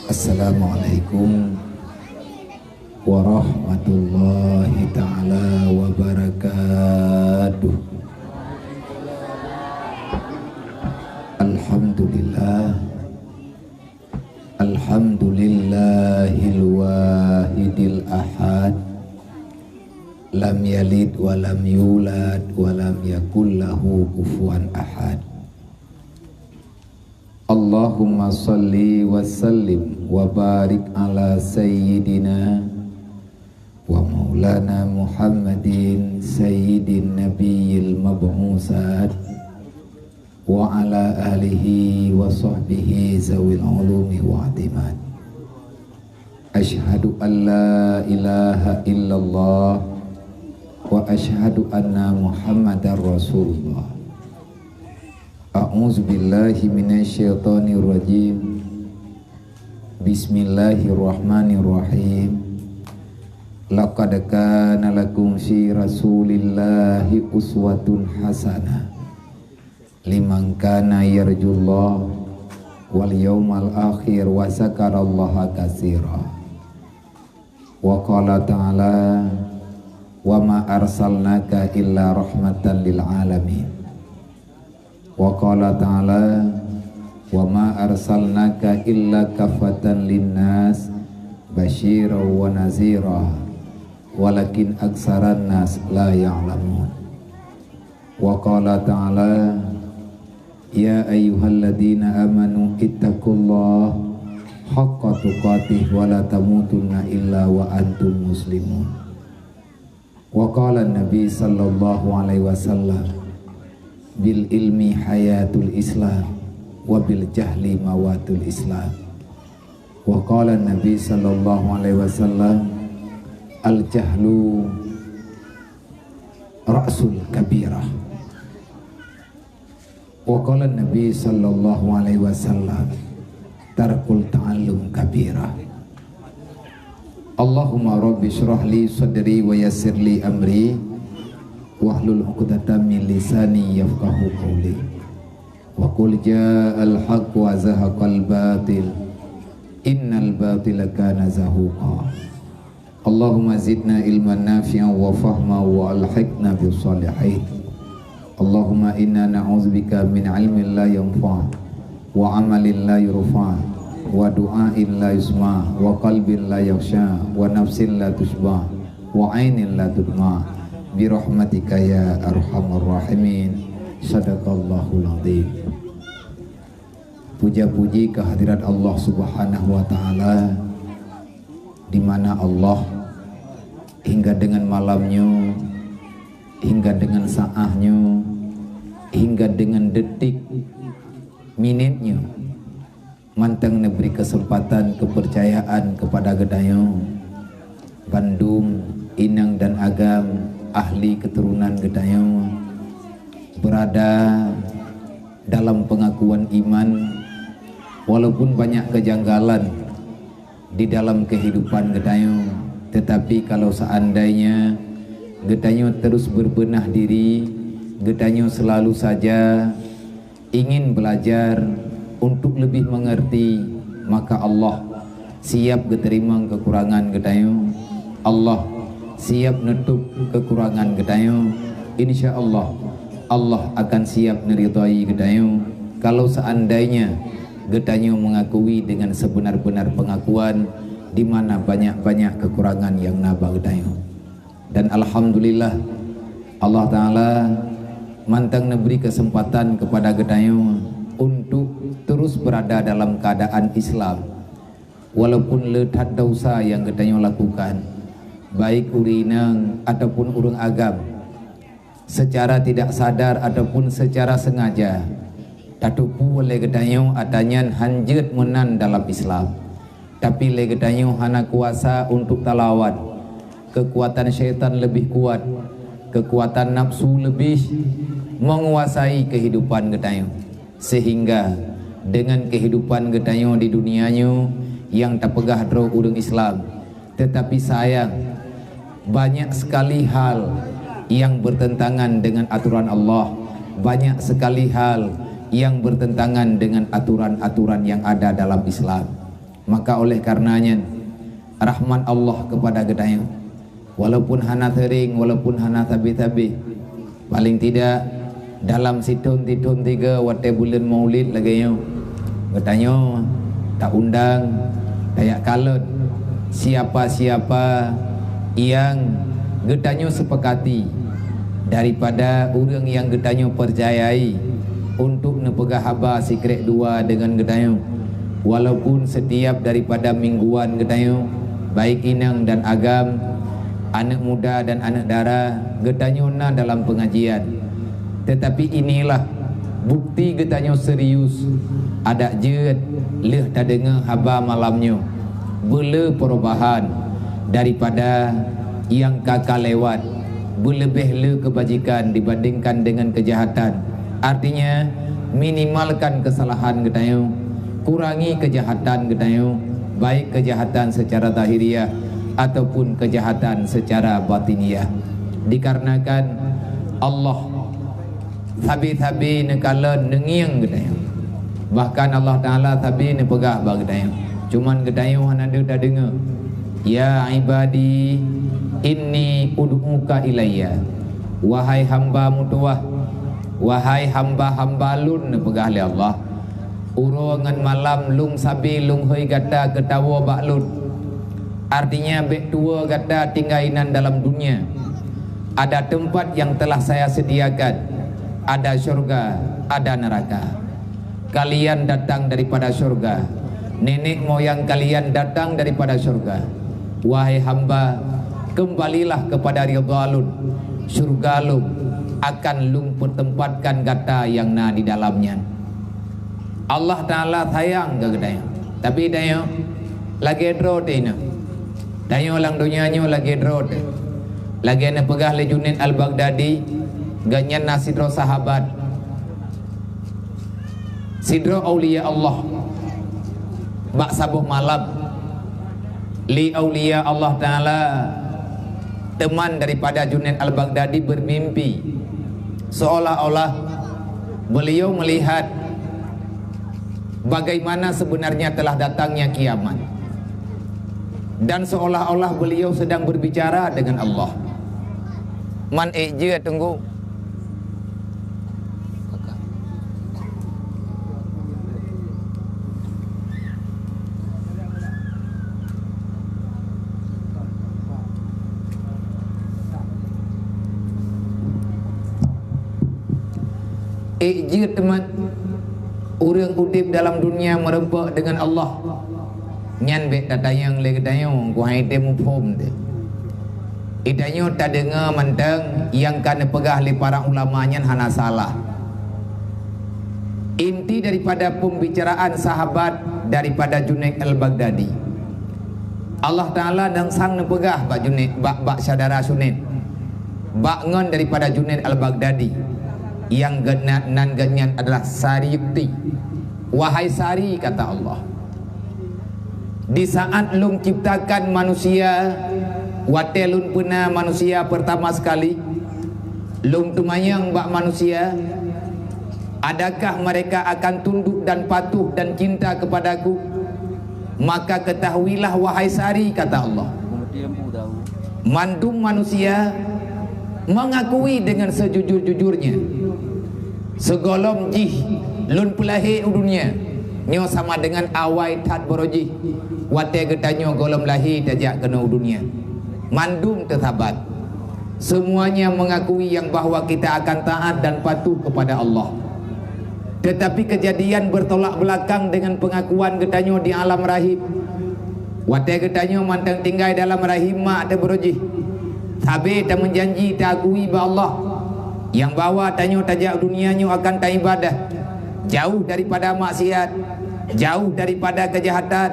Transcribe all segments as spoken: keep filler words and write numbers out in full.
Assalamualaikum warahmatullahi taala wabarakatuh. Alhamdulillah. Alhamdulillahil wahidil ahad. Lam yalid wa lam yulad wa lam yakul lahu kufuwan ahad. Allahumma salli wa sallim wa barik ala sayyidina wa maulana Muhammadin sayyidin nabiyil mab'usat wa ala alihi wa sahbihi zawil ulumi wa atimat. Asyhadu an la ilaha illallah wa asyhadu anna Muhammadar Rasulullah. A'udzubillahi minasyaitonirrajim. Bismillahirrahmanirrahim. Laqad kana lakum fi Rasulillahi uswatun hasanah liman kana yarjullah wal yaumal akhir wa zakarallaha katsira. Wa qala ta'ala, "Wa ma arsalnaka illa rahmatan lil alamin." Wa qala ta'ala, "Wa ma arsalnaka illa kafatan linnas basyiran wa nazira, walakin aksaran nas la ya'lamun." Wa qala ta'ala, "Ya ayyuhalladzina amanu ittaqullaha haqqa tuqatih wa la tamutunna illa wa antum muslimun." Wa qala Nabi sallallahu alaihi wasallam, "Bil ilmi hayatul Islam, wa bil jahli mawatul Islam." Wa qala Nabi sallallahu alaihi wasallam, "Al jahlu ra'sul kabirah." Wa qala Nabi sallallahu alaihi wasallam, "Tarkul ta'allum kabirah." Allahumma rabbi shrah li sadri wa yassir li amri wahlul 'uqdatam min lisani yafqahu qawli. Wa qul ja'al haqq wa zahaqal batil. Innal batila kana zahuqa. Allahumma zidna ilman nafi'an wa fahma wa alhiqna bis shalihin. Allahumma inna na'udzubika min ilmin la yanfa', wa amalin la yurfa', wa du'ain la yusma', wa qalbin la yakhsha', wa nafsin la tusyba', wa ainin la tudma', bi rahmatika ya arhamar rahimin. Sadaqallahul azim. Puja-puji kehadirat Allah Subhanahu wa Ta'ala, di mana Allah hingga dengan malam nyoe, hingga dengan saat nyoe, hingga dengan detik, minit nyoe, mantong neubri keuseumpatan keupeurcayaan keupada geutanyoe, bandum inong dan agam ahli keuturonan geutanyoe, beurada dalam peungakuan iman, walaupun banyak keujanggalan di dalam keuhidupan geutanyoe, teutapi kalau seandainya geutanyoe terus beurbeunah diri, geutanyoe seulalu saja ingin belajar untuk lebih mengerti, maka Allah siap geuteurimong keukurangan geutanyoe. Allah siap neutup keukurangan geutanyoe. Insya Allah, Allah akan siap neuridhai geutanyoe kalau seandainya geutanyoe mengakui dengan sebenar-benar pengakuan di mana banyak-banyak kekurangan yang na bak geutanyoe. Dan alhamdulillah, Allah Ta'ala mantong neubri keuseumpatan keupada geutanyoe untuk terus beurada dalam keuadaan Islam, walaupun le that desya nyang geutanyoe lakukan, baik ureuëng inong ataupun ureuëng agam, secara tidak sadar ataupun secara sengaja, tateupeue lé geutanyoe atra nyan hán jeuet meunan dalam Islam. Tapi lé geutanyoe hana kuasa untuk talawan. Keukuatan syaitan leubeh kuat, keukuatan nafsu leubeh menguasai keuhidupan geutanyoe. Sehingga dengan keuhidupan geutanyoe di dunia nyoe nyang tapeugah droe ureuëng Islam, teutapi sayang, banyak sekali hal yang bertentangan dengan aturan Allah, banyak sekali hal yang bertentangan dengan aturan-aturan yang ada dalam Islam. Maka oleh karena nyan, rahmat Allah kepada geutanyoe, walaupun hana sering, walaupun hana sabe-sabe, paling tidak dalam sithon-sithon tiga watée buleuen Maulid lagée nyoe, geutanyoe taundang, tajak kalon siapa-siapa yang geutanyoe seupakati daripada ureuëng yang geutanyoe peucayai untuk neupeugah haba sikrek dua deungon geutanyoe. Walaupun setiap daripada mingguan geutanyoe, baik inong dan agam, aneuëk muda dan aneuëk dara, geutanyoe na dalam pengajian. Tetapi inilah bukti geutanyoe serius. Adak jeuet lheueh tadeungoe haba malam nyoe, beule perubahan daripada nyang ka-ka lewat, beuleubeh le keubajikan dibandingkan dengan keujahatan. Artinya, minimalkan keusalahan geutanyoe, kurangi keujahatan geutanyoe, baik keujahatan seucara zahiriah ataupun keujahatan seucara batiniah. Dikarenakan Allah sabe-sabe neukalon, neungieng geutanyoe. Bahkan Allah Taala sabe neupeugah bak geutanyoe. Cuman geutanyoe hana deuh tadeungoe. "Ya ibadi, inni ud'uka ilayya." Wahai hamba meutuwah, wahai hamba-hamba Lôn, neupeugah lé Allah, uroe ngon malam Lôn sabe Lôn hôi gata keu tawoe bak Lôn. Artinya, bék tuwoe gata tinggai nan dalam dunia. Ada tempat yang telah Saya sediakan. Ada syurga, ada neraka. Kalian datang daripada syurga. Nenek moyang kalian datang daripada syurga. Wahai hamba, kembalilah kepada ridha Lôn. Syurga Lôn akan Lôn peutempatkan gata nyang na di dalam nyan. Allah Taala sayang keu geutanyoe. Tapi tanyoe lagée droe teuh inong. Tanyoe lam donya nyoe lagée droe teuh. Lagée neupeugah lé Junaid Al-Baghdadi, gobnyan na sidroe sahabat, sidroe aulia Allah. Bak saboh malam, lé aulia Allah Taala teman daripada Junaid Al-Baghdadi bermimpi, seolah-olah beliau melihat bagaimana sebenarnya telah datangnya kiamat, dan seolah-olah beliau sedang berbicara dengan Allah. Man ék jeuet teunggu. Ék jeuet teuma ureuëng udeb dalam dunia meureumpok deungon Allah. Nyan bék tatanyong lé geutanyoe, ku hai tém muphom teuh. Geutanyoe tadeungoe mantong nyang ka neupeugah lé para ulama nyan hana salah. Inti daripada pembicaraan sahabat daripada Junaid Al-Baghdadi, Allah Taala dan sang neupeugah bak Junaid, bak, bak syedara Junaid, bak ngon daripada Junaid Al-Baghdadi, nyang geunan, nan geuhnyan adalah Sari Yukti. Wahai Sari, kata Allah, di saat Lôn ciptakan manusia, watée Lôn peuna manusia pertama sekali, Lôn teumanyong bak manusia, adakah mereka akan tunduk dan patuh dan cinta kepada-Ku? Maka ketahuilah, wahai Sari, kata Allah, mandum manusia mengakui dengan sejujur-jujurnya, sigohlom jih Lôn peulahé u dunia, nyoe sama dengan awai that baroe jih watée geutanyoe gohlom lahé tajak keunoe u dunia. Mandum teusabat. Semuanya mengakui yang bahwa kita akan taat dan patuh kepada Allah. Tetapi kejadian bertolak belakang dengan pengakuan geutanyoe di alam rahim. Watée geutanyoe mantong tinggai dalam rahim mak ateueh baroe jih, sabe tameujanji, taakui bak Allah, nyang bahwa tanyoe tajak u dunia nyoe akan taibadah, jauh daripada maksiat, jauh daripada keujahatan,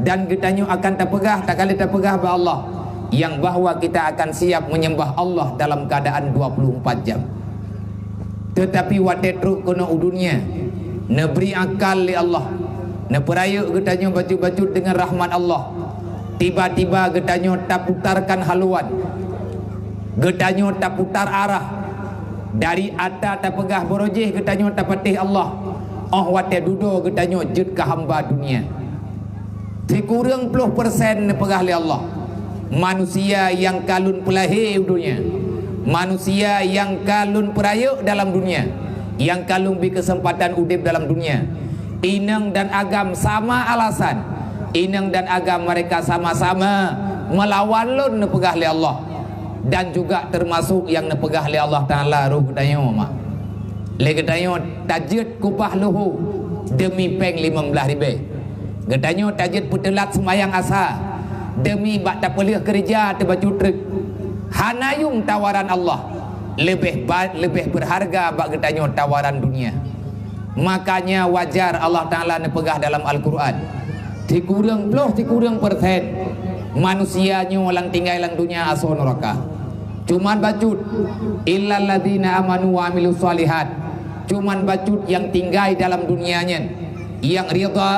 dan geutanyoe akan tapeugah, takalon tapeugah bak Allah, nyang bahwa kita akan siap menyembah Allah dalam keadaan dua puluh empat jam. Teutapi watée trok keunoe u dunia, neubri akal lé Allah, neupeurayeuk geutanyoe bacut-bacut deungon rahmat Allah, tiba-tiba geutanyoe taputarkan haluan, geutanyoe taputar arah. Dari ata tapeugah baroe jih geutanyoe tapatéh Allah, óh watée dudoe geutanyoe jeuet keu hamba dunia. Sikureueng ploh persen neupeugah lé Allah, manusia nyang ka lôn peulahé u dunia, manusia nyang ka lôn peurayeuk dalam dunia, nyang ka lôn bri keuseumpatan udeb dalam dunia, inong dan agam sama alasan, inong dan agam mereka sama-sama meulawan lôn neupeugah lé Allah, dan juga teumasok nyang neupeugah lé Allah Taala roh geutanyoe, mak. Lé geutanyoe tajeuet kubah luho deumi péng limong blaih ribée. Geutanyoe tajeuet peuteulat seumayang asa deumi bak tapeulheueh keureuja teubacut treuk. Hana yuem tawaran Allah leubeh ba-, leubeh beurharga bak geutanyoe tawaran dunia. Makanya wajar Allah Taala neupeugah dalam Al-Qur'an, sikureueng ploh sikureueng persen manusia nyoe nyang tinggai lam dunia asoe nuraka. Cuman bacut, illalladzina amanu wa amilus shalihat. Cuman bacut nyang tinggai dalam dunia nyan, nyang ridha,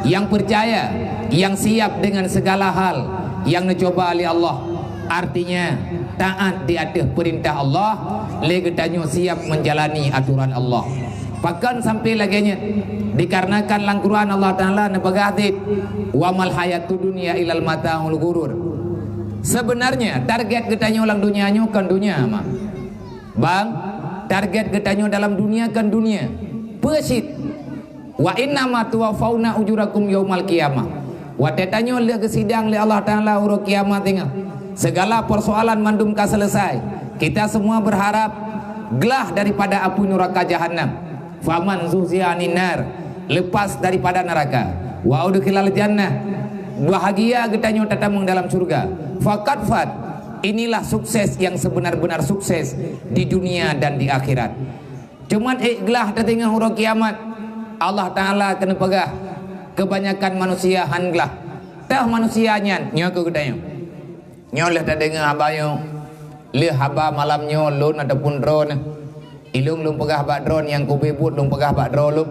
nyang peucaya, nyang siap dengan segala hal nyang neucuba lé Allah. Artinya, taat di ateueh peurintah Allah, lé geutanyoe siap menjalani aturan Allah. Pakon sampai lagée nyan? Dikarenakan lam Quran Allah Taala neupeugah cit, "Wa mal hayatud dunya illal mata'ul ghurur." Sebenarnya, target geutanyoe lam dunia nyoe kon dunia, mak. Bang, target geutanyoe dalam dunia kon dunia. Peue cit? "Wa innama tuwaffauna ujurakum yaumal qiyamah." Watée tanyoe lheueh geusidang lé Allah Taala uroe kiamat teungoh, segala persoalan mandum ka selesai. Kita semua berharap glah daripada apui nuraka Jahannam. "Faman zuhziha 'anin nar", lepas daripada neraka, "wa udkhilal jannah", bahagia geutanyoe tatamong dalam syurga. "Faqad faz", inilah sukses yang sebenar-benar sukses di dunia dan di akhirat. Cuman ék glah tateungoh uroe kiamat, Allah Taala keuneuk peugah, keubanyakan manusia han glah. Teuh manusia nyan, nyoe keu geutanyoe. Nyoe lheueh tadeungoe haba nyoe, lheueh haba malam nyoe lôn ataupun droeneuh. Ilôn lôn peugah bak droeneuh nyang keubiet buet lôn peugah bak droe lôn.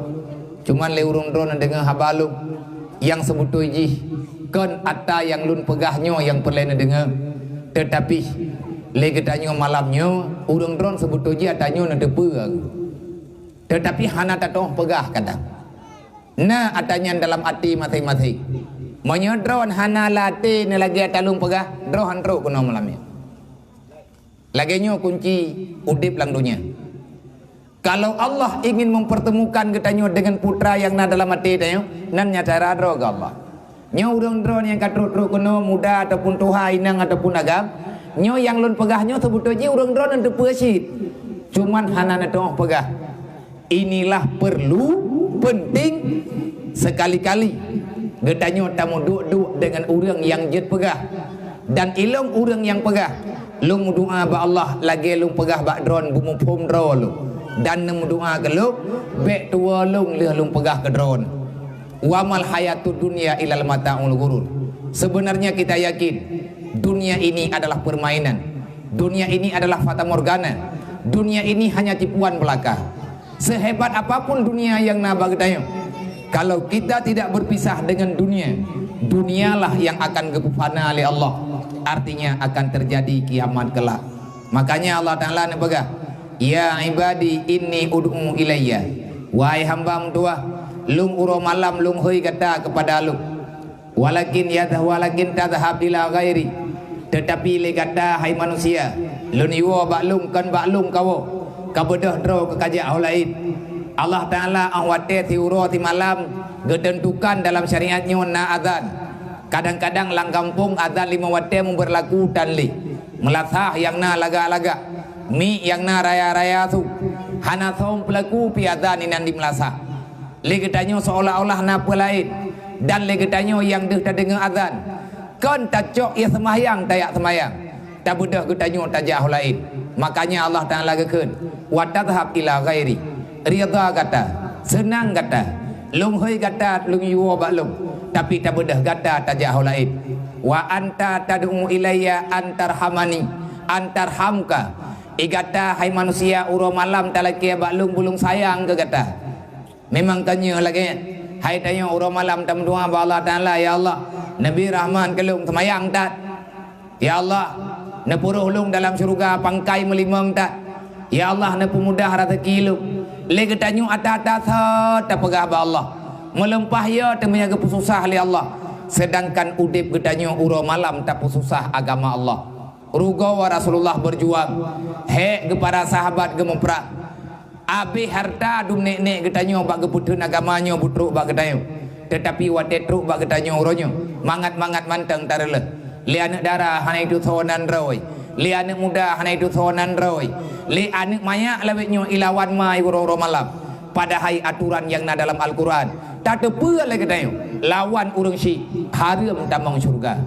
Cuman lé ureuëng droeneuh neudeungoe haba lôn. Nyang seubeutôi jih kon ata nyang lôn peugah nyoe nyang peureulée neudeungoe. Teutapi lé geutanyoe malam nyoe, ureuëng droeneuh seubeutôi jih ata nyoe neuteupeue. Teutapi hana tatuoh peugah kadang. Na ata nyan dalam até maséng-maséng. Meunyoe droeneuh hana lam até neuh lagée ata lôn peugah, droeneuh han trok keunoe malam nyoe. Lagée nyoe kunci udeb lam donya. Kalau Allah ingin mempertemukan geutanyoe deungon putra nyang na dalam até tanyoe, nan nyang cara droe keu Allah. Nyoe ureuëng droeneuh nyang ka trok-trok keunoe, muda ataupun tuha, inong ataupun agam, nyoe nyang lôn peugah nyoe seubeutôi jih ureuëng droeneuh neuteupeue cit. Cuman hana neutuoh peugah. Inilah perlu, penting, sekali-kali geutanyoe tameuduek-duek deungon ureuëng nyang jeuet peugah. Dan ilôn ureuëng nyang peugah, lôn meudoá bak Allah lagée lôn peugah bak droeneuh beumuphom droe lôn, dan neumeudoá keu lôn, bék tuwoe lôn lheueh lôn peugah keu droeneuh. "Wa mal hayatud dunya illal mata'ul ghurur." Sebenarnya kita yakin, dunia ini adalah permainan. Dunia ini adalah fatamorgana. Dunia ini hanya tipuan belaka. Sehebat apapun dunia nyang na bak geutanyoe, kalau kita tidak berpisah dengan dunia, dunialah yang akan geupeufana lé Allah. Artinya akan terjadi kiamat kelak. Makanya Allah Taala neupeugah, "Ya ibadi inni ud'u ilayya." Wahai hamba meutuwah, lôn uroe malam lôn hôi gata keupada lôn. Walakin yadh-, walakin tadhhab ila ghairi. Teutapi lé gata, hai manusia, lôn yue bak lôn kon bak lôn kawoe, ka beudôh droe keu kajak ho laén. Allah Taala óh watée siuroe simalam geuteuntukan dalam syariat nyoe na azan. Kadang-kadang lam gampông azan limong watée meubeurlaku tan lé. Meulasah nyang na lagak-lagak, miek nyang na raya-raya su, hana som peulaku pi azan inan di meulasah. Lé geutanyoe seolah-olah na peue laén, dan lé geutanyoe nyang deuh tadeungoe azan, kon tacok ie seumahyang tajak seumahyang, tabeudôh geutanyoe tajak ho laén. Makanya Allah Taala geukheun, "Wa tadhhab ila ghairi." Ridha gata, seunang gata, lôn hôi gata lôn yue bak lôn, tapi tabeudôh gata tajak ho laén. "Wa anta tad'u ilayya an tarhamani, an tarhamka." I gata, hai manusia, uroe malam talakée bak lôn beu lôn sayang keu gata. Memang ka nyoe lagée nyan. Hai tanyoe uroe malam tameudoá bak Allah Taala, "Ya Allah, neubri rahmat keu lôn, seumayang that. Ya Allah, neupuroh lôn dalam syeuruga pangkai meulimong that. Ya Allah, neupeumudah raseuki lôn." Lé geutanyoe ata-ata sot tapeugah bak Allah. Meulimpah yo teuma geupeususah lé Allah. Seudangkan udeb geutanyoe uroe malam tapeususah agama Allah. Rugoe Rasulullah beujuang, hék geuh para sahabat geumeuprang. Abéh hareuta dum nék-nék geutanyoe bak geupeutheun agama nyoe beutrok bak geutanyoe. Teutapi watée trok bak geutanyoe uroe nyoe, mangat-mangat mantong tareuleueh. Lé aneuëk dara hana itusoe nan droe, lé aneuëk muda hana itusoe nan droe, lé aneuëk manyak lawét nyoe ilawan ma uroe-uroe malam. Padahai atoran nyang na dalam Al-Quran tateupeue lé geutanyoe, lawan ureuëng syiek hareuem tamong syeuruga.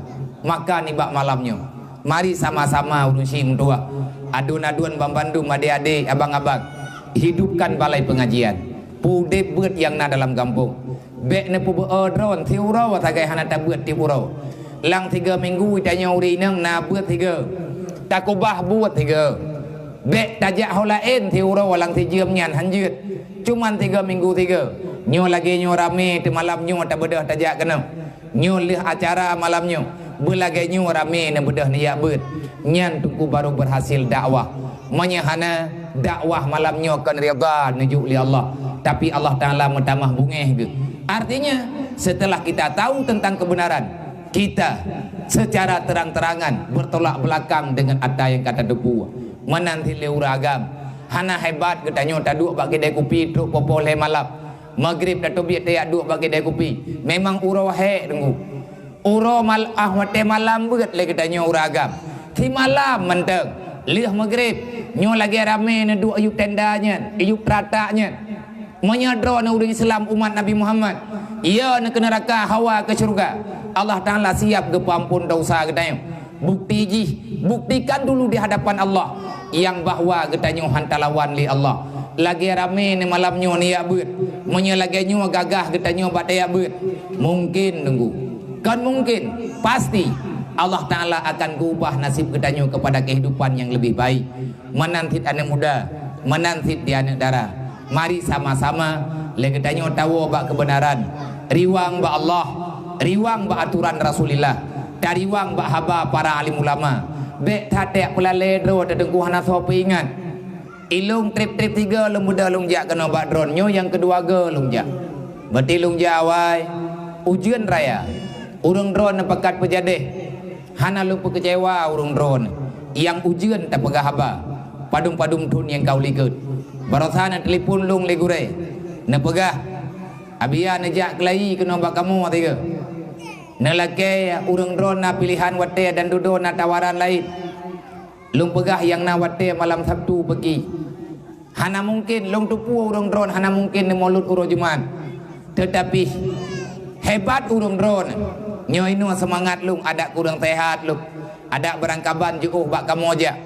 Maka nibak malam nyoe, mari sama-sama ureuëng syiek meutuwah, aduen-aduen banmandum, adé-adé, abang-abang, hidupkan balai pengajian. Peudeb beuet nyang na dalam gampông. Bék neupeubeuet droen siuroe sagai hana tabeuet tieb uroe. Lam tiga minggu tanyoe ureuëng inong na beuet tiga, takubah beuet tiga. Bék tajak ho laén siuroe lam sijeuem nyan hanjeuet. Cuman tiga minggu tiga. Nyoe lagée nyoe ramé teumalam nyoe tabeudôh tajak keunoe. Nyoe lheueh acara malam nyoe, beulagée nyoe ramé neubeudôh neujak beuet. Nyan teungku baru beurhasil dakwah. Meunyoe hana, dakwah malam nyoe kon ridha neujok lé Allah, tapi Allah Taala meutamah beungéh geuh. Artinya, setelah kita tahu tentang kebenaran, kita secara terang-terangan bertolak belakang dengan ata yang ka tateupeue. Meunan cit lé ureuëng agam, hana hebat geutanyoe taduek bak keudai kupi trok poh-poh lhée malam. Maghrib tateubiet tajak duek bak keudai kupi. Memang uroe hék teungku. Uroe mal-, ah, watée malam beuet lé geutanyoe ureuëng agam. Simalam mantong, lheueh maghrib, nyoe lagée ramé neuduek iyup tenda nyan, iyup teuratak nyan. Meunyoe droeneuh ureuëng Islam umat Nabi Muhammad, ya neuh keu neuraka, hawa keu syeuruga, Allah Taala siab geupeuamphon desya geutanyoe. Bukti jih, buktikan dulu di hadapan Allah nyang bahwa geutanyoe han talawan lé Allah. Lagée ramé neuh malam nyoe neujak beuet. Meunyoe lagée nyoe gagah geutanyoe bak tajak beuet, mungkin teungku, kon mungkin, pasti Allah Taala akan geuubah nasib geutanyoe keupada keuhidupan nyang leubeh baik. Meunan cit aneuëk muda, meunan cit di aneuëk dara. Mari sama-sama lé geutanyoe tawoe bak keubeunaran, riwang bak Allah, riwang bak atoran Rasulillah, tariwang bak haba para alim ulama. Bék that-that peulalée droe teuh teungku hana soe peuingat. Ilong treb-treb tiga lôn beudôh lôn jak keunoe bak droen, nyoe nyang keudua goe lôn jak. Beuti lôn jak awai, ujeuen raya, ureuëng droen neupakat peujadeh. Hana lôn peukeucewa ureuëng droen nyang ujeuen tapeugah haba, padum-padum thon nyang ka u likot. Baroesa neutelepon lôn lé gurée, neupeugah, "Abiya neujak keulayi keunoe bak kamoe tiga." Neulakée ureuëng droen na piléhan watée dan dudoe na tawaran laén. Lôn peugah nyang na watée malam Sabtu peuki. Hana mungken lôn teupeue ureuëng droen, hana mungken neumulot uroe Jumat. Teutapi, hebat ureuëng droen. Nyoe inoe seumangat lôn, adak kureueng seuhat lôn. Adak beurangkaban jiôh bak kamoe jak.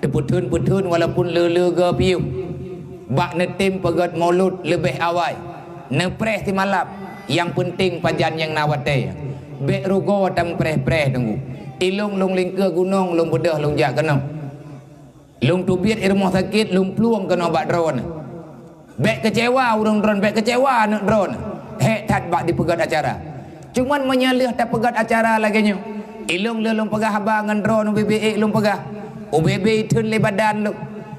Teupeutheun-peutheun walaupun le-le goe piôh. Bak neutem peugét mulot leubeh awai. Neupreh simalam. Nyang peunteng pajan nyang na watée. Bék rugoe tameupreh-preh teungku. Ilong lôn lingkeue gunong lôn beudôh lôn jak keunoe. Lôn teubiet i rumoh sakét, lôn plueng keunoe bak droen. Bék keucewa ureuëng droen, bék keucewa aneuëk droen. Hék that bak dipeugét acara. Cuman meunyoe lheueh tapeugét acara lagée nyoe, ilong lheueh lôn peugah haba ngon droen ubé-bé ék lôn peugah. Ubé-bé itheun lé badan lôn.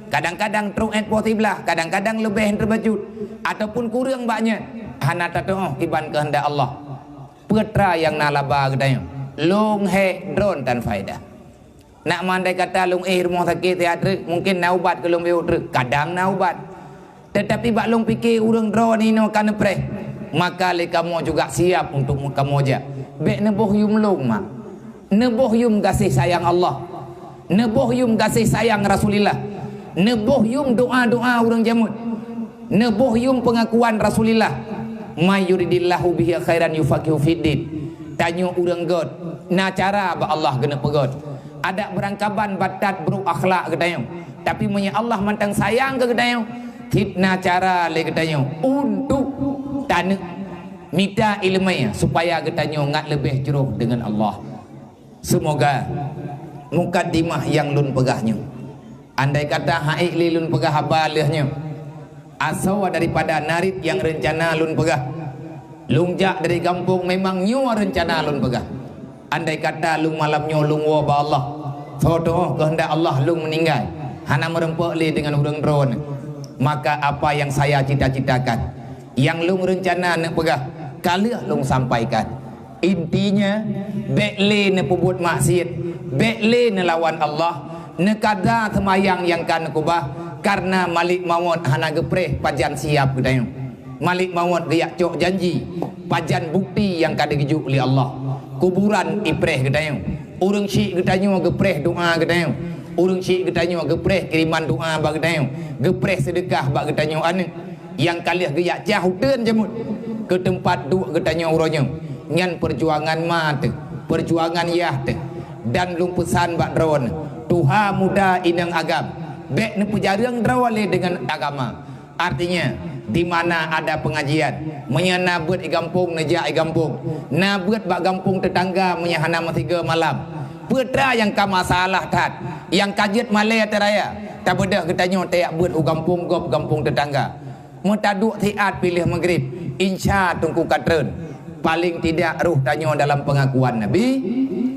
Kadang-kadang trok ét poh siblaih, kadang-kadang leubeh teubajut. Ataupun kureueng bak nyan. Hana tateuôh kiban keuheundak Allah. Peue teuma nyang na laba geutanyoe. Lôn hék droen tan faedah. Nak mandai kata lôn éh rumoh sakét seuhat treuk, mungken na ubat keu lôn bék treuk. Kadang na ubat. Teutapi bak lôn pike ureuëng droen inoe ka neupreh, maka lé kamoe juga siap untuk kamoe jak. Bék neuboh yuem lôn mak. Neuboh yuem gaséh sayang Allah. Neuboh yuem gaséh sayang Rasulillah. Neuboh yuem doa-doa ureuëng jamén. Neuboh yuem peungakuan Rasulillah, "May yuridillahu bihi khairan yufaqihu fiddin." Tanyoe ureuëng gét, na cara bak Allah geuneuk peugét. Adak beurangkaban batat brok akhlak geutanyoe, tapi meunyoe Allah mantong sayang keu geutanyoe, cit na cara lé geutanyoe untuk taneuk mita iéleumé supaya geutanyoe ngat leubeh jroh deungon Allah. Seumoga mukaddimah nyang lôn peugah nyoe, andai kata han ék lé lôn peugah haba lheueh nyoe, asoe daripada narit nyang reuncana lôn peugah. Lôn jak dari gampông memang nyoe reuncana lôn peugah. Andai kata lôn malam nyoe lôn woe bak Allah, soe teuôh keuheundak Allah lôn meuninggai, hana meurumpok lé deungon ureuëng droen, maka apa yang saya cita-citakan, nyang lôn reuncana neuk peugah, ka lheueh lôn sampaikan. Intinya, bék lé neupeubuet maksiet, bék lé neulawan Allah, neukada seumayang nyang ka neukeubah, kareuna Malik Mawöt hana geupreh pajan siab geutanyoe. Malik Mawöt geujak cok janji, pajan bukti nyang ka geujok lé Allah. Kuburan ipreh geutanyoe. Ureuëng syiek geutanyoe geupreh doa geutanyoe. Ureuëng syiek geutanyoe geupreh kiriman doa bak geutanyoe. Geupreh seudeukah bak geutanyoe aneuëk. Nyang ka lheueh geujak cah uteuen jamut keu teumpat duek geutanyoe uroe nyoe, nyan peujuangan ma teuh, peujuangan yah teuh. Dan lôn peusan bak droeneuh, tuha muda inong agam, bék neupeujareueng droe lé deungon agama. Artinya, di mana ada pengajian, meunyoe na beuet i gampông, neujak i gampông. Na beuet bak gampông teutangga, meunyoe hana meusigoe malam. Peue teuma nyang ka masalah that, nyang ka jeuet malée teuraya, tabeudôh geutanyoe tajak beuet u gampông gob gampông teutangga. Meutaduek siat piléh Maghrib, insya Teungku ka treun. Paléng tidak roh tanyoe dalam peungakuan Nabi,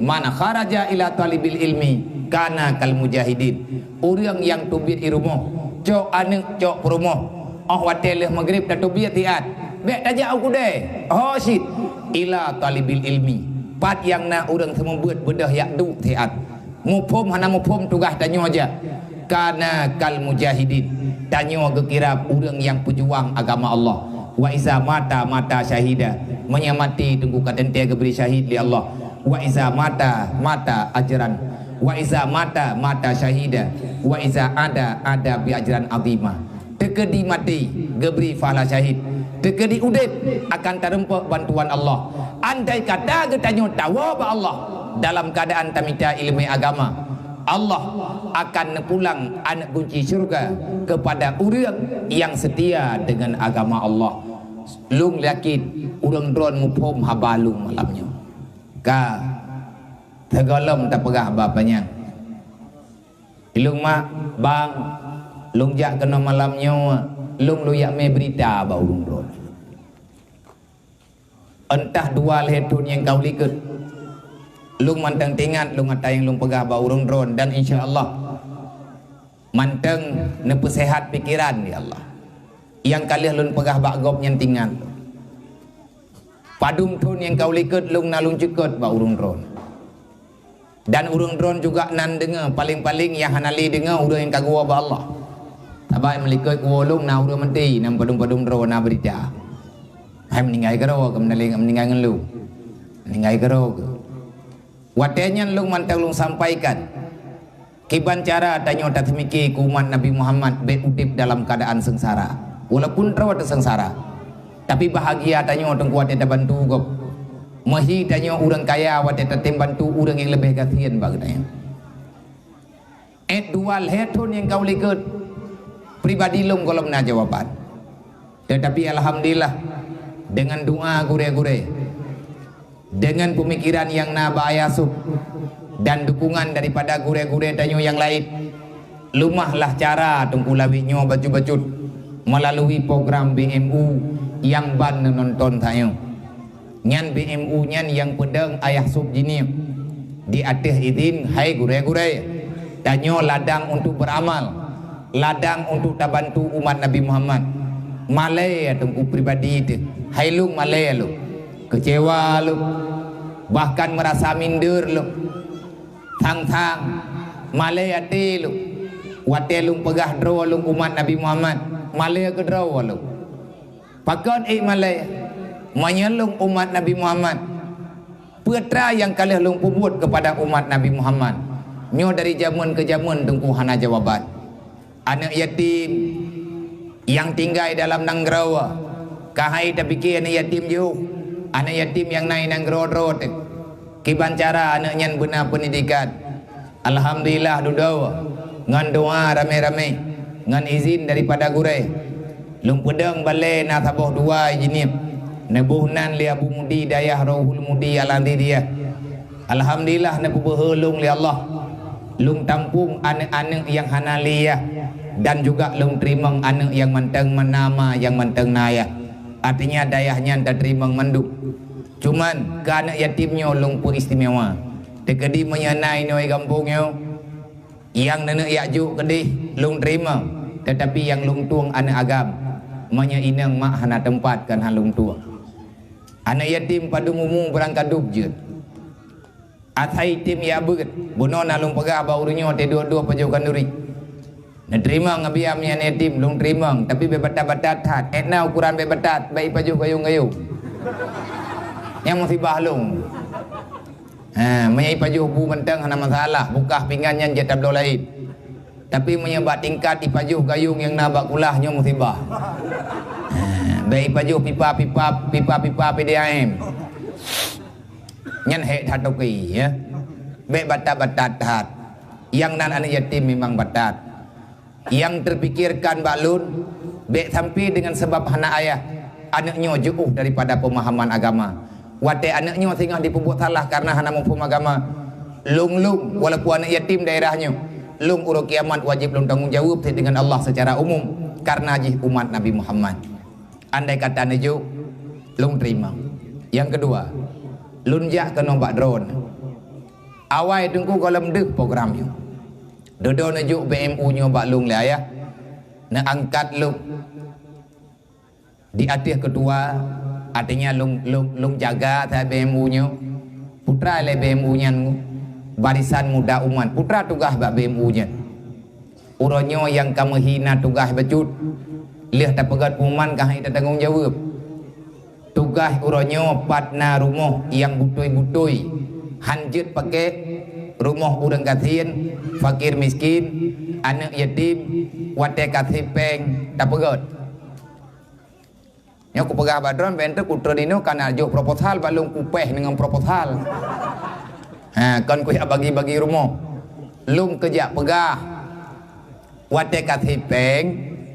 "Man kharaja ila talibil ilmi kana kal mujahidin." Ureuëng nyang teubiet i rumoh, cok aneuëk, cok peurumoh, óh watée lheueh Maghrib tateubiet siat, bék tajak u keudée, ho cit, ila talibil ilmi, pat nyang na ureuëng seumeubeuet beudôh jak duek siat. Muphom hana muphom tugaih tanyoe jak. Kana kal mujahidin, tanyoe geukira ureuëng nyang peujuang agama Allah. Wa iza mata, mata syahida, meunyoe maté Teungku ka teuntée geubri syahid lé Allah. Wa iza mata, mata ajran. Wa iza mata, mata syahida. Wa iza ada, ada bi ajran azima. Teukeudi maté, geubri pahala syahid. Teukeudi udeb, akan tareumpok bantuan Allah. Andai kata geutanyoe tawoe bak Allah dalam keuadaan tamita iéleumé agama, Allah akan neupulang aneuëk gunci syeuruga keupada ureuëng nyang seutia deungon agama Allah. Lôn yakin ureuëng droen muphom haba lôn malam nyoe. Ka, sigohlom tapeugah haba panyang. Ilôn mak, bang, lôn jak keunoe malam nyoe, lôn lôn jak mé beurita bak ureuëng droen. Entah dua lhée thon nyang ka u likot, lôn mantong teuingat lôn ata nyang lôn peugah bak ureuëng droen, dan insya Allah mantong neupeuseuhat pikeran lé Allah. Nyang ka lheueh lôn peugah bak gob nyan teuingat lôn. Padum thon nyang ka u likot lôn na lôn ceukot bak ureuëng droen. Dan ureuëng droen juga nan deungoe, paléng-paléng nyang hana lé deungoe ureuëng nyang ka geuwoe bak Allah. Sabab meulikot geuwoe lôn na ureuëng maté, na padum-padum droe na beurita. Hai meuninggai keudroe keu meunaleng meuninggai ngon lôn. Meuninggai keudroe keu. Watée nyan lôn mantong lôn sampaikan, kiban cara tanyoe taseumike keu umat Nabi Muhammad bék udeb dalam keuadaan seungsara. Walaupun droe teuseungsara, tapi bahagia tanyoe teungku watée tabantu gob. Meuhi tanyoe ureuëng kaya watée tatem bantu ureuëng nyang leubeh gasien bak geutanyoe. Ék dua lhée thon nyang ka u likot, pribadi lôn gohlom na jawaban. Teutapi alhamdulillah, deungon doa gurée-gurée, deungon peumikeran nyang na bak ayah sub, dan dukungan daripada gurée-gurée tanyoe nyang laén, leumah lah cara teungku lawét nyoe bacut-bacut meulalui program B M U nyang ban neunonton tanyoe. Nyan B M U nyan nyang peudong ayah sub jinih di ateueh idhin hai gurée-gurée. Tanyoe ladang untuk beuramal, ladang untuk tabantu umat Nabi Muhammad. Malée teungku pribadi teuh, hai lôn malée lôn, keucewa lôn, bahkan meurasa minder lôn, sang-sang, malée até lôn. Watée lôn peugah droe lôn umat Nabi Muhammad, malée keudroe lôn. Pakon ék malée? Meunyoe lôn umat Nabi Muhammad, peue teuma nyang ka lheueh lôn peubuet keupada umat Nabi Muhammad? Nyoe dari jameun keu jameun teungku hana jawaban. Aneuëk yatim nyang tinggai dalam nanggroe, keuhai tapike aneuëk yatim jiôh, aneuëk yatim nyang na i nanggroe droe teuh. Kiban cara aneuëk nyan beuna peundidikan. Alhamdulillah dudoe ngon doa ramé-ramé, ngon izin daripada gurée. Lôn peudong balée na saboh dua jinih, neuboh nan lé Abu Mudi Dayah Rohul Mudi Al-Adidiyah. Alhamdulillah neupeubeuhe lôn lé Allah. Lôn tampông aneuëk-aneuëk nyang hana lé yah, dan juga lôn teurimong aneuëk nyang mantong meunama nyang mantong na yah. Artinya dayah nyan tateurimong mandum. Cuman keu aneuëk yatim nyoe lôn peu istimewa. Teukeudi meunyoe na inoe gampông nyoe, nyang neuneuk jak jok keudeh lôn teurimong, teutapi nyang lôn tueng aneuëk agam. Meunyoe inong mak hana teumpat kan han lôn tueng. Aneuk yatim padum umu barangkadub jeuet. Asai tem ya beuet, bunoe na lôn peugah bak ureuëng nyoe teuduek-duek pajoh khanuri. Neuteurimong ngon biam nyan yatim, lôn teurimong, tapi bék batat-batat that. Ék na ukuran bék batat, bék ipajoh gayong-gayong. Nyang musibah lôn. Ha, meunyo ipajoh bu mantong hana masalah, bukah pingan nyan jeuet tabloe laén. Tapi meunyo bak tingkat ipajoh gayong nyang na bak kulah nyoe musibah. Ha, bék ipajoh pipa-pipa, pipa-pipa P D A M. Nyan hék that toke, ya. Bék batat-batat that. Nyang nan aneuk yatim memang batat. Nyang teupikirkan bak lôn, bék sampai dengan sabab hana ayah, aneuk nyoe jiôh daripada pemahaman agama. Watée aneuk nyoe singoh jipeubuet salah karena hana muphom agama, lôn-lôn, walaupun aneuk yatim daerah nyoe, lôn uroe kiamat wajéb lôn tanggong jaweueb sit dengan Allah secara umum karena jih umat Nabi Muhammad. Andai kata neujok, lôn teurimong. Nyang keudua, lôn jak keunoe bak droeneuh. Awai Teungku gohlom deuh program nyoe. Dudoe neujok B M U nyoe bak lôn lé ayah. Neuangkat lôn di ateueh keutua, artinya lôn, lôn, lôn jaga that B M U nyoe. Putra lé B M U nyan barisan muda umat. Putra tugaih bak B M U nyan. Uroe nyoe nyang ka meuhina tugaih bacut, lheueh tapeugét pengumuman ka hai tatanggong jaweueb. Tugaih uroe nyoe pat na rumoh nyang beutôi-beutôi han jeuet pakék, rumoh ureuëng gasien, fakir miskin, aneuk yatim, watée ka sép péng tapeugét. Nyoe kupeugah bak droeneuh, bék teuk kutrön inoe kana jok proposal bak lôn, kupéh deungon proposal. Ha, kon kujak bagi-bagi rumoh. Lôn kujak peugah, watée ka sép péng,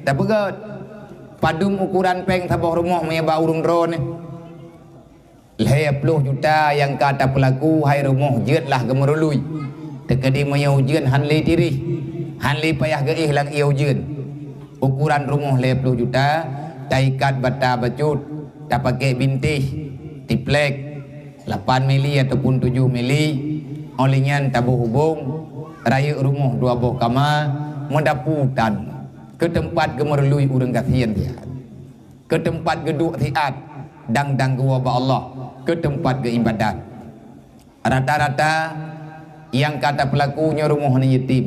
tapeugét. Padum ukuran péng saboh rumoh meunyo bak ureuëng droeneuh? Lhée ploh juta nyang ka tapeulaku hai rumoh jeuet lah geumeurului. Teukeudi meunyoe ujeuen han lé tirih, han lé payah geuéh lam ié ujeuen. Ukuran rumoh lhée ploh juta, taikat bata bacut, tapakék bintéh, tiplek, lapan mili ataupun tujoh mili, óh lheueh nyan taboh ubông, rayeuk rumoh dua boh kama, meudapu tan, keu teumpat geumeurului ureuëng gasien siat. Keu teumpat geuduek siat dan, dan geuwoe bak Allah, keu teumpat geuibadat. Rata-rata nyang ka tapeulaku nyoe rumoh aneuk yatim.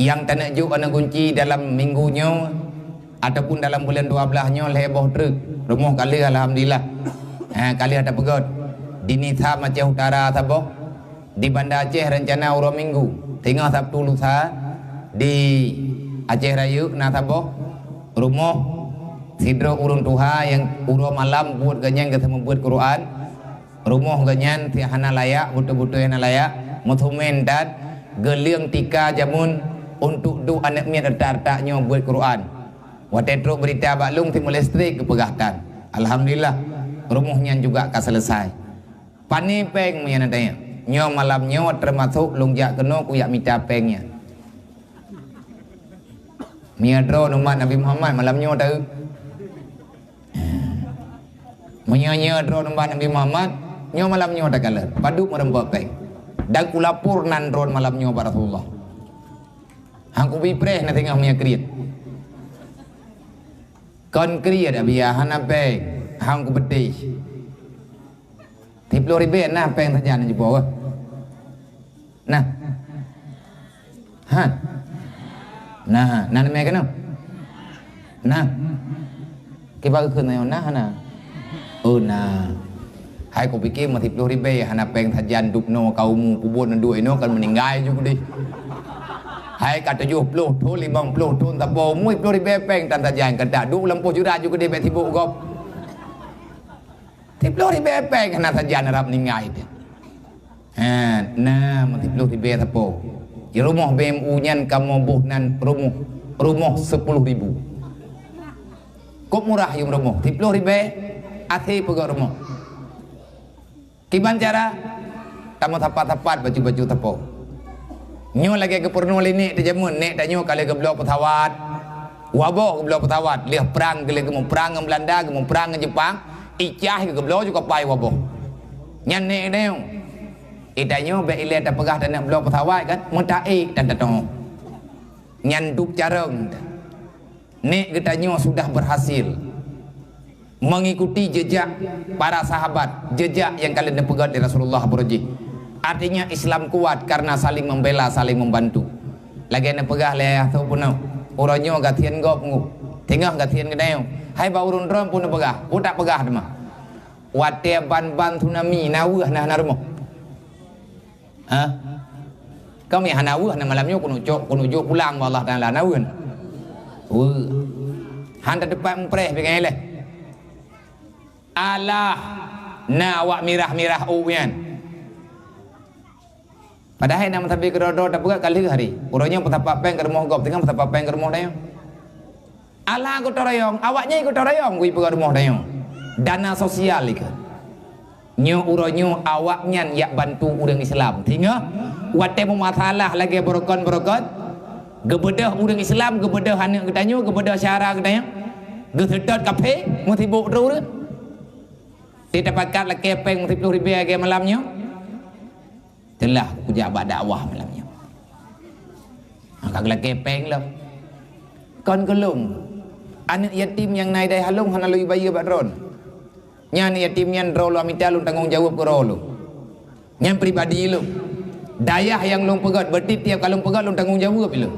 Nyang taneuk jok aneuk gunci dalam minggu nyoe ataupun dalam buleuen dua blaih nyoe lhée boh treuk. Rumoh ka lheueh, alhamdulillah. Ha, ka lheueh tapeugét. Di Nisam Aceh Utara saboh, di Banda Aceh rencana uroe Minggu, singoh Sabtu lusa di Aceh Rayeuk na saboh rumoh sidroe ureuëng tuha nyang uroe malam buet geuhnyan geuseumeubeuet Quran. Rumoh geuhnyan si hana layak, beutôi-beutôi hana layak, meuseumén that, geuleueng tika jameun untuk duek aneuk miet retak-retak nyoe beuet Quran. Watée trok beurita bak lôn, timu listrik geupeugah tan. Alhamdulillah, rumoh nyan juga ka seuleusoe. Pane péng meunyan tanya. Nyoe malam nyoe teumasok lôn jak keunoe kujak mita péng nyan. Meunyoe droeneuh umat Nabi Muhammad malam nyoe taeu. Meunyoe nyoe droeneuh umat Nabi Muhammad, nyoe malam nyoe takalon. Padub meureumpok péng. Dan kulapor nan droeneuh malam nyoe bak Rasulullah. Han kubi preh na singoh meunyoe kriet. Kon kriet, Abiya, hana péng, han kupeuteh. Siploh ribée na péng sajan jipoh. Nah. Ha. Nah, na neumé keunoe? Nah. Kiban kheun nyoe nah, hana? Oh, nah. Hai kupike meusiploh ribée hana péng sajan dubnoe ka umu peubuet neuduek inoe kan meuninggai ju keudeh. Hai ka tujoh ploh thon, limong ploh thon saboh umu, siploh ribée péng tan sajan, keudak duek lam poh jeurat ju keudeh bék sibok gob. Siploh ribée péng hana sajan rab meuninggai teuh. Ha, na meusiploh ribée sapo. Di rumoh B M U nyan kamoe boh nan rumoh, rumoh siploh ribu. Kok murah yum rumoh, siploh ribée, até peugah rumoh. Kiban cara? Tameusapat-sapat bacut-bacut sapo. Nyoe lagée geupeureunoe lé nek teuh jameun, nek tanyoe ka lheueh geubloe peusawat. Waboh geubloe peusawat, lheueh prang geulheueh geumuprang ngon Beulanda, geumuprang ngon Jeupang, icah geubloe ju kapai waboh. Nyan nek tanyoe. Itanyoe bék ilée tapeugah taneuk bloe peusawat kan, meutaék tan tatong. Nyan duek carông. Nek geutanyoe sudah berhasil. Mengikuti jejak para sahabat, jejak nyang ka lheueh neupeugét lé Rasulullah baroe jih. Artinya, Islam kuat karena saling membela, saling membantu. Lagée neupeugah lé Ayah Soe peunoh, uroe nyoe gasien gob ngu, teungoh gasien geutanyoe. Hai bak ureuëng droe pun neupeugah, peue tapeugah teuma. Watée ban-ban tsunami, na weueh na hana rumoh. Ha? Kami hana weueh na malam nyoe keuneuk cok, keuneuk jok pulang bak Allah Taala, na weueh na? Weueh. Han tateupat mupreh pih kan leh. Alah, na awak mirah-mirah u nyan. Padahai na meusabe keudroe-droe tapeugah ka lheueh hari. Uroe nyoe peusapat péng keu rumoh gob, teungoh peusapat péng keu rumoh tanyoe. Alah gotong royong, awaknyan gotong royong gui peugah rumoh tanyoe. Dana sosial ikeu. Nyoe uroe nyoe awaknyan yak bantu ureuëng Islam. Teungoh watée meumasalah lagée beurukon-beurukon, geubeudôh ureuëng Islam, geubeudôh aneuëk geutanyoe, geubeudôh syedara geutanyoe, geuseutôt kaphé, meusibok droe ureuëng. Teuh tapakat lakée péng meusiploh ribée lagée malam nyoe. Teulah kujak bak dakwah malam nyoe. Ha, ka geulakée péng lom. Kon keu lôn. Aneuëk yatim nyang na idai halong hana lôn bayeue bak droen. Nyan aneuëk yatim nyan droe lôn mita lôn tanggong jaweueb keu droe lôn. Nyan pribadi lôn. Dayah nyang lôn peugét, beutieb-tieb ka lôn peugét lôn tanggong jaweueb lôn.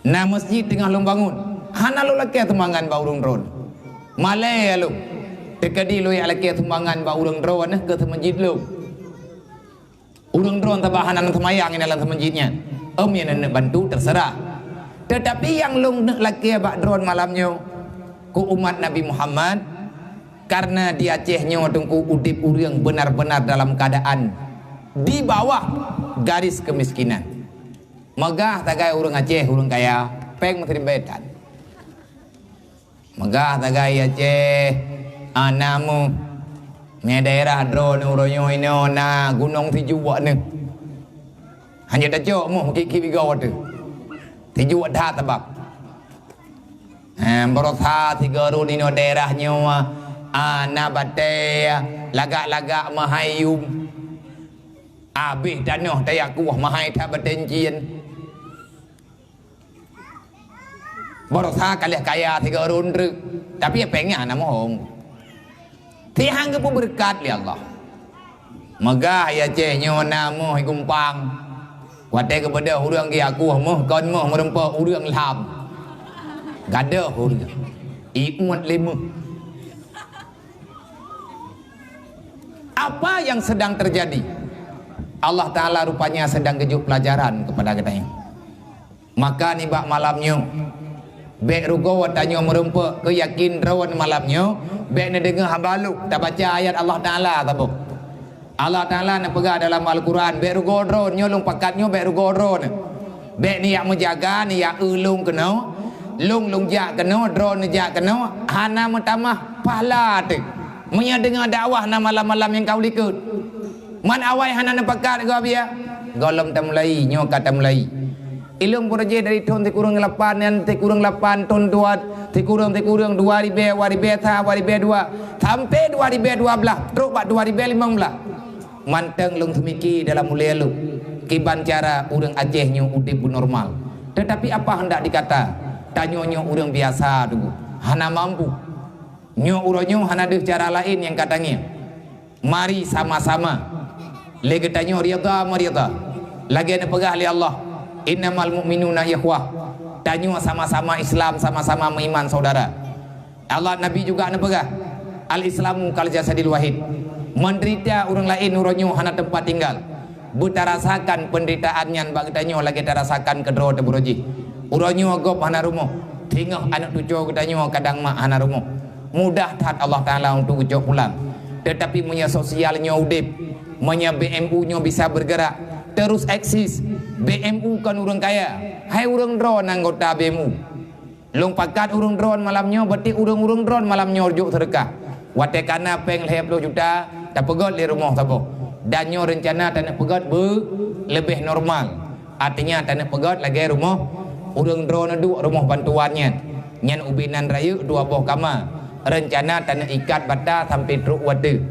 Na meuseujid teungoh lôn bangun, hana lôn lakée sumbangan bak ureuëng droen. Malée lôn. Teukeudi lôn yak lakée sumbangan bak ureuëng droen keu seumeujid lôn. Ureuëng droen sabab hana seumayang di dalam seumeujid nyan. Em nyang neuk bantu terserah. Tetapi nyang lôn neuk lakée bak droen malam nyoe keu umat Nabi Muhammad, karena di Aceh nyoe teungku udeb ureuëng benar-benar dalam keadaan di bawah garis kemiskinan. Meugah sagai ureuëng Aceh ureuëng kaya, péng meusiribée that. Meugah sagai Aceh, ana meuh. Mé daerah droeneuh uroe nyoe inoe na gunong sijuek neuh. Hana tacok meuh kik-kik bigoe teuh. Sijuek that sabab. Eh, beurasa sigoe rot inoe daerah nyoe, ah, na batée lagak-lagak meuhai yum. Abéh tanoh tayakoh meuhai that batée ncien. Baroesa ka lheueh kaya sigoe rot treuk, tapi péng nyan hana meuhong. Tihan geupeubeureukat lé Allah. Meugah ya ceh nyoe na meuh i gumpang. Watée geubeudôh ureuëng geuyakoh meuh kon meuh meureumpok ureuëng lham. Gadôh ureuëng. Iuet lé meuh. Apa yang sedang terjadi? Allah Taala rupanya sedang geujok pelajaran kepada geutanyoe. Maka nibak malam nyoe, bék rugoe tanyoe meureumpok keuyakin droen malam nyoe, bék neudeungoe haba lôn tabaca ayat Allah Taala saboh. Allah Taala neupeugah dalam Al-Quran, bék rugoe droen nyoe lôn pakat nyoe bék rugoe droen. Bék neujak meujaga, neujak eu lôn keunoe, lôn lôn jak keunoe, droen neujak keunoe, hana meutamah pahala teuh. Meunyoe deungoe dakwah na malam-malam nyang ka u likot. Man awai hana neupakat gob ya. Gohlom tamulai, nyoe ka tamulai. Ilôn peureujéh dari thon sikureueng lapan nyan, sikureueng lapan thon dua, sikureueng-sikureueng dua ribée, dua ribée sa, dua ribée dua, sampai dua ribée dua blaih, trok bak dua ribée limong blaih. Mantong lôn seumiki dalam ulée lôn, kiban cara ureuëng Aceh nyoe udeb beunormal. Tetapi apa hendak dikata, tanyoe nyoe ureuëng biasa teungku, hana mampu. Nyoe uroe nyoe hana deuh cara laén nyang ka tangieng. Mari sama-sama. Lé geutanyoe ridha meuridha. Lagée neupeugah lé Allah, "Innamal mu'minuna ikhwah." Tanyoe sama-sama Islam, sama-sama meuiman saudara. Allah Nabi juga neupeugah, "Al-Islamu kal jasadil wahid." Menderita ureuëng laén uroe nyoe hana teumpat tinggal. Beutarasakan penderitaan nyan bak geutanyoe lagée tarasakan keudroe teuh uroe jih. Uroe nyoe gob hana rumoh, singoh aneuëk tucoe geutanyoe kadang mak hana rumoh. Mudah that Allah Taala untuk geucok pulang. Tetapi meunyoe sosial nyoe udeb, meunyoe B M U nyoe bisa bergerak, terus eksis. B M U kon ureuëng kaya, hai ureuëng droen anggota B M U. Lôn pakat ureuëng droen malam nyoe, berarti ureuëng-ureuëng droen malam nyoe jok seudeukah. Watée kana péng lhée ploh juta, tapeugét lé rumoh saboh. Dan nyoe reuncana taneuk peugét beu leubeh normal. Artinya taneuk peugét lagée rumoh ureuëng droeneuh duek rumoh bantuan nyan. Nyan ubé nan rayeuk dua boh kama. Reuncana taneuk ikat bata sampai trok watée.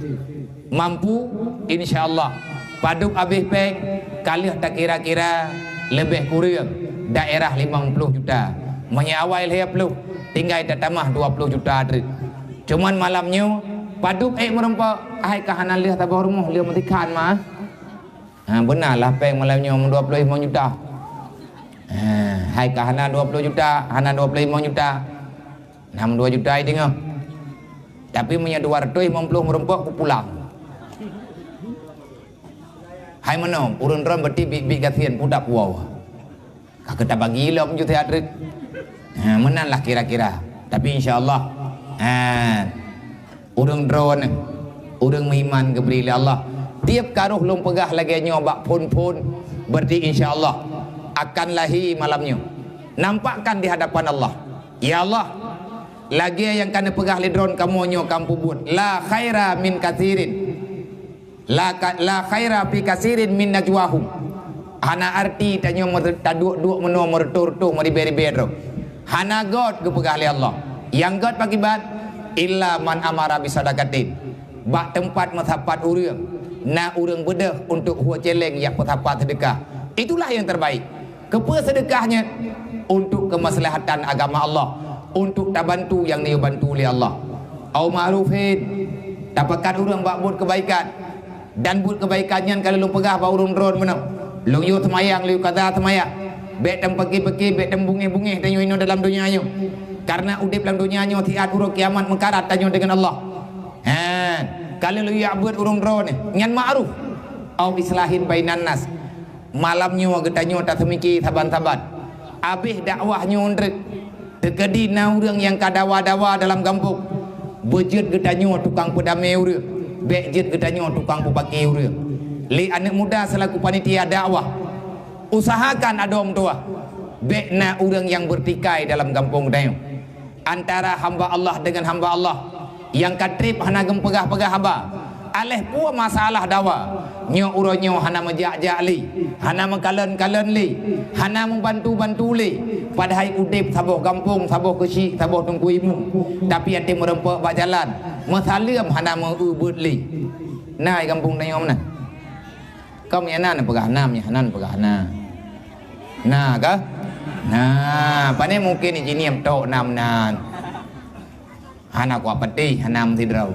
Mampu, insya Allah. Padub abéh péng, ka lheueh takira-kira leubeh kureueng daerah limong ploh juta. Meunyoe awai lhée ploh, tinggai tatamah dua ploh juta treuk. Cuman malam nyoe, padub ék meurumpok, hai ka hana lheueh saboh rumoh, lheueh meusikhan mah. Ha, beuna lah péng malam nyoe meudua ploh limong juta. Ha, hai ka hana dua ploh juta, hana dua ploh limong juta. Nam dua juta i teungoh. Tapi meunyoe dua ratus limong ploh meurumpok, kupulang. Hai meunoe, ureuëng droen berarti biet-biet gasien, pudak puwoe. Ka keutabagi lom ju tehat reuet. Ha, meunan lah kira-kira. Tapi insya Allah, ha, ureuëng droen, ureuëng meuiman geubri lé Allah. Tiep karoh lôn peugah lagée nyoe bak phon-phon, berarti insya Allah akan lahé malam nyoe. Nampakkan di hadapan Allah. Ya Allah, lagée nyang ka neupeugah lé droen kamoe nyoe ka peubuet. La khaira min katsirin. La ka, la khaira fi katsirin min najwahum. Hana arti tanyoe meure-, taduek-duek meunoe meureutoh-reutoh meuribée-ribée droe. Hana göt geupeugah lé Allah. Nyang göt pakriban? Illa man amara bisadaqatin. Bak teumpat meusapat ureuëng, na ureuëng beudôh untuk hue céléng jak peusapat seudeukah. Itulah yang terbaik. Keupeue seudeukah nyan? Untuk keumaslahatan agama Allah, untuk tabantu nyang neuyue bantu lé Allah. Au ma'rufin, tapakat ureuëng bak buet keubaikan, dan buet keubaikan nyan ka lôn peugah bak ureuëng droen meunoe. Lôn yue seumayang, lôn yue kaza seumayang. Bék tameupeuki-peuki, bék tamubungéh-bungéh tanyoe inoe dalam donya nyoe. Karena udeb lam donya nyoe siat uroe kiamat meukarat tanyoe deungon Allah. Hen, ka lheueh lôn yue beuet ureuëng droen nyan ma'ruf. Au islahin bainan nas. Malam nyoe geutanyoe taseumiki saban-saban. Abéh dakwah nyoe reuet, teukeudi na ureuëng nyang ka dawa-dawa dalam gampông, beujeuet geutanyoe tukang peudamé ureuëng, bék jeuet geutanyoe tukang peupaki ureuëng. Lé aneuëk muda seulaku panitia dakwah, usahakan adoe meutuwah, bék na ureuëng nyang beurtikai dalam gampông geutanyoe. Antara hamba Allah dengan hamba Allah nyang ka treb hana geumeupeugah-peugah haba. Aléh peue masalah dawa, nyoe uroe nyoe hana meujak-jak lé, hana meukalon-kalon lé, hana meubantu-bantu lé. Padahai udeb saboh gampông, saboh keuchik, saboh teungku imeum, tapi até meurumpok bak jalan, meusaleuem hana meu-eu beuet lé. Na i gampông tanyoe meunan? Kau meunyo na neupeugah na, meunyo hana neupeugah hana. Na kah? Na, pane mungken di sini tok na meunan. Hana kuat peutih, hana meusidroe.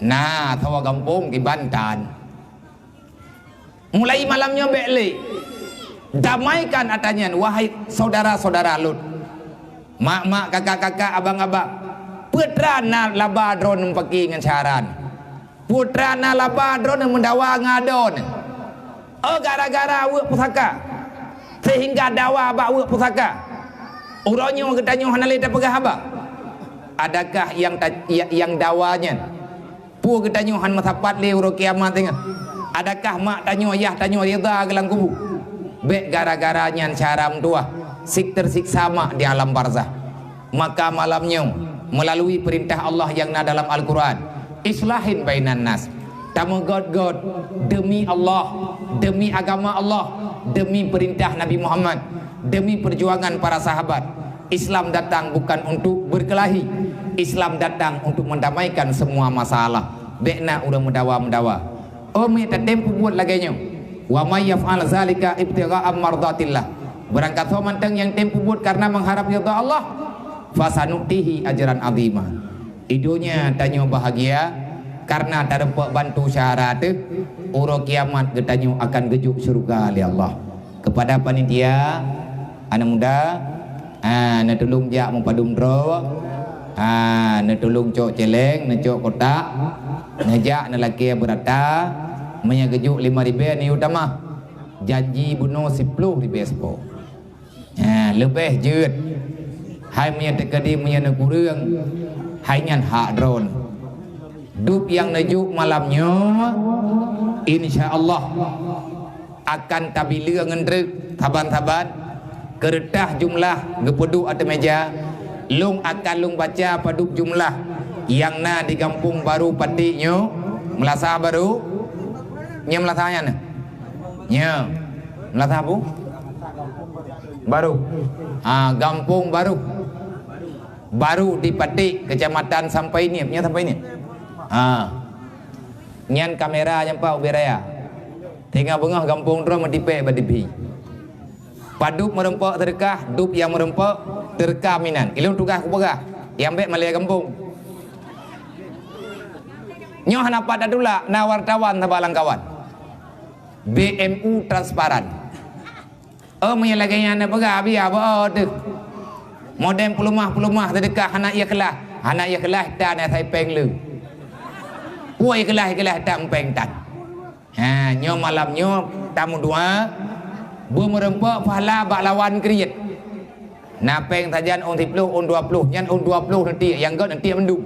Na, sawa gampông kiban tan. Mulai malam nyoe bék lé. Damaikan atra nyan, wahai saudara-saudara lôn. Mak-mak, kakak-kakak, abang-abang. Peue teuma na laba droeneuh meupaki ngon syedara nyoe. Peue teuma na laba droeneuh meudawa ngon adoe nyoe. Oh, gara-gara weuek pusaka. Sehingga dawa bak weuek pusaka. Uroe nyoe geutanyoe hana lé tapeugah haba. Adakah nyang ta-, ya-, nyang dawa nyan? Peue geutanyoe han meusapat lé uroe kiamat teungoh? Adakah mak tanyoe, yah tanyoe ridha geuh lam kubu? Bék gara-gara nyan syedara meutuwah, sik teusiksa mak di alam barzah. Maka malam nyoe, meulalu peurintah Allah nyang na dalam Al-Qur'an, islahin bainan nas, tameugöt-göt deumi Allah, deumi agama Allah, deumi peurintah Nabi Muhammad, deumi peujuangan para sahabat. Islam datang bukan untuk berkelahi. Islam datang untuk mendamaikan semua masalah. Bék na ureuëng meudawa-meudawa. Oh, meuitam peubuet lagée nyoe. Wa may yaf'al zalika ibtigha'a mardatillah. Barangkasoe mantong nyang tem peubuet karena mengharap ridha Allah, fasanu'tihi ajran azima. Di donya tanyoe bahagia karena tarumpok bantu syedara teuh, uroe kiamat geutanyoe akan geujok syeuruga lé Allah. Kepada panitia, aneuk muda, ha, neutulông jak meupadum droe, ha, neutulông cok céléng, neucok kotak, neujak neulakée beurata, meunyo geujok lima ribée neuyue tamah. Janji bunoe siploh ribée seupôt. Ha, leubeh jeuet. Hai meunyo teukeudi meunyo neukureueng, hai nyan hak droeneuh. Dub nyang neujok malam nyoe, insya Allah, akan tabileueng ngon treuk saban-saban, keureutah jumlah geupeuduek ateueh meja, lôn akan lôn baca padub jumlah nyang na di Gampông Baru Paték nyoe, Meulasa Baru, nyoe Meulasa nyan. Nyoe, Meulasa Baru. Ha, Gampông Baru. Baru di Paték, Kecamatan Sampainie, nyan Sampainie. Ha. Nyan kamera nyan pat ubé raya. Teungoh beungoh gampông droe meutipék bak T V. Padub meurumpok seudeukah, dub nyang meurumpok teureukam inan. Ilôn tugaih kupeugah, nyang bék malée gampông. Nyoe hana pat tatulak, na wartawan saban lam kawan. B M U transparan. Oh, meunyo lagèe nyan na peugah, biya beuo teuh. Model peulumah-peulumah seudeukah hana ikhlas, hana ikhlas tan asai péng le. Peue ikhlas-ikhlas tan péng tan. Ha, nyoe malam nyoe tameudoa, beumeureumpok pahala bak lawan kriet. Na péng sajan ôn siploh, ôn dua ploh, nyan ôn dua ploh nanti, nyang gèt nanti mandum.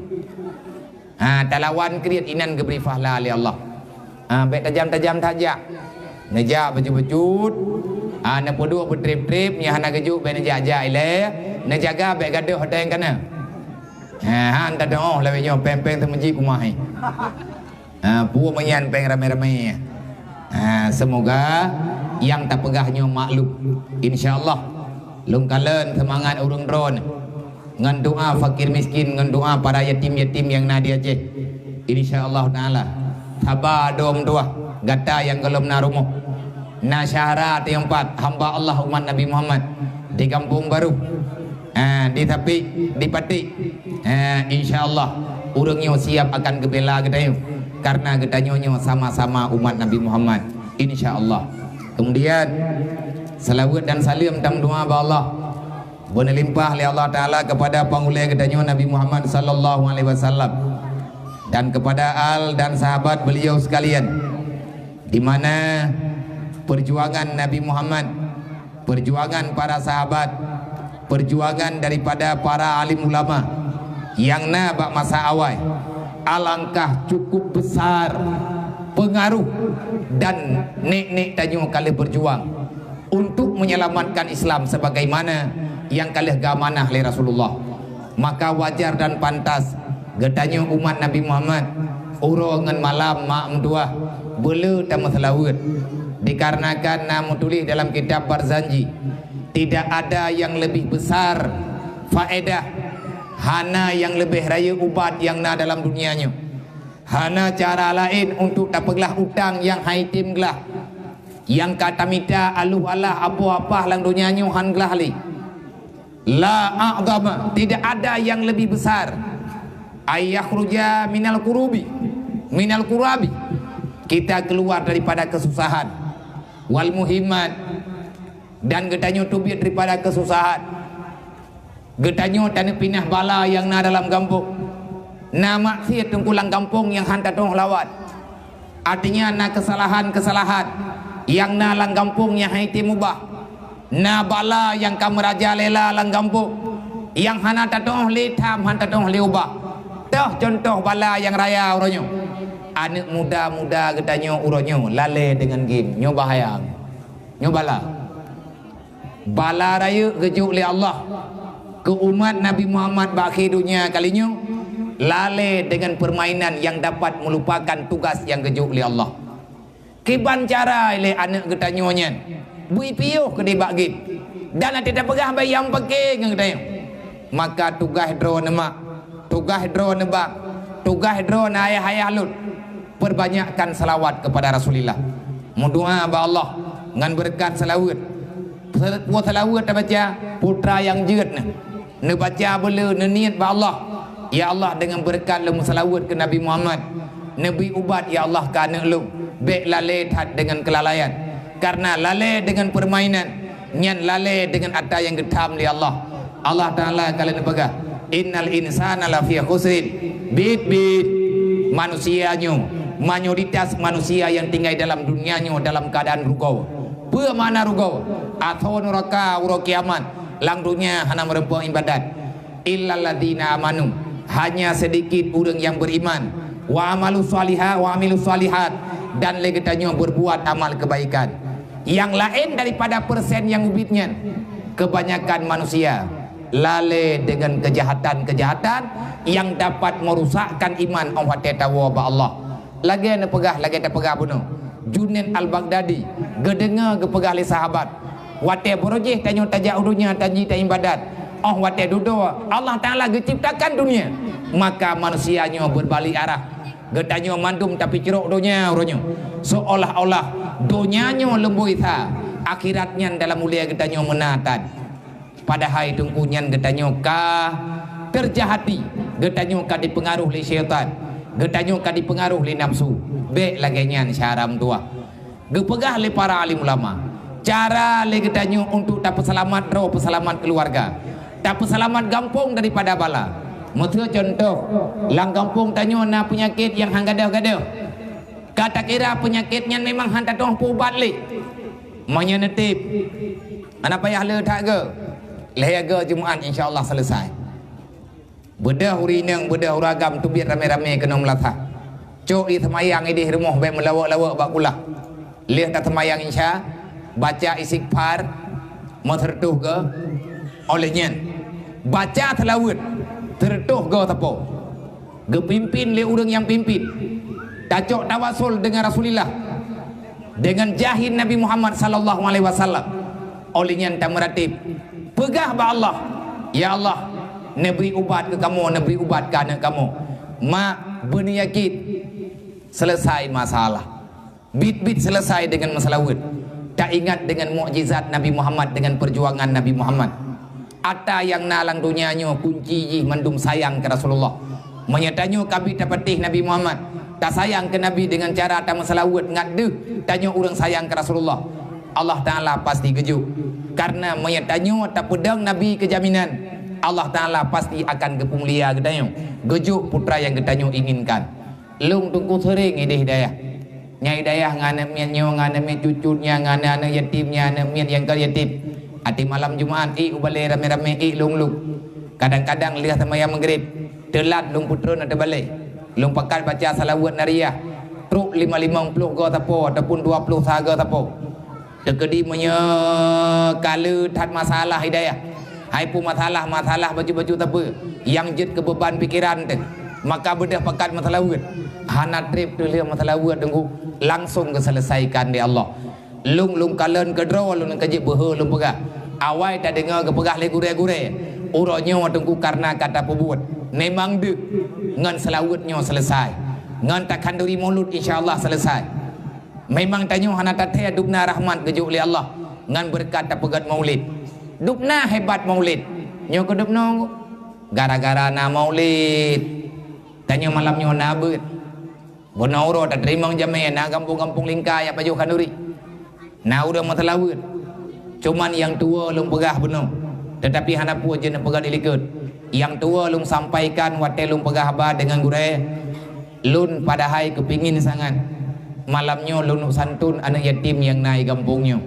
Ha, talawan kriet inan geubri pahala lé Allah. Ha, bèk tajam-tajam tajak. Neujak bacut-bacut, ha, neupeuduek beutrép-trép, nyang hana geujok bèk neujak-jak ilèe, neujaga bèk gadôh ateueh nyang kana. Ha, han tadong lawét nyoe péng-péng teumeujik keumah. Ha, peue meunyan péng ramé-ramé. Ha, semoga nyang tapeugah nyoe maklum. Insya Allah, lôn kalon seumangat ureueng droeneuh. Ngon doa fakir miskin, ngon doa para yatim-yatim nyang na di Aceh. Insya Allah Taala. Saba dua meutuah, gata nyang gohlom na rumoh. Na syedara teuh nyang pat, hamba Allah umat Nabi Muhammad di Gampông Barô. Ha, di Tapi, di Paték. Ha, insya Allah, ureueng nyoe siap akan geubela geutanyoe. Karena geutanyoe nyoe sama-sama umat Nabi Muhammad. Insya Allah. Kemudian, salawat dan salam tameudoa bak Allah. Beuneulimpah lé Allah Taala kepada pangulèe geutanyoe Nabi Muhammad sallallahu alaihi wasallam dan kepada al dan sahabat beliau sekalian, di mana perjuangan Nabi Muhammad, perjuangan para sahabat, perjuangan daripada para alim ulama nyang na bak masa awai alangkah cukup besar pengaruh dan nek-nek tanyoe ka lheueh berjuang untuk menyelamatkan Islam sebagaimana nyang ka lheueh geuamanah lé Rasulullah. Maka wajar dan pantas geutanyoe umat Nabi Muhammad uroe ngon malam mak meutuah beuleu tameuseulaweuet, dikarenakan na meutuléh dalam kitab Barzanji, tidak ada yang lebih besar faedah, hana nyang leubeh rayeuk ubat nyang na dalam dunia nyoe. Hana cara laén untuk tapeuglah utang nyang han item glah. Nyang ka tamita aloh alah apoh apah lam donya nyoe han glah lé. La a'zama, tidak ada yang lebih besar. Ay yakhruja minal kurubi, minal kurabi. Kita keluar daripada kesusahan. Wal muhimmat, dan geutanyoe teubiet daripada kesusahan. Geutanyoe taneupinah bala nyang na dalam gampông. Na maksiet teungku lam gampông nyang han tatu'oh lawan. Artinya na keusalahan-keusalahan nyang na lam gampông nyang han item ubah. Na bala nyang ka meurajalela lam gampông nyang hana tatu'oh lé tham, han tatu'oh lé ubah. Toh contoh bala nyang raya uroe nyoe. Aneuk muda-muda geutanyoe uroe nyoe lalée deungon game. Nyoe bahaya. Nyoe bala. Bala rayeuk geujok lé Allah keu umat Nabi Muhammad bak akhé donya kali nyoe, lalée deungon peurmainan nyang dapat meulupakan tugas nyang geujok lé Allah. Kiban cara lé aneuk geutanyoe nyan beu piôh keudeh bak gét, dan até tapeugah bak nyang paké ngon geutanyoe. Maka tugaih droeneuh mak, tugaih droeneuh bak, tugaih droeneuh ayah-ayah lôn, peubanyakkan seulaweuet keupada Rasulillah. Meudoá bak Allah ngon beureukat seulaweuet. Peue seulaweuet tabaca, putra nyang jeuet nyoe. Neubaca beuleu, neuniet bak Allah, "Ya Allah, deungon beureukat lôn meuseulaweuet keu Nabi Muhammad, neubri ubat, ya Allah, keu aneuk lôn, bék lalée that deungon keulalaian. Kareuna lalée deungon peurmainan, nyan lalée deungon atra nyang geutham lé Allah." Allah Taala ka lheueh neupeugah, "Innal insana lafi khusrin." Bit-bit. Manusia nyoe, mayoritas manusia nyang tinggai dalam dunia nyoe dalam keuadaan rugoe. Peue makna rugoe? Asoe nuraka uroe kiamat, lam dunia hana meureumpok ibadat. Illalladzina amanu, hanya sedikit ureuëng nyang beriman, wa amalu shaliha, wa amilu shalihat, dan lé geutanyoe berbuat amal kebaikan. Nyang laén daripada persen nyang ubit nyan, kebanyakan manusia lalée deungon keujahatan-keujahatan nyang dapat merusakkan iman óh watée tawoe bak Allah. Lagée neupeugah, lagée tapeugah bunoe, Junaid Al-Baghdadi geudeungoe geupeugah lé sahabat, "Watée barô jih tanyoe tajak u donya tanji taibadat, óh watée dudoe Allah Taala geuciptakan dunia, maka manusia nyoe beubalik arah. Geutanyoe mandum tapicrok donya uroe nyoe, seolah-olah donya nyoe leumboi sa, akhirat nyan dalam ulée geutanyoe meunan." Padahai teungku nyan geutanyoe ka teurjahati, geutanyoe ka dipeungaruh lé syaitan. Geutanyoe ka dipeungaroh lé nafsu. Bék lagée nyan syedara meutuwah. Geupeugah lé para alim ulama, cara lé geutanyoe untuk tapeuseulamat droe, peuseulamat keuluwarga, tapeuseulamat gampông daripada bala. Meuseu cuntoh, lam gampông tanyoe na peunyakét nyang han gadôh-gadôh. Ka takira peunyakét nyan memang han tatu'oh peuubat lé. Meunyoe neutép, hana payah le that geu. Lhée geu Jumaat insya Allah seuleusai. Beudôh ureuëng inong, beudôh ureuëng agam teubiet ramé-ramé keunoe meulasah. Cok ie seumayang idéh rumoh bék meulawok-lawok bak kulah. Lheueh taseumayang Isya, baca istighfar meuseureutoh geu. Óh lheueh nyan, baca seulaweuet seureutoh geu sapo. Geupimpin lé ureuëng nyang pimpin. Tacok tawasul deungon Rasulillah, deungon jahin Nabi Muhammad sallallahu alaihi wasallam. Óh lheueh nyan tameuratéb, peugah bak Allah, "Ya Allah, neubri ubat keu kamoe, neubri ubat keu aneuëk kamoe. Mak, beuneuyakin, seuleusai masalah." Bit-bit seuleusai deungon meuseulaweuet. Taingat deungon mukjizat Nabi Muhammad, deungon peujuangan Nabi Muhammad. Ata nyang na lam donya nyoe kunci jih mandum sayang keu Rasulullah. Meunyoe tanyoe ka bit tapatéh Nabi Muhammad, tasayang keu Nabi deungon cara tameuseulaweuet ngat deuh tanyoe ureuëng sayang keu Rasulullah, Allah Ta'ala pasti geujok. Karena meunyoe tanyoe tapeudong Nabi keu jaminan, Allah Ta'ala pasti akan geupeumulia geutanyoe, geujok putra nyang geutanyoe inginkan. Lôn Teungku seuring idéh dayah. Nyang i dayah ngon aneuëk miet nyoe, ngon aneuëk miet cucut nyan, ngon aneuëk yatim nyan, aneuëk miet nyang ka yatim. Até malam Jumaat, ék u balée ramé-ramé, ék lôn-lôn. Kadang-kadang lheueh seumayang Maghrib, teulat lôn peutreun ateueh balée. Lôn pakat baca salaweuet nariyah, trok lima limong ploh goe sapo ataupun dua ploh sa goe sapo. Teukeudi meunyoe ka le that masalah i dayah, hai peue masalah, masalah bacut-bacut sapeue nyang jeuet keu beuban pikeran teuh, maka beudôh pakat meuseulaweuet. Hana treb teuh lheueh meuseulaweuet Teungku, langsong geuseuleusaikan lé Allah. Lôn, lôn kalon keudroe lôn ka jeuet beuhe lôn peugah. Awai tadeungoe geupeugah lé gurée-gurée, uroe nyoe Teungku kareuna ka tapeubuet. Memang deuh, ngon seulaweuet nyoe seuleusai. Ngon takhanduri mulod insya Allah seuleusai. Memang tanyoe hana tathée dubna rahmat geujok lé Allah ngon beureukat tapeugét maulid. Dubna hebat maulid. Nyoe keu dubnoe gara-gara na maulid. Tanyoe malam nyoe na beuet. Bunoe uroe tateurimong jamé na gampông-gampông lingka jak pajoh khanduri. Na ureuëng meuseulaweuet. Cuman nyang tuwoe lôn peugah bunoe, teutapi hana peue jeuet neupeugah di likot. Nyang tuwoe lôn sampaikan watée lôn peugah haba deungon gurée, lôn padahai keupingin sangat malam nyoe lôn santon aneuëk yatim nyang na i gampông nyoe.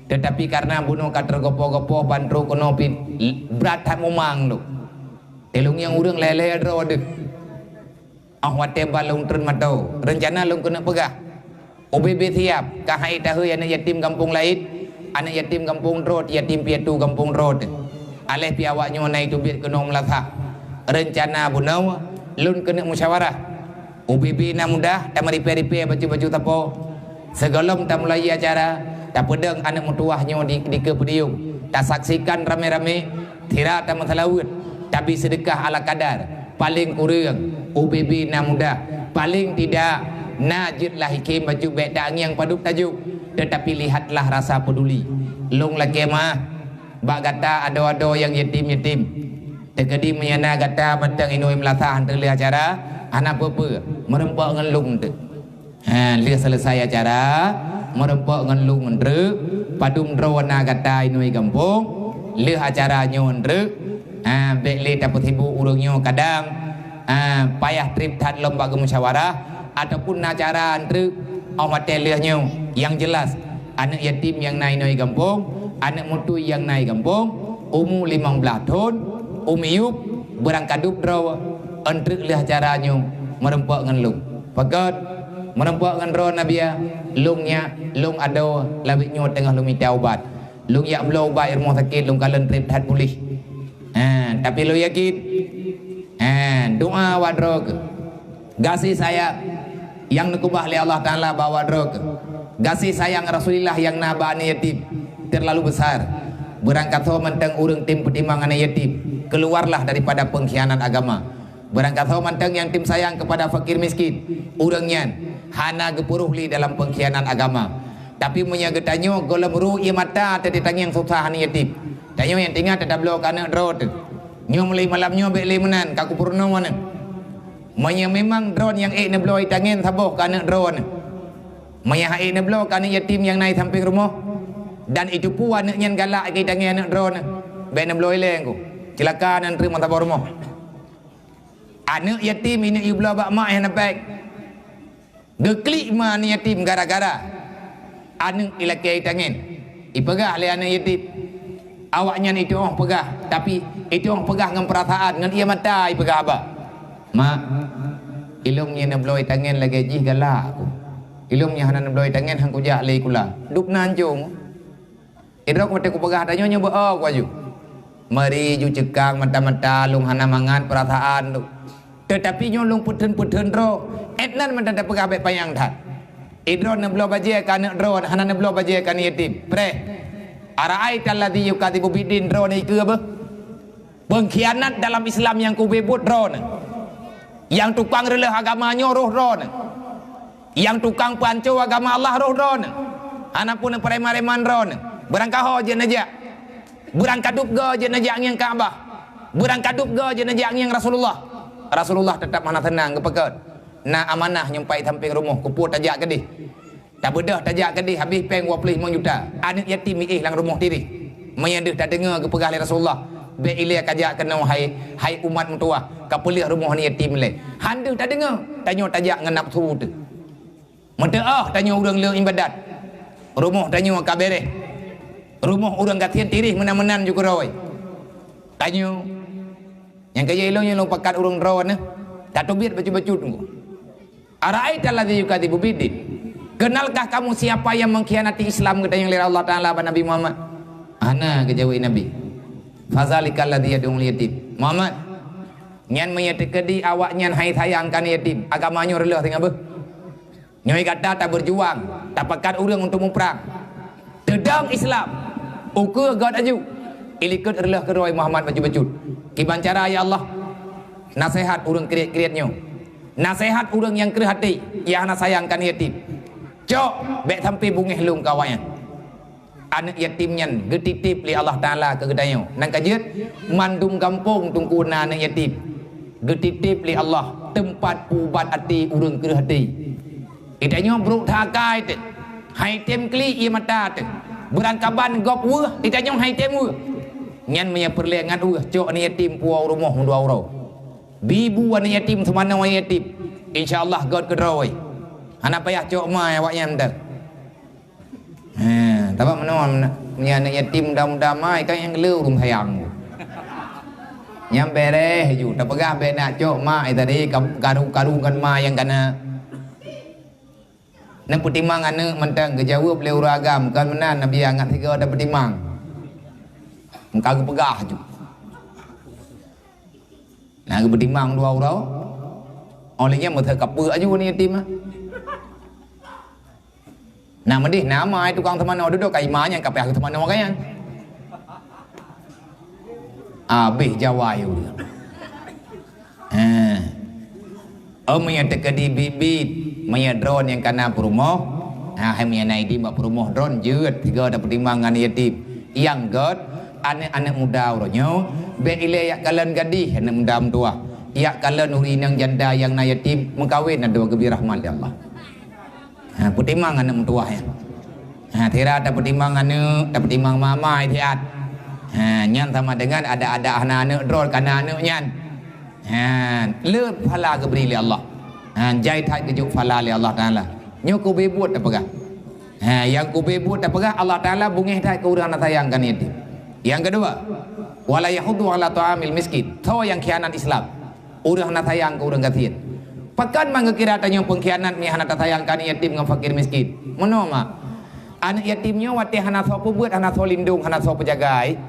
Teutapi kareuna bunoe ka teugopoh-gopoh ban trok keunoe pih brat that mumang lôn. Teulông nyang ureuëng lhée-lhée droe deuh. Óh watée ban lôn treun mantong, reuncana lôn keuneuk peugah, "Ubé-bé siab, ka hai tahôi aneuëk yatim gampông laén, aneuëk yatim gampông droe, yatim piatu gampông droe teuh. Aléh pih awak nyoe na iteubiet keunoe meulasah." Reuncana bunoe lôn keuneuk musyawarah. Ubé-bé na mudah, tameuripée-ripée bacut-bacut sapo. Sigohlom tamulai acara, tapeudong aneuëk meutuwah nyoe di, dikeue podium. Tasaksikan ramé-ramé, sira tameuseulaweuet, tabi seudeukah ala kadar. Paleng kureueng, ubé-bé na mudah, paleng tidak, na jeuet lah ikhém bacut bék tangieng padub tajok, teutapi lihatlah rasa peuduli. Lôn lakée meu'ah bak gata adoe-adoe nyang yatim-yatim. Teukeudi meunyoe na gata mantong inong meulasah han teuh lheueh acara, hana peue-peue, meurumpok ngon lôn teuk. Ha, lheueh seuleusai acara, meurumpok ngon lôn treuk, padum droe na gata inong gampông, lheueh acara nyoe treuk, ha, bék lé tapeusibok ureuëng nyoe kadang, ha, payah treb that lom bak geumusyawarah, ataupun na acara treuk, óh watée lheueh nyoe, nyang jeulaih, aneuëk yatim nyang na inong gampông, aneuëk mutui nyang na i gampông, umu limong blaih thon, u miyueb, beurangkadub droe, treuk lheueh acara nyoe, meurumpok ngon lôn. Pakon, meurumpok ngon droe Nabiya, lôn nyak, lôn adoe, lawét nyoe teungoh lôn mita ubat. Lôn jak bloe ubat i rumoh sakét, lôn kalon treb that puléh. Ha, tapi lôn yakin, ha, doa awak droe keuh. Gaséh sayang nyang neukeubah lé Allah Ta'ala bak awak droe keuh. Gaséh sayang Rasulullah nyang na bak aneuëk yatim teurlalu besar. Beurangkasoe mantong ureuëng tem peutimang aneuëk yatim, keuluwarlah daripada peungkhianat agama. Beurangkasoe mantong nyang tem sayang keupada fakir miskin, ureuëng nyan hana geupeuroh lé dalam peungkhianat agama. Tapi meunyoe geutanyoe gohlom ru ié mata teuh tangieng susah aneuëk yatim, tanyoe nyang tinggai teutabloe keu aneuëk droe teuh. Nyoe mulai malam nyoe bék lé meunan, ka kupeurunoe aneuëk. Meunyoe memang droeneuh nyang ék neubloe itangen saboh keu aneuk droeneuh, meunyoe han ék neubloe keu aneuk yatim nyang na i sampéng rumoh, dan iteupeue aneuk nyan galak keu itangen aneuk droeneuh, bék neubloe ilée ku. Ceulaka nan treuk meusaboh rumoh. Aneuk yatim ineuk yue bloe bak mak nyang hana péng. Geuklik ma aneuk yatim gara-gara aneuk ilakée itangen. Ipeugah lé aneuk yatim. Awaknyan itu'oh peugah, tapi itu'oh peugah ngon peurasaan, ngon ié mata ipeugah haba. "Mak, ilôn nyang neubloe itangen lagée jih galak ku. Ilôn nyang hana neubloe itangen han kujak lé sikula." Dub na ancong. Idroe watée kupeugah tanyoe nyoe beu-o ku aju. Meuri ju ceukang mata-mata lôn hana mangat peurasaan lôn. Teutapi nyoe lôn peutheun-peutheun droe, étnan mantong tapeugah bék panyang that. Idroe neubloe bajée keu aneuk droe, hana neubloe bajée keu aneuk yatim. Preh. Ara'aital ladzi yukadzibu biddin, droe nyoe ikeue beuh. Pengkhianat dalam Islam nyang kube buet droeneuh. Nyang tukang reuleueh agama nyoe roh droeneuh. Nyang tukang peuanco agama Allah roh droeneuh. Hana pun preman-preman droeneuh. Beurangkaho jeuet neujak. Beurangkadub goe jeuet neujak ngieng Ka'bah. Beurangkadub goe jeuet neujak ngieng Rasulullah. Rasulullah teutap hana seunang geupeugah, "Na amanah nyang pai sampéng rumoh, keupeue tajak keudeh." Tabeudôh tajak keudeh habéh péng dua ploh limong juta. Aneuk yatim miéh lam rumoh tireh. Meunyoe deuh tadeungoe geupeugah lé Rasulullah, "Bék ilée kajak keunoe hai, hai umat meutuwah, kapeuleueh rumoh aneuk yatim lé." Han deuh tadeungoe, tanyoe tajak ngon nafsu teuh. Meuteu'oh tanyoe ureuëng le iébadat. Rumoh tanyoe ka béréh. Rumoh ureuëng gasien tireh meunan-meunan ju keudroe. Tanyoe nyang keu ilôn nyang lôn pakat ureuëng droeneuh, tateubiet bacut-bacut teungku. Ara'aital ladzi yukadzibu biddin. Kenalkah kamu siapa yang mengkhianati Islam, geutanyong lé Allah Taala bak Nabi Muhammad. Hana, geujaweueb Nabi. Fadzalikal ladzi yad'ul yatim. Muhammad, nyan meunyoe teukeudi awaknyan hai sayang keu aneuk yatim, agama nyoe reuleueh singoh beuh. Nyoe gata tabeujuang, tapakat ureuëng untuk muprang. Teudong Islam, ukeue göt aju, ilikot reuleueh keudroe Muhammad bacut-bacut. Kiban cara ya Allah, naseuhat ureuëng kriet-kriet nyoe. Naseuhat ureuëng nyang kreueh até, nyang hana sayang keu aneuk yatim. Cok, bék sampé beungéh lôn keu awaknyan. Aneuk yatim nyan geutitip lé Allah Taala keu geutanyoe. Nyang ka jeuet, mandum gampông teungku na aneuk yatim. Geutitip lé Allah teumpat peuubat até ureuëng kreueh até. Geutanyoe brok that akai teuh, han tém klik ié mata teuh. Beurangkaban gob weueh, geutanyoe han tém weueh. Nyan meunyoe peureulée ngat weueh, cok aneuk yatim puwoe u rumoh meudua uroe. Bi bu aneuk yatim, seumanoe aneuk yatim. Insya Allah göt keudroe. Hana payah cok ma awaknyan teuh. He, tabak meunoe, meunyoe aneuk yatim muda-muda ma, kan nyang le ureuëng sayang. Nyang béréh ju, tapeugah bék nak cok ma, eh, tadi ka-, karu-karu ngon ma nyang kana. Neupeutimang aneuk mantong, geujaweueb lé ureuëng agam, kon meunan Nabi, ngat sigoe tapeutimang. Ka geupeugah ju. Na geupeutimang dua uroe. Óh lheueh nyan meuteuk kapeue aju aneuk yatim nyan. Na meudeh na ma tukang seumanoe dudoe ka ima nyan ka payah seumanoe ka nyan. Abéh Jawa yue. Ha. Oh, meunyoe teukeudi biet-biet, meunyoe droeneuh nyang kana peurumoh, ha, hai meunyoe na idin bak peurumoh droeneuh jeuet, sigoe tapeutimang ngon yatim. Nyang göt, aneuk-aneuk muda uroe nyoe, bék ilée jak kalon gadih aneuk muda meutuwah. Jak kalon ureuëng inong janda nyang na yatim, meukawen na dua geubri rahmat lé Allah. Ha, peutimang aneuk meutuwah nyan. Ha, sira tapeutimang aneuk, tapeutimang mama siat. Ha, nyan sama dengan ada-ada hana aneuk droe kana aneuk nyan. Ha, le phala geubri lé Allah. Ha, jai that geujok phala lé Allah Taala. Nyoe kube buet tapeugah. Ha, nyang kube buet tapeugah Allah Taala beungéh that keu ureuëng hana sayang keu aneuk yatim. Nyang keudua, wala yahuddu ala ta'amil miskin. Tho nyang khianat Islam. Ureuëng hana sayang keu ureuëng gasien. Pakon man geukira tanyoe peungkhianat meunyoe hana tasayang keu aneuk yatim ngon fakir miskin? Meunoe mak. Aneuk yatim nyoe watée hana soe peubuet, hana soe lindong, hana soe peujagai,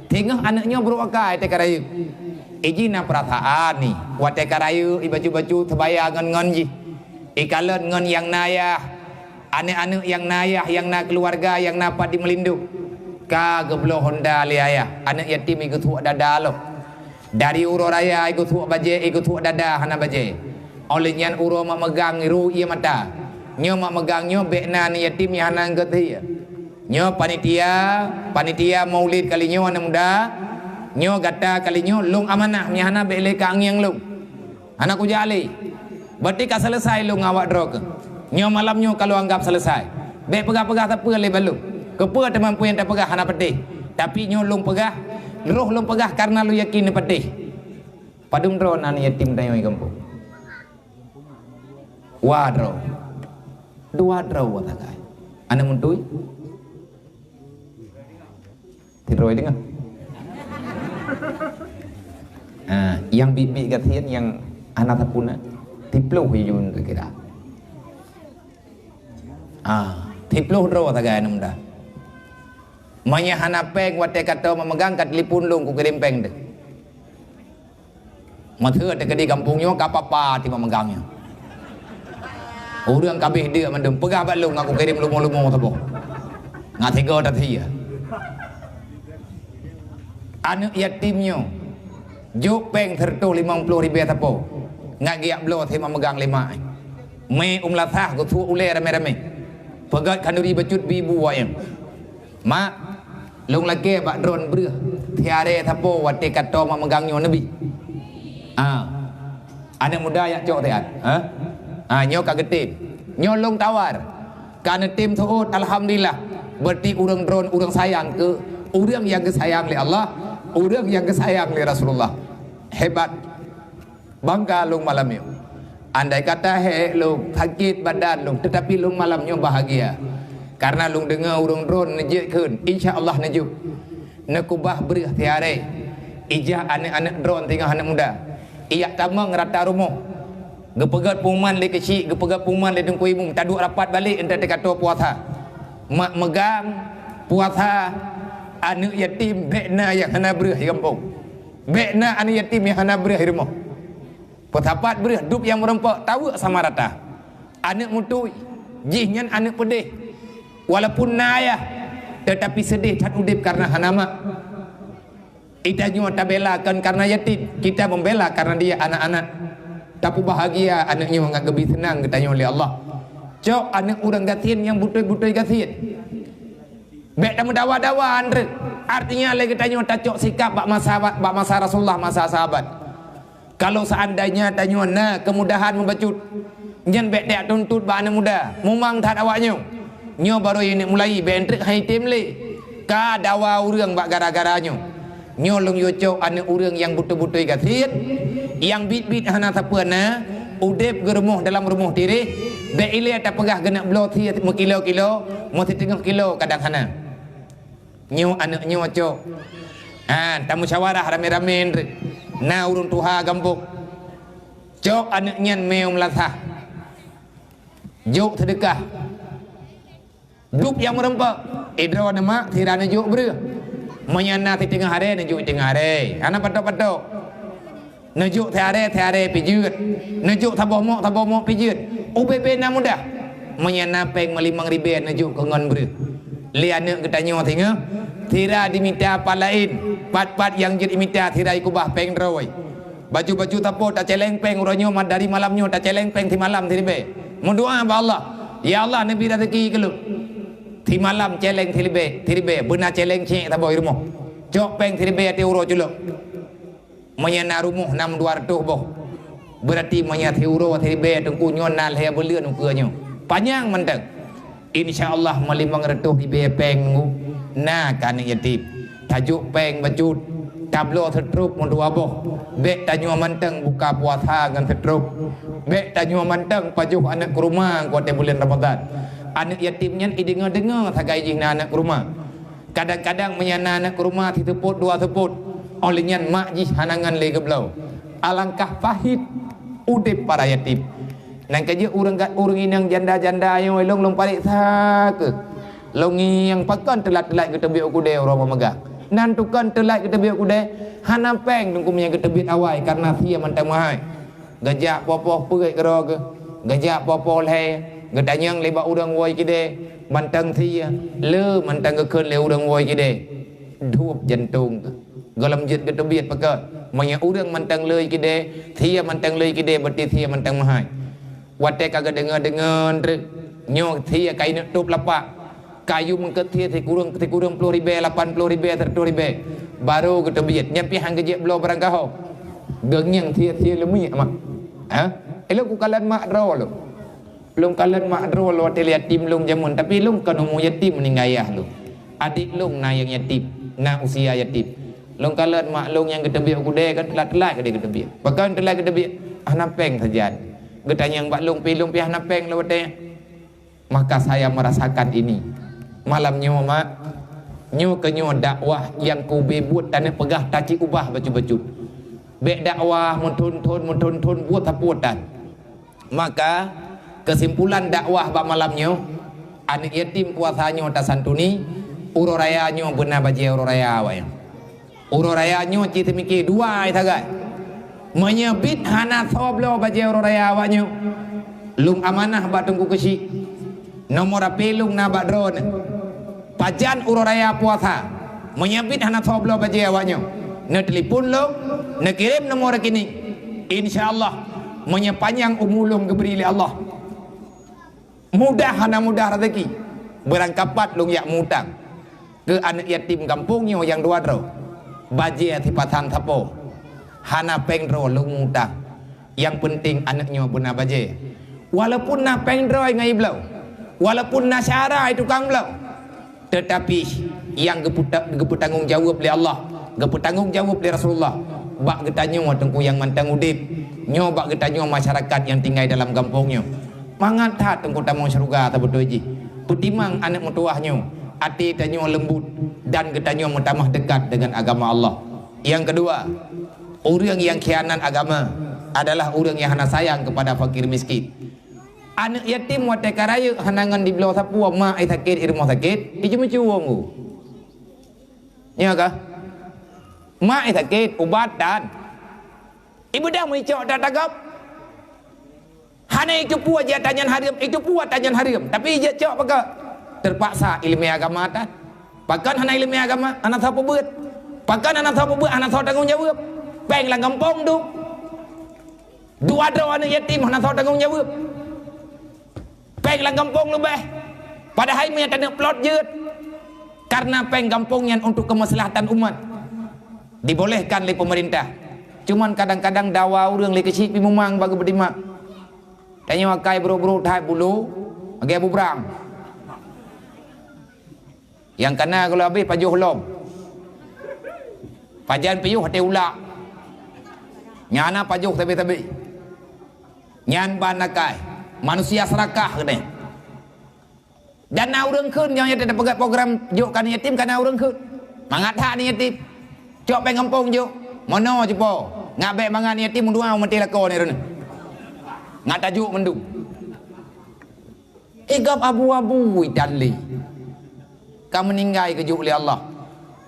singoh aneuk nyoe brok akai teuka rayeuk. Iji na peurasaan ni, watée ka rayeuk, ibacut-bacut, seubaya ngon-ngon jih. Ikalon ngon nyang na ayah, aneuk-aneuk nyang na ayah, nyang na keuluwarga, nyang na pat jimeulindong. Ka geubloe honda lé ayah, aneuk yatim igeusuek dada loh. Dari uroe raya igeusuek bajée, igeusuek dada hana bajée. Óh lheueh nyan uroe mak meugang ru ié mata. Nyoe mak meugang nyoe bék na aneuk yatim nyang hana geuteuh. Nyoe panitia, panitia maulid kali nyoe aneuk muda. Nyoe gata kali nyoe lôn amanah nyang hana bék lé ka angieng lôn. Hana kujak lé. Berarti ka selesai lôn ngon awak droe keuh. Nyoe malam nyoe ka lôn anggap selesai. Bék peugah-peugah sapeue lé bak lôn. Keupeue teuma peue nyang tapeugah hana peudeh. Tapi nyoe lôn peugah, roh lôn peugah kareuna lôn yakin peudeh. Padum droe na aneuk yatim tanyoe di gampông? Dua droe. Dua droe sagai. Aneuk meutui? Sidroe deungoe. Ha, nyang biet-biet gasien nyang hana sapeue na, siplôh ijun kira-kira. Ha, siplôh droe sagai aneuk muda. Meunyo hana péng watée ka tô mak meugang ka telepon lôn kukirém péng deuh. Meuteue teukeudi gampông nyoe ka papa timak meugang nyoe. Ureuëng ka abéh deuk mandum, peugah bak lôn ngaku kirém lumo-lumo saboh. Ngat tiga tasi ya. Aneuk yatim nyoe jok péng seratus lima puluh ribèe sapo. Ngat geujak bloe timak meugang lé mak. Mé u meulasah geusuek ulée ramé-ramé. Peugét khanuri bacut bi bu wayang. Mak, lôn lakée bak droen breueh siarée sapo watée ka tô mak meugang nyoe neubi. Ah. Aneuk muda jak cok siat, ha? Ah, nyoe ka geutem. Nyoe lôn tawar. Ka neutem seuôt, alhamdulillah. Berarti ureuëng droen ureuëng sayang keu ureuëng nyang geusayang lé Allah, ureuëng nyang geusayang lé Rasulullah. Hebat. Bangga lôn malam nyoe. Andai kata hék lôn, sakét badan lôn, teutapi lôn malam nyoe bahagia. Kareuna lôn deungoe ureuëng droen neujeuet kheun, insya Allah neujok. Neukeubah breueh siarée. Ijak aneuk-aneuk droen singoh aneuk muda. Ijak tamong rata rumoh. Geupeugét pengumuman lé keuchik, geupeugét pengumuman lé teungku imum, taduek rapat balek enteuk teuka tô puasa. Mak meugang puasa, aneuk yatim bék na nyang hana breueh di gampông. Bék na aneuk yatim nyang hana breueh di rumoh. Peusapat breueh dub nyang meurumpok taweuek sama rata. Aneuk meutui, jih nyan aneuk peudeh. Walaupun na ayah, teutapi seudeh that udeb kareuna hana mak. Geutanyoe tabela kon kareuna yatim, kita membela kareuna dia anak-anak. Tapeubahagia aneuk nyoe ngat geubi seunang geutanyoe lé Allah. Cok aneuk ureuëng gasien nyang beutôi-beutôi gasien. Bék tameudawa-dawa, Andre. Artinya lé geutanyoe tacok sikap bak masa, bak masa Rasulullah, masa sahabat. Kalau seandainya tanyoe na keumudahan meubacut, nyan bék tajak tuntot bak aneuk muda, mumang that awaknyoe. Nyoe barô ineuk mulai, bék treuk hai tem lé. Ka dawa ureuëng bak gara-gara nyoe. Nyoe lôn yue cok aneuk ureuëng nyang beutôi-beutôi gasien, nyang biet-biet hana sapeue na, udeb geurumoh dalam rumoh tireh, bék ilée tapeugah geuneuk bloe sie meukilo-kilo, meusiteungoh kilo kadang hana. Nyoe aneuk nyoe cok. Ha, tamusyawarah ramé-ramé, na ureuëng tuha gampông. Cok aneuk nyan mé u meulasah. Jok seudeukah. Dub nyang meurumpok. Idroe neumak sira neujok breueh. Meunyan na siteungoh aré neujok siteungoh aré. Hana patok-patok. Neujok siaré, siaré pih jeuet. Neujok saboh mok, saboh mok pih jeuet. Ubé-bé na mudah. Meunyan na péng meulimong ribèe neujok keu ngon breueh. Lé aneuk geutanyoe singoh, sira dimita pat laén, pat-pat nyang jeuet imita sira ikeubah péng droe. Baju-baju sapo tacéléng péng uroe nyoe ma-, dari malam nyoe tacéléng péng simalam siribèe. Meudoa bak Allah, "Ya Allah, neubi raseuki keu lôn." Simalam céléng siribèe, siribèe, beuna céléng cék saboh i rumoh. Cok péng siribèe ateueh uroe culok. Meunyoe na rumoh nam dua reutôh boh, beurati meunyoe siuroe siribèe teungku nyoe na lhèe buleuen ukeue nyoe. Panyang mantong. Insya Allah meulimong reutôh ribèe péng teungku na keu aneuk yatim. Tajok péng bacut, tabloe seutrop meudua boh. Bèk tanyoe mantong buka puasa ngon seutrop. Bèk tanyoe mantong pajoh aneuk keuruma watèe buleuen Ramadhan. Aneuk yatim nyan ideungoe-deungoe sagai jih na aneuk keuruma. Kadang-kadang meunyoe na aneuk keuruma siseupôt dua seupôt, óh lheueh nyan mak jih hana ngon lé geubloe. Alangkah pahit udeb para yatim. Nyan ka jeuet ureueng ga-, ureueng inong janda-janda nyoe lôn, lôn pareksa keuh. Lôn ngieng pakon teulat-teulat geuteubiet u keudè uroe meugah. Nan tukon teulat geuteubiet u keudè, hana péng teungku meunyoe geuteubiet awai kareuna sie mantong meuhai. Geujak poh-poh peuet keudroe geuh, geujak poh-poh lhèe, geutanyong lé bak ureueng woe keudè, mantong sie, le mantong geukheun lé ureueng woe keudè. Dueb jantong geuh. Gohlom jeuet geuteubiet pakon. Meunyoe ureueng mantong le keudè, sie mantong le keudè, berarti sie mantong meuhai. Watèe ka geudeungoe-deungoe treuk, nyoe sie ka ineuk tôb lapak. Kayu meukeuet sie sikureueng, sikureueng ploh ribèe, lapan ploh ribèe, seureutôh ribèe. Barô geuteubiet. Nyan pih han geujeuet bloe barang gaho. Geungieng sie-sie leumiek mak. Ha? Ilôn kukalon mak droe lôn. Lôn kalon mak droe lôn watée yatim lôn jameun, tapi lôn kon umu yatim meuninggai ayah lôn. Adék lôn na nyang yatim, na usia yatim. Lôn kalon mak lôn nyang geuteubiet u keudè kan teulat-teulat keudè geuteubiet. Pakon teulat geuteubiet? Hana péng sajan. Geutanyong bak lôn pi, lôn pi hana péng lôn watée. Maka saya merasakan ini. Malam nyoe, mak, nyoe keu nyoe dakwah nyang kube buet taneuk peugah tacit ubah bacut-bacut. Bék dakwah meuthon-thon, meuthon-thon buet sapeue tan. Maka, keusimpulan dakwah bak malam nyoe, aneuk yatim puasa nyoe tasantuni, uroe raya nyoe beuna bajée uroe raya awaknyan. Uroe raya nyoe cit teumike dua ai sagai. Meunyoe bit hana soe bloe bajée uroe raya awaknyoe, lôn amanah bak Teungku Keuchik. Nomor H P lôn na bak droeneuh. Pajan uroe raya puasa, meunyoe bit hana soe bloe bajée awaknyoe, neutelepon lôn, neukirém nomor rekening. Insya Allah, meunyoe panyang umu lôn geubri lé Allah, mudah hana mudah raseuki, beurangkapat lôn jak mutang keu aneuk yatim gampông nyoe nyang dua droe. Bajée sipasang sapo, hana péng droe lôn mutang. Nyang peunteng aneuk nyoe beuna bajée. Walaupun na péng droe ngon ibloe, walaupun na syara tukang bloe, teutapi nyang geupeuta-, geupeutanggong jaweueb lé Allah, geupeutanggong jaweueb lé Rasulullah bak geutanyoe teungku nyang mantong udeb, nyoe bak geutanyoe masyarakat nyang tinggai dalam gampông nyoe. Mangat that teungku tamong syeuruga sabeutôi jih. Peutimang aneuk meutuwah nyoe, até tanyoe leumbut dan geutanyoe meutamah deukat deungon agama Allah. Nyang keudua, ureuëng nyang khianat agama adalah ureuëng nyang hana sayang keupada fakir miskin. Aneuk yatim watée ka rayeuk hana ngon dibloe sapeue, mak ai sakét i rumoh sakét, iceumeucue ngon. Nya kah? Mak ai sakét, ubat dan ibeudah meuicok that tagap. Hana itupeue jih ata nyan hareuem, itupeue ata nyan hareuem, tapi ijak cok pakon? Teupaksa ileumèe agama tan. Pakon hana ileumèe agama? Hana soe peubeuet. Pakon hana soe peubeuet? Hana soe tanggong jaweueb. Péng lam gampông dum. Dua droe aneuk yatim hana soe tanggong jaweueb. Péng lam gampông leubeh. Padahai meunyo taneuk plot jeuet. Karena péng gampông nyan untuk kemaslahatan umat. Dibolehkan lé pemerintah. Cuman kadang-kadang dawa ureuëng lé keuchik pi mumang bak geupeutimang. Tanyoe akai brok-brok that bulu, lagée bubrang. Nyang kana kalau habéh pajoh lom. Pajan piôh até ulak. Nyang na pajoh sabe-sabe. Nyan ban akai. Manusia serakah keunoe. Dan na ureuëng kheun nyang nyoe tapeugah program jok keu aneuk yatim kana ureuëng kheun. Mangat that aneuk yatim. Cok péng gampông jok. Mono jipo. Ngabek mangat aneuk yatim meudoa meuti lakoe ni reuneuh. Ngat tajok mandum. Igab abu-abu itan lé. Ka meuninggai geujok lé Allah.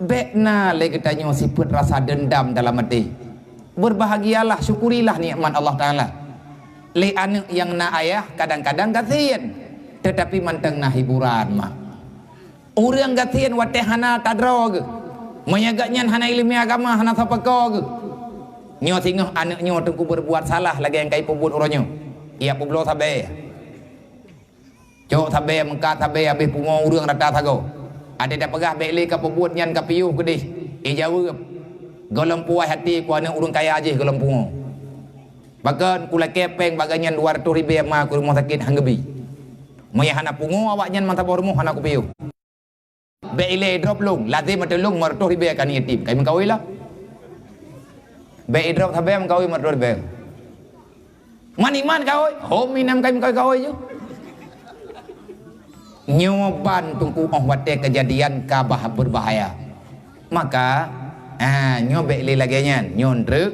Bék na lé geutanyoe sifeuet rasa dendam dalam até. Berbahagialah, syukurilah nikmat Allah Taala. Lé aneuk nyang na ayah kadang-kadang gasien, tetapi mantong na hiburan mak. Ureuëng gasien watée hana tadroe geuh. Meunyo gobnyan hana ileumèe agama, hana soe pakon geuh. Nyoe singoh aneuk nyoe teungku berbuat salah lagée nyang ka ipeubuet uroe nyoe. Ijak peubloe sabe. Cok sabe, meukat sabe, habéh pungo ureuëng rata sagoe. Até tapeugah bék lé ka peubuet nyan ka piôh keudeh. Ijaweueb, gohlom puas até ku aneuk ureuëng kaya jih gohlom pungo. Pakon kulakée péng bak gobnyan dua ratus ribèe ma ku rumoh sakét han geubi. Meunyo hana pungo awaknyan meusaboh rumoh hana kupiôh. Bék ilée idrop lôn, lazem ateueh lôn lima ratus ribèe keu aneuk yatim. Kai meukawen lah. Bék idrop sabe meukawen lima ratus ribèe. Man iman kawai, hom inam kai meukawen-kawen ju. Nyoe ban teungku óh watée keujadian ka bah berbahaya. Maka, ah, nyoe bék lé lagée nyan. Nyoe treuk,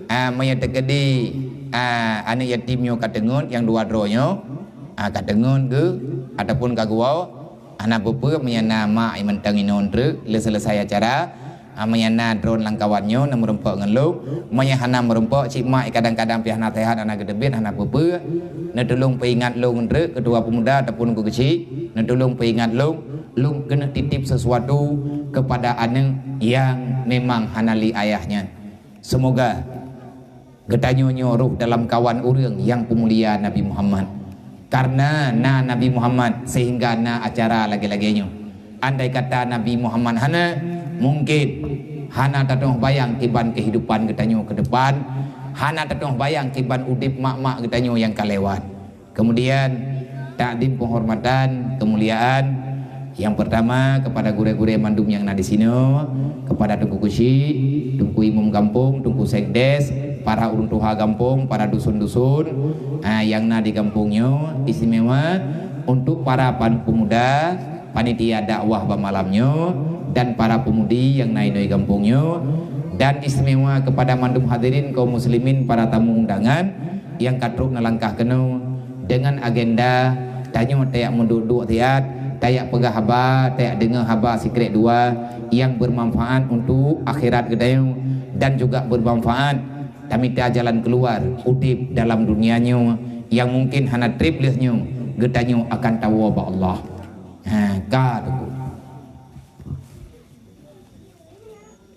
ah, meunyo teukeudi, ah, aneuk yatim nyoe ka teungeut nyang dua droe nyoe, ah, ka teungeut geuh ataupun ka geuwoe, hana peue-peue meunyo na mak mantong inong treuk lé seuleusai acara, ah, meunyo na droe lam kawan nyoe na meureumpok ngon lôn, meunyo hana meureumpok cit mak kadang-kadang pih hana sehat hana geuteubiet hana peue-peue, neutulông peuingat lôn treuk ketua pemuda ataupun geuchik, neutulông peuingat lôn, lôn keuneuk titip sesuatu kepada aneuk nyang memang hana li ayah nyan. Semoga geutanyoe nyoe roh dalam kawan ureuëng nyang peumulia Nabi Muhammad. Karena na Nabi Muhammad sehingga na acara lagée-lagée nyoe. Andai kata Nabi Muhammad hana, mungkin hana tatoh bayang kiban kehidupan geutanyoe ke depan. Hana tatu'oh bayang kiban udeb mak-mak geutanyoe nyang ka lewat. Kemudian, takdim penghormatan, kemuliaan, yang pertama kepada gurée-gurée mandum nyang na di sinoe, kepada Teungku Keuchik, Teungku Imum Gampông, Teungku Sekdes, para ureuëng tuha gampông, para dusun-dusun, ah, nyang na di gampông nyoe, istimewa untuk para pan-, pemuda, panitia dakwah bak malam nyoe, dan para pemudi nyang na inoe gampông nyoe, dan istimewa kepada mandum hadirin kaum muslimin, para tamu undangan nyang ka trok neulangkah keunoe dengan agenda tanyoe tajak meuduek-duek siat, tajak peugah haba, tajak deungoe haba sikrek dua nyang bermanfaat untuk akhirat geutanyoe dan juga bermanfaat tamita jalan keluar udeb dalam dunia nyoe nyang mungkin hana treb lheueh nyoe geutanyoe akan tawoe bak Allah. Ha, ka Teungku.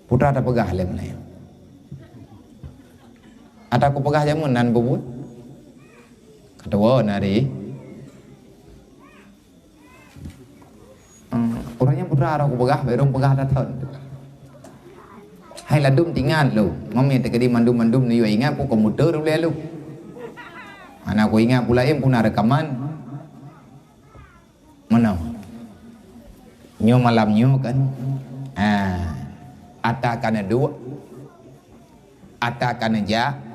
Putra tapeugah lé meunan. Ata kupeugah jameun nan bubuet. Kata, "Wo, nari." Hmm, urang nyang putra arah kupeugah, berong peugah dah thon. Hai ladum tingat lu. Mami teukeudi mandum-mandum neuyue ingat pun komputer uleh lu. Mana ku ingat pula em pun ada rekaman. Meunoe. Nyoe malam nyoe kan. Ha. Ata ka neuduek. Ata ka neujak.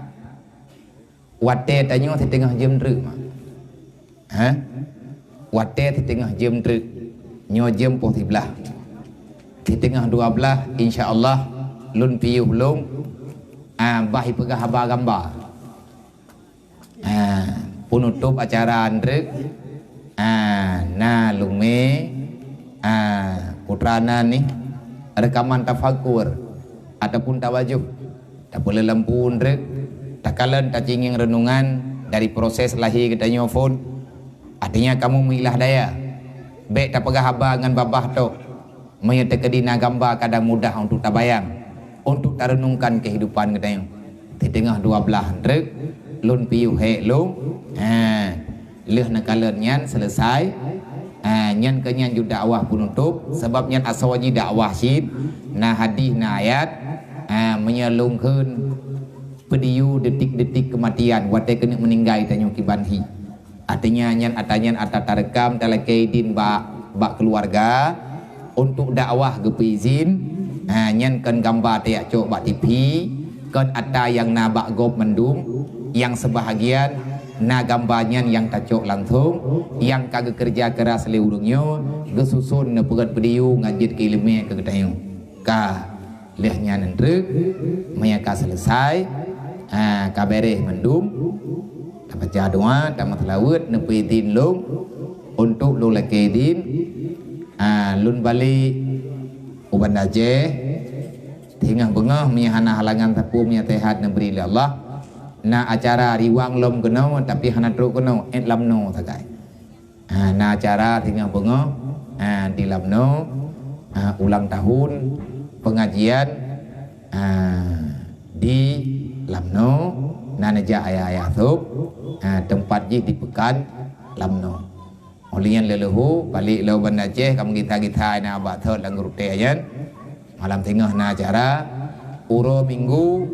Watée tanyoe siteungoh jeuem treuk, mak. Ha? Watée siteungoh jeuem treuk. Nyoe jeuem poh siblaih. Siteungoh dua blaih, insya Allah, lôn piôh lôn, ah, bah ipeugah haba gamba. Ah, peunutôb acara treuk, ah, na lumé, ah, putra na nih, reukaman tafakur ataupun tawajuh. Tapeuleulampu treuk, takalon tacingeng reunungan dari proses lahé geutanyoe phon. Artinya kamoe meuilah daya. Bék tapeugah haba ngon babah tok. Meunyoe teukeudi na gamba kadang mudah untuk tabayang, untuk tareunungkan keuhidupan geutanyoe. Siteungoh dua blaih treuk, lôn piôh hék lôn. Ha. Lheueh neukalon nyan seuleusai, ah, nyan keuh nyan jeuet dakwah peunutôb, sabab nyan asoe jih dakwah cit, na hadih, na ayat, ah, meunyoe lôn kheun peudiyue detik-detik keumatian, watée keuneuk meuninggai tanyoe kiban hi. Artinya nyan ata nyan ata tareukam, talakée idin bak, bak keuluwarga, untuk dakwah geupeuizin, ha, nyan kon gamba tajak cok bak T V, kon ata nyang na bak gob mandum, nyang seubahagian na gamba nyan nyang tacok langsong, nyang ka geukeureuja keuras lé ureuëng nyoe, geususon neupeugét peudiyue ngon jeuet keu iéleumé keu geutanyoe. Ka lheueh nyan treuk, meunyoe ka seuleusai, ha, ka béréh mandum, tabaca doa, tameuseulaweuet, neupeuidin lôn, untuk lôn lakée idin, ah, lôn balek u Banda Aceh, teungoh beungoh meunyo hana halangan sapeue, meunyo seuhat neubri lé Allah, na acara riwang lom keunoe, tapi hana trok keunoe, ék lam noe sagai. Ah, na acara teungoh beungoh, ah, di lam noe, ah, ulang tahun pengajian, ah, di lam noe, na neujak ayah-ayah sôb, ah, teumpat jih di peukan lam noe. Óh lheueh nyan lé leuhô, balek lom Banda Aceh, ka meugisa-gisa na bak thot lam geurutée nyan. Malam singoh na acara, uroe Minggu,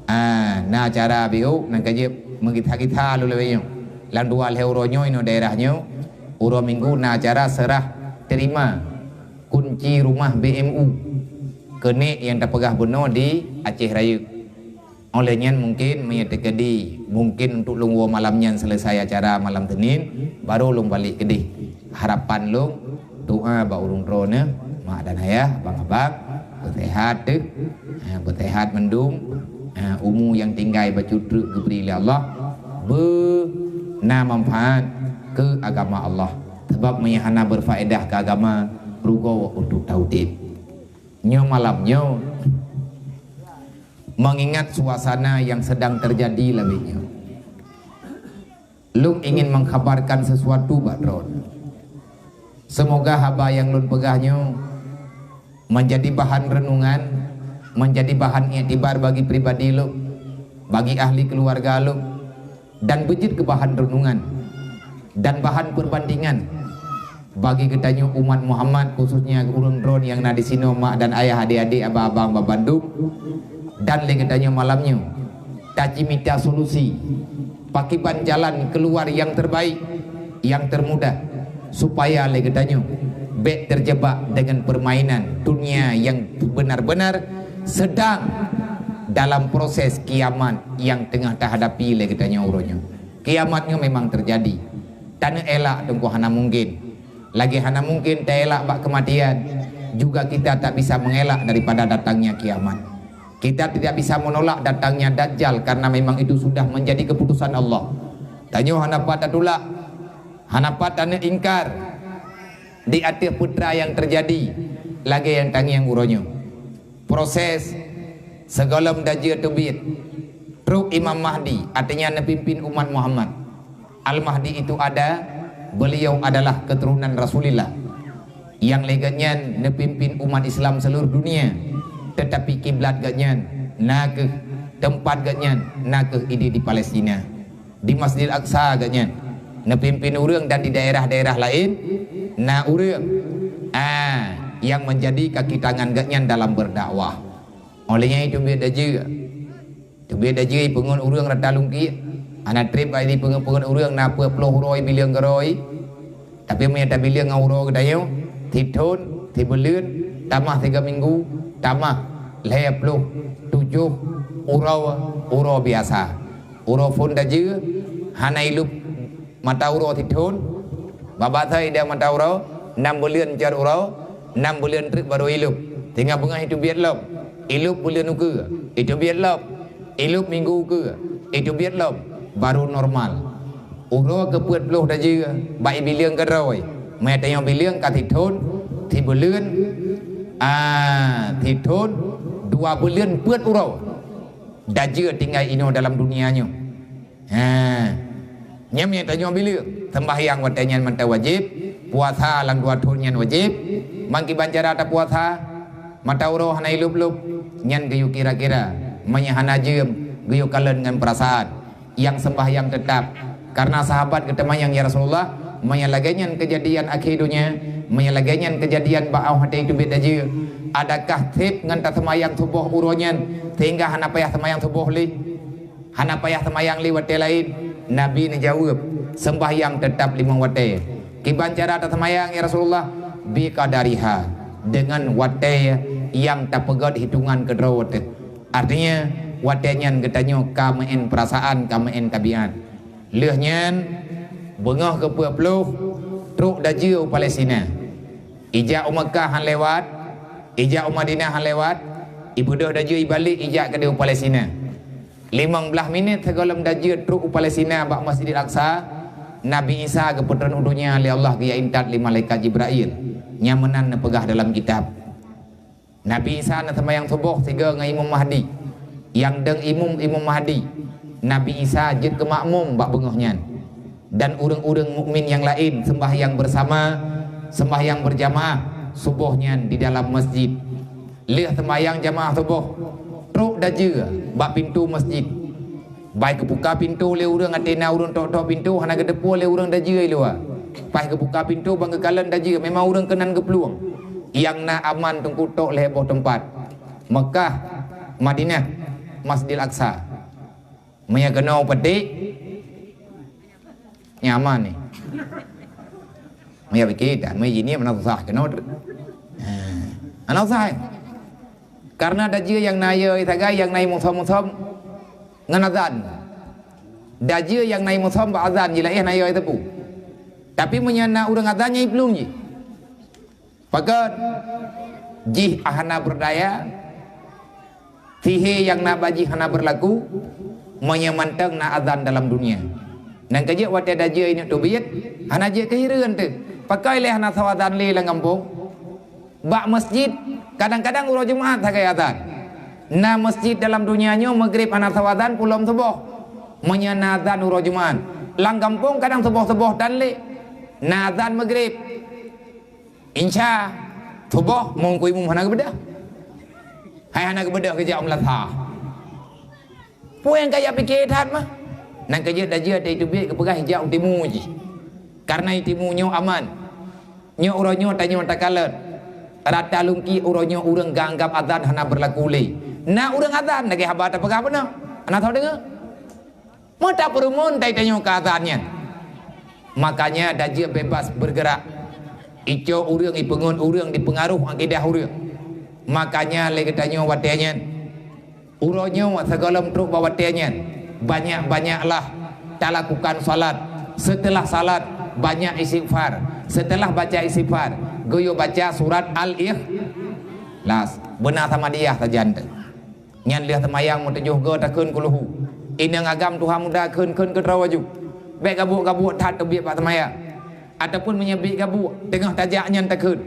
ah, na acara biôk, nyang ka jeuet meugisa-gisa lôn lawét nyoe. Lam dua lhée uroe nyoe inoe daerah nyoe, uroe Minggu na acara seurah terima kunci rumah B M U keu nek nyang tapeugah bunoe di Aceh Rayeuk. Óh lheueh nyan mungkin meunyoe teukeudi mungkin untuk lôn woe malam nyan seuleusai acara malam Senin, barô lôn balek keudeh. Harapan lôn, doa bak ureuëng droeneuh, mak dan ayah, abang-abang, beuseuhat teuh, ha, beuseuhat mandum, ha, umu nyang tinggai bacut treuk geubri lé Allah, beu na manfaat keu agama Allah. Sabab meunyoe hana beufaedah keu agama, rugoe untuk taudeb. Nyoe malam nyoe, mengingat suasana nyang sedang terjadi lawét nyoe, lôn ingin mengkhabarkan sesuatu bak droeneuh. Seumoga haba nyang lôn peugah nyoe menjadi bahan renungan, menjadi bahan iktibar bagi pribadi lôn, bagi ahli keuluwarga lôn, dan beujeuet keu bahan renungan dan bahan peubandingan bagi geutanyoe umat Muhammad, khususnya ureuëng droeneuh nyang na disinoe, mak dan ayah, adék-adék, abang-abang, babandum, dan lé geutanyoe malam nyoe. Tajimita solusi, pakiban jalan keluar yang terbaik, yang termudah, supaya lé geutanyoe bék terjebak dengan permainan dunia yang benar-benar sedang dalam proses kiamat yang teungoh tahadapi lé geutanyoe uroe nyoe. Kiamat nyoe memang terjadi. Taneuk elak teungku hana mungkin. Lagée hana mungkin taelak bak keumatian, juga kita tak bisa mengelak daripada datangnya kiamat. Kita tidak bisa menolak datangnya Dajjal karena memang itu sudah menjadi keputusan Allah. Tanyoe hana pat tatulak, hana pat taneuk ingkar di ateueh peutra nyang teujadi lagée nyang tangieng uroe nyoe. Proses sigohlom Dajjal teubiet, trok Imam Mahdi, artinya neupimpin umat Muhammad. Al-Mahdi itu ada, beliau adalah keturunan Rasulullah. Nyang lé geuhnyan neupimpin umat Islam seluruh dunia, tetapi kiblat geuhnyan na kheueh, teumpat geuhnyan na kheueh idéh di Palestina, di Masjidil Aqsa geuhnyan neupimpin ureuëng, dan di daerah-daerah laén na ureuëng, ah, nyang menjadi kaki tangan geuhnyan dalam berdakwah. Óh lheueh nyan teubiet Dajjal. Teubiet Dajjal peungeut ureuëng rata lungkiek. Hana treb ai di peungeut-peungeut ureuëng na peuet ploh uroe bileueng keudroe. Tapi meunyo tabileueng ngon uroe geutanyoe, sithon, sibuleuen, tamah tiga minggu, tamah lhée ploh tujoh uroe, uroe biasa. Uroe phon Dajjal hana ilub mata uroe sithon, babah sai idang mata uroe, nam buleuen cot uroe, nam buleuen treuk barô ilub. Singoh beungoh iteubiet lom, ilub buleuen ukeue, iteubiet lom, ilub minggu ukeue, iteubiet lom, barô normal. Uroe keupeuet ploh Dajjal bak ibileueng keudroe, meunyo tanyoe bileueng ka sithon, sibuleuen, ah, sithon, dua buleuen peuet uroe. Dajjal tinggai inoe dalam dunia nyoe. Ha. Nyan nyang tanyoe bileueng, sembahyang watée nyan mantong wajéb, puasa lam dua thon nyan wajéb. Ban kiban cara tapuasa, mata uroe hana ilub-lub, nyan geuyue kira-kira, meunyo hana jeuem, geuyue kalon ngon peurasaan. Nyang sembahyang teutap, karena sahabat geuteumanyong, "Ya Rasulullah, meunyo lagée nyan keujadian akhé donya, meunyo lagée nyan keujadian bak óh watée teubiet Dajjal, adakah seb ngon taseumayang suboh uroe nyan sehingga hana payah seumayang suboh lé?" Hana payah seumayang lé watée laén? Nabi neujaweueb, "Seumbahyang teutap limong watée." "Kiban cara taseumayang, ya Rasulullah?" "Biqadariha, deungon watée nyang tapeugét hitongan keudroe teuh." Artinya, watée nyan geutanyoe ka meu'en peurasaan, ka meu'en tabiat. Lheueh nyan, beungoh keupeuet ploh, trok Dajjal u Palestina. Ijak u Meukah han lewat, ijak u Madinah han lewat, ibeudôh Dajjal ibalek ijak keudeh u Palestina. Limong blaih minét sigohlom Dajjal trok u Palestina bak Masjidil Aqsa, Nabi Isa geupeutron u donya lé Allah geujak intat lé malaikat Jibrail. Nyan meunan neupeugah dalam kitab. Nabi Isa neuseumayang suboh sigoe ngon Imam Mahdi. Nyang dong imum, Imam Mahdi. Nabi Isa jeuet keu makmum bak beungoh nyan. Dan ureuëng-ureuëng mukmin nyang laén seumbahyang beusama, seumbahyang beurjamaah suboh nyan di dalam masjid. Lheueh seumbahyang jamaah suboh, trok Dajjal bak pintoe masjid. Bai geubuka pintoe lé ureuëng, até na ureuëng tok-tok pintoe, hana geuteupeue lé ureuëng Dajjal i luwa. Bai geubuka pintoe ban geukalon Dajjal, memang ureuëng keunan geuplueng. Nyang na aman teungku tok lhée boh teumpat. Meukah, Madinah, Masjidil Aqsa. Meunyo keunoe peutik, nyaman ni. Meunyo pike dah, meunyo jih ni mana susah keunoe. Ha. Mana susah, eh? Karena Dajjal nyang na ayo sagai, nyang na musom-musom ngon azan. Dajjal nyang na musom bak azan jih laén na ayo teupeu. Tapi meunyo na ureuëng azan nyang iplueng jih. Pakon jih hana beurdaya, sihé nyang na bak jih hana beurlaku, meunyo mantong na azan dalam dunia. Nyan keuh jeuet watée Dajjal ineuk teubiet, hana jeuet keu hireuen teuh. Pakon lé hana soe azan lé lam gampông? Bak masjid, kadang-kadang uroe Jumat sagai azan. Na masjid dalam dunia nyoe Maghrib hana soe azan pulom suboh. Meunyo na azan uroe Jumat, lam gampông kadang suboh-suboh tan lé. Na azan Maghrib. Insya, suboh meungku imum hana geubeudôh. Hai hana geubeudôh geujak u meulasa. Peue nyang kajak pike that mah? Nyan keuh jeuet Dajjal teubiet geupeugah ijak u timu jih. Karena i timu nyoe aman. Nyoe uroe nyoe tanyoe takalon. Rata lungkiek uroe nyoe ureuëng geuanggab azan hana beurlaku lé. Na ureuëng azan lagée haba tapeugah bunoe. Hana tho deungoe? Meuta peurumoh tai tanyoe keuadaan nyan. Makanya dajeuet bebas bergerak. Icok ureuëng, ipeungon ureuëng, dipeungaruh akidah ureuëng. Makanya lé geutanyoe watée nyan, uroe nyoe sigohlom trok bak watée nyan, banyak-banyaklah talakukan salat. Setelah salat, banyak istighfar. Setelah baca istighfar, geuyue baca surat Al-Ikhlas. Beuna samadiyah sajan teuh. Nyan lheueh seumayang meutujoh goe takheun kulhu. Inong agam tuha muda kheun-kheun keudroe aju. Bék gabuek-gabuek that teubiet bak seumayang. Ataupun meunyoe biet gabuek, teungoh tajak nyan takheun,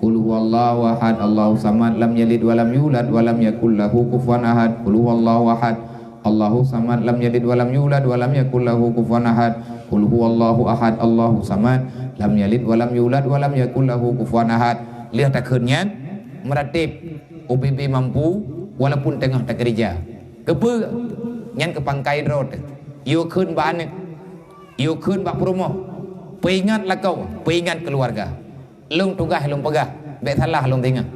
"Qul huwallahu ahad, Allahu samad, lam yalid walam yulad, walam yakul lahu kufuwan ahad. Qul huwallahu ahad, Allahu samad, lam yalid walam yulad, walam yakul lahu kufuwan ahad. Qul huwallahu ahad, Allahu samad, lam yalid walam yulad, walam yakul lahu kufuwan ahad." Lheueh takheun nyan, meuratéb. Ubé-bé mampu, walaupun teungoh takeurija. Keupeue? Nyan keu pangkai droe teuh. Yue kheun bak aneuk, yue kheun bak peurumoh. Peuingat lakoe, peuingat keuluwarga. Lôn tugaih lôn peugah, bék salah lôn deungoe.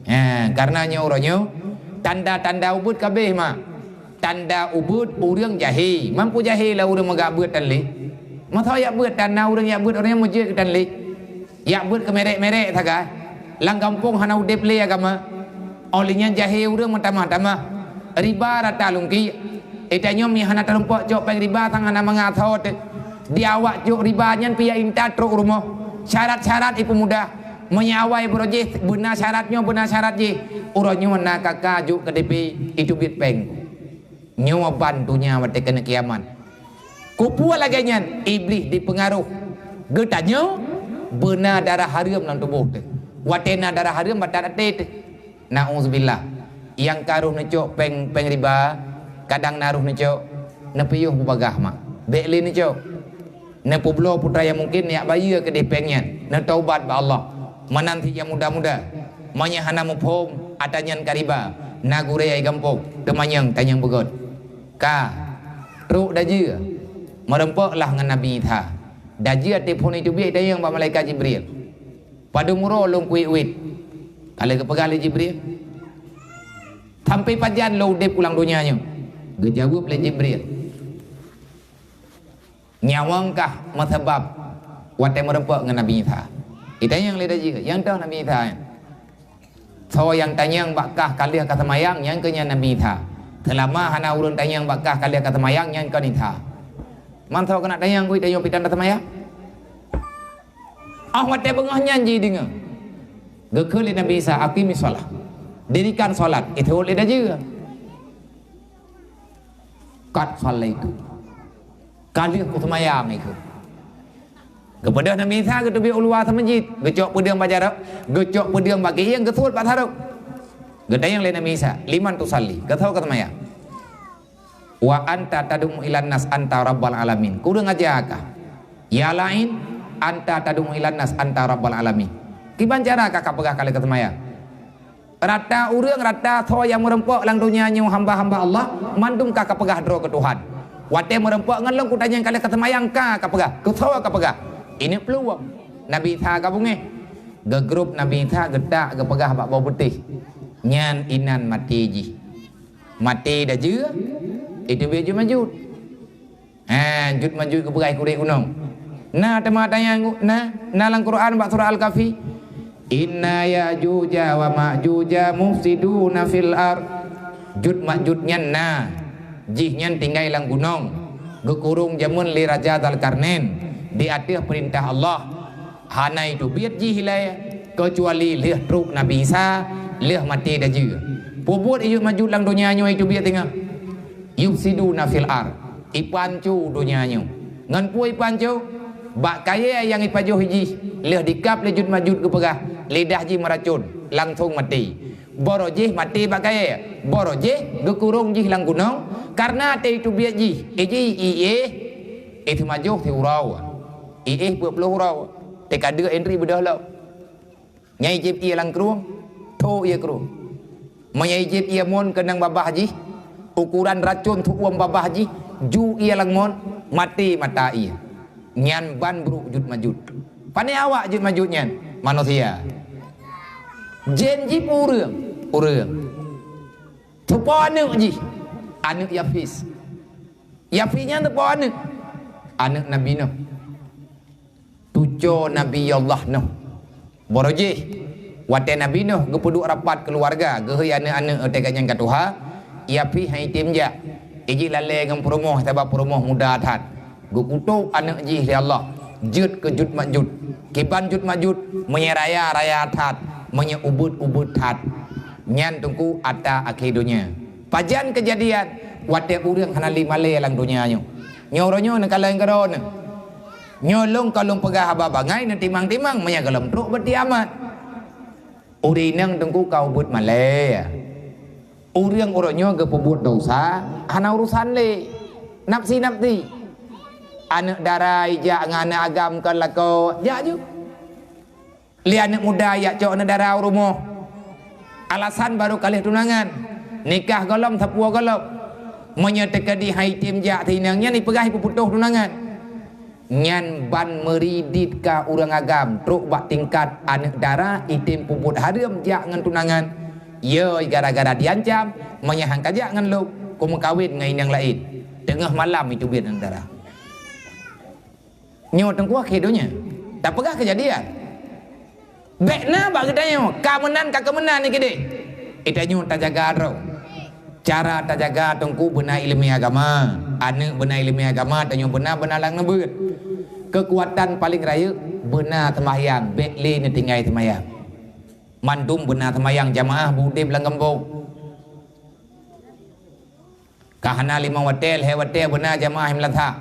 Ha, kareuna nyoe uroe nyoe, tanda-tanda ubeuet ka abéh mak. Tanda ubeuet ureuëng jahé. Mampu jahé lah ureuëng meugah beuet tan lé. Masa yak beuet tan na ureuëng yak beuet ureuëng nyan meujeuet keu tan lé. Yak beuet keu merek-merek sagai. Lam gampông hana udeb lé agama. Óh lheueh nyan jahé ureuëng meutamah-tamah. Riba rata lungki. Ita nyoe mi hana teurumpok cok péng riba sang hana mangat thot. Di awak cok riba nyan pih yak intat trok rumoh. Syarat-syarat ipeumudah. Meunyoe awai beurojih beuna syarat nyoe beuna syarat jih. Uroe nyoe na kaka juk keu D P itu biet péng. Nyoe ban donya watée keuneuk kiamat. Kupuek lagée nyan, Iblih dipeungaroh. Geutanyoe beuna darah hareuem lam tuboh teuh. Watée na darah hareuem batat até teuh. Nauzubillah. Nyang ka roh neucok péng, péng riba, kadang na roh neucok, neupiôh bubagaih mak. Bék lé neucok. Neupeubloe putra nyang mungken neujak bayeue keudeh péng nyan, neutaubat bak Allah. Meunan cit nyang muda-muda, meunyoe hana muphom ata nyan ka riba, na gurée gampông, teumanyong tanyong beugöt. Ka trok dajeueng, meurumpok lah ngon Nabi Isa. Dajeueng telepon itu biet tanyong bak malaikat Jibril. Padum uroe lôn kuiet-uit? Ka lheueh geupeugah lé Jibril. Sampai pajan lôn udeb u lam donya nyoe? Geujaweueb lé Jibril. Nyawöng kah meusabab watée meurumpok ngon Nabi Isa? Itanyong lé dajeueng, nyang toh Nabi Isa nyan. Soe nyang tanyong bak kah ka lheueh ka seumayang, nyan keuh nyan Nabi Isa. Seulama hana ureuëng tanyong bak kah ka lheueh ka seumayang, nyan kon Isa. Man soe keuneuk tanyong keu itanyong pitan ka seumayang? Óh watée beungoh nyan jideungoe. Geukheun lé Nabi Isa, "Aqimis shalah." Dirikan salat, ithot lé dajeueng. "Qad shallaitu." Ka lheueh kuseumayang ikeu. Geupeudeuh Nabi Isa geuteubiet u luwa seumeujid, geucok peudeueng bak jaroe, geucok peudeueng bak geuieng, geusuet bak sarong. Geutanyong lé Nabi Isa, "Liman tusalli?" Keu soe kaseumayang? "Wa anta tad'u ilan nas anta rabbal alamin." Kureueng aja kah? Ya laén, "Anta tad'u ilan nas anta rabbal alamin." Kiban cara kah kapeugah ka lheueh kaseumayang? Rata ureuëng, rata soe nyang meurumpok lam donya nyoe hamba-hamba Allah, mandum ka kapeugah droe keu Tuhan. Watée meurumpok ngon lôn kutanyong ka lheueh kaseumayang ka kapeugah, keu soe kapeugah? Ini peuluwang. Nabi Isa ka beungéh. Geugrôp Nabi Isa geutak geupeugah bak boh beutéh. Nyan inan maté jih. Maté dajeueng, itu biet jeuet meujuet. Ha, Juj Majuj geupeugah kurek gunong. Na teuma tanyong, na, na lam Quran bak surah Al-Kahfi. "Inna Ya'juja wa Ma'juja mufsiduna fil ard." Juj Majuj nyan na. Jih nyan tinggai lam gunong. Geukurong jameun lé Raja Dzalkarnain di ateueh peurintah Allah. Hana iteubiet jih ilée, keucuali lheueh trok Nabi Isa, lheueh maté dajeueng. Peue buet Juj Majuj lam donya nyoe iteubiet teungoh? "Yufsiduna fil ard." Ipanco donya nyoe. Ngon peue ipanco? Bak kayée nyang ipajoh jih, lheueh dikab lé Juj Majuj geupeugah, lidah jih meuracon, langsong maté. Baroe jih maté bak kayée, baroe jih geukurong jih lam gunong, kareuna até iteubiet jih, ijih iéh, iteumajoh siuroe. Iéh peuet ploh uroe, teuka deuk indri beudôh lom. Nyang ijieb ié lam krueng, tho ié krueng. Meunyoe ijieb ié mon keunong babah jih, ukuran racon teuuem babah jih, ju ié lam mon, maté mata ié. Nyan ban brok Juj Majuj. Pane awak Juj Majuj nyan? Manusia. Jén jih peue ureuëng? Ureuëng. Teupo aneuëk jih, Aneuk Yafis. Yafis nyan teupeue aneuk? Aneuk Nabi Nuh. Tuco Nabi Allah Nuh. Baroe jih, watée Nabi Nuh geupeuduek rapat keuluwarga, geuhôi aneuk-aneuk teuka nyang ka tuha, Yafis han item jak. Ijih lalée ngon peurumoh, sabab peurumoh muda that. Geukutôk aneuk jih lé Allah, jeuet keu Jud Majud. Kiban Jud Majud, meunyoe raya, raya that, meunyoe ubeuet, ubeuet that. Nyan teungku ata akhé donya. Pajan keujadian watée ureuëng hana lé malée lam donya nyoe? Nyoe uroe nyoe neukalon keudroe neuh. Nyoe lôn ka lôn peugah haba bangai, neutimang-timang, meunyoe gohlom trok beuti amat. Ureuëng inong teungku ka ubeuet malée. Ureuëng uroe nyoe geupeubuet desya, hana urosan lé. Nafsi-nafsi. Aneuk dara ijak ngon aneuk agam kon lakoe, jak ju. Lé aneuk muda ijak cok aneuk dara u rumoh. Alasan barô ka lheueh tunangan. Nikah gohlom, sapeue gohlom. Meunyoe teukeudi han item jak si inong nyan, ipeugah ipeuputoh tunangan. Nyan ban meuridet ka ureuëng agam, trok bak tingkat aneuk dara item peubuet hareuem jak ngon tunangan. Yo, gara-gara diancam, meunyoe han kajak ngon lôn, kumeukawen ngon inong laén. Teungoh malam iteubiet aneuk dara. Nyoe teungku akhé donya. Tapeugah keujadian. Bék na bak geutanyoe, ka meunan ka keumeunan nyan keudeh. Geutanyoe tajaga droe. Cara tajaga teungku beuna iéleumé agama. Aneuk beuna iéleumé agama, tanyoe beuna, beuna lam neubeuet. Keukuatan paleng rayeuk beuna seumahyang, bék lé neutinggai seumahyang. Mandum beuna seumahyang jamaah beu udeb lam gampông. Ka hana limong watée, lhée watée beuna jamaah meulasak.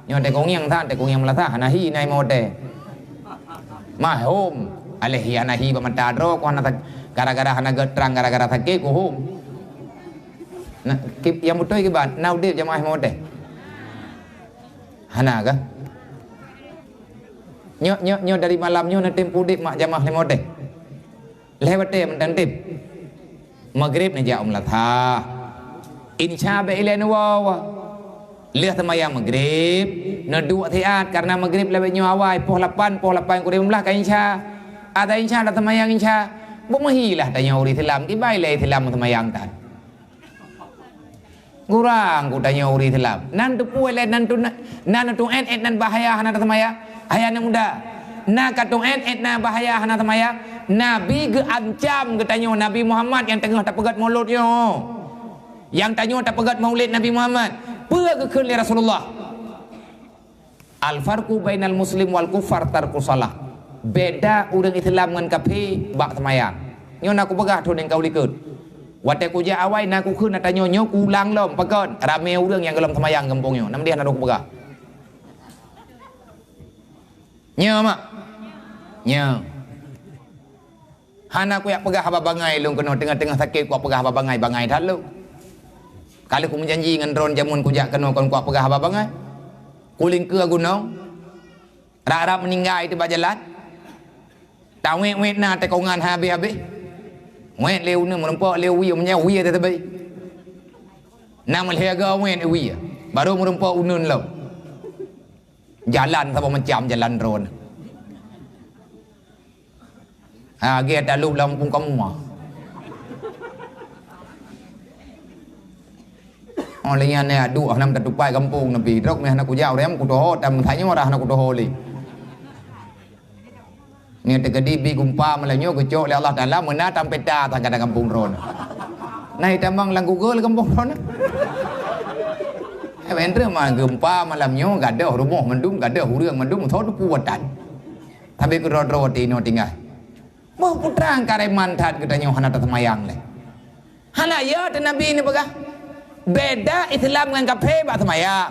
Nyoe teuh kunyang that, teuh kunyang meulasak, hana hi na limong watée. Mahom, aléh hi hana hi bak mata droe, ku hana sak-, gara-gara hana geutrang, gara-gara sakét, ku hom. Nah, kib-, nyang beutôi kiban, na udeb jamaah limong watée? Hana kah? Nyoe, nyoe, nyoe dari malam nyoe na tem udeb mak jamaah limong watée? Lhée watée mantong tem. Maghrib neujak u meulasah. Insya bék ilée neuwoe. Lheueh seumayang maghrib, neuduek siat, kareuna maghrib lawét nyoe awai, poh lapan, poh lapan kureueng lima belas ka insya. Ada insya, ada seumayang insya. Beumeuhilah tanyoe ureuëng Islam, kiban ilée Islam seumayang tan. Kurang geutanyoe ureuëng Islam. Nan teupeue lé nan tu, nan tu et-et nan bahaya hana taseumayang. Hai aneuk muda, na ka tu et-et na bahaya hana taseumayang. Nabi geuancam geutanyoe, Nabi Muhammad nyang teungoh tapeugét mulod nyoe. Nyang tanyoe tapeugét maulid Nabi Muhammad. Peue geukheun lé Rasulullah? Al-farqu bainal muslim wal kuffar tarkus shalah. Beda ureuëng Islam ngon kafé bak seumayang. Nyoe na kupeugah thon nyang ka u likot. Watée kujak awai na kukheun ata nyoe, nyoe kuulang lom, pakon ramé ureuëng nyang gohlom seumayang gampông nyoe. Nam deh na lôn kupeugah. Nyoe mak. Nyoe. Hana kujak peugah haba bangai lôn keunoe, teungoh-teungoh sakét kujak peugah haba bangai, bangai that lôn. Ka lheueh kumeujanji ngon droeneuh jameun kujak keunoe kon kujak peugah haba bangai. Kulingkeue gunong, rab-rab meuninggai teuh bak jalan. Tawét-wét na teukongan habéh-habéh. Wét lé uneuen meurumpok lé wie, meunyoe wie teuh teubai. Na meulhée goe wét wie, barô meurumpok uneuen lom. Jalan saboh macam jalan droeneuh. Ha, gét talup lam gampông kamoe. Oh, lé nyan, eh, aduh, hana meutupai gampông neupih. Trok meuhana kujak ureuëng kutoho, tam tanyoe dah hana kutoho lé. Ni teukeudi bi gumpa malam nyoe geucok lé Allah Taala meunan tam peta tangga gampông droeneuh. Nah, itamong lam Google gampông droeneuh. Eh, ben treuk ma gumpa malam nyoe gadoh rumoh mandum, gadoh ureuëng mandum, soe teupeue watan. Tapi keudroe-droe tinoe tinggai. Boh putrang kareman that geutanyoe hana taseumayang lé. Hana, ya teuh Nabi neupeugah, beda Islam ngon kafé bak seumayang.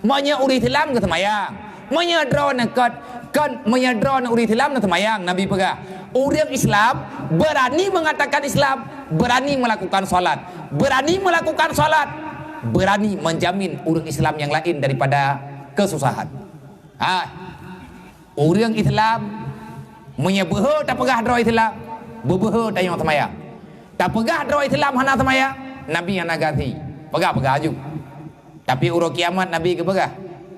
Meunyoe ureuëng Islam geuseumayang, meunyoe droeneuh kon, kon meunyoe droeneuh ureuëng Islam neuseumayang, Nabi peugah, ureuëng Islam berani mengatakan Islam, berani melakukan salat, berani melakukan salat, berani menjamin ureuëng Islam yang lain daripada kesusahan. Ha, ureuëng Islam, meunyoe beuhe tapeugah droe Islam, beubeuhe tanyoe seumayang. Tapeugah droe Islam hana seumayang, Nabi hana gasi. Peugah-peugah aju. Tapi uroe kiamat Nabi geupeugah,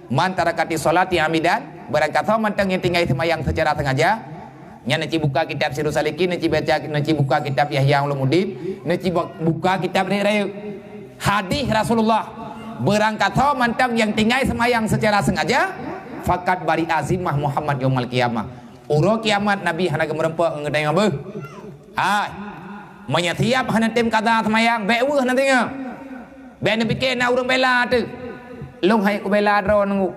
"Man tarakati sholati amidan," barangkasoe mantong nyang tinggai seumayang seucara sengaja, nyan neuci buka kitab Sirus Salikin, neuci baca, neuci buka kitab Ihya Ulumuddin, neuci bu-, buka kitab Riek Rayeuk. Hadis Rasulullah, beurangkasoe mantong nyang tinggai seumayang seucara seungaja, fakat bari azimah Muhammad yaumal qiyamah. Uroe kiamat Nabi hana geumeureumpok ngon geutanyoe beuh. Hai, meunyoe siab hana tem kada seumayang, bék weueh na teungoh. Bék neupike na ureuëng bela teuh. Lôn hai kubela droeneuh.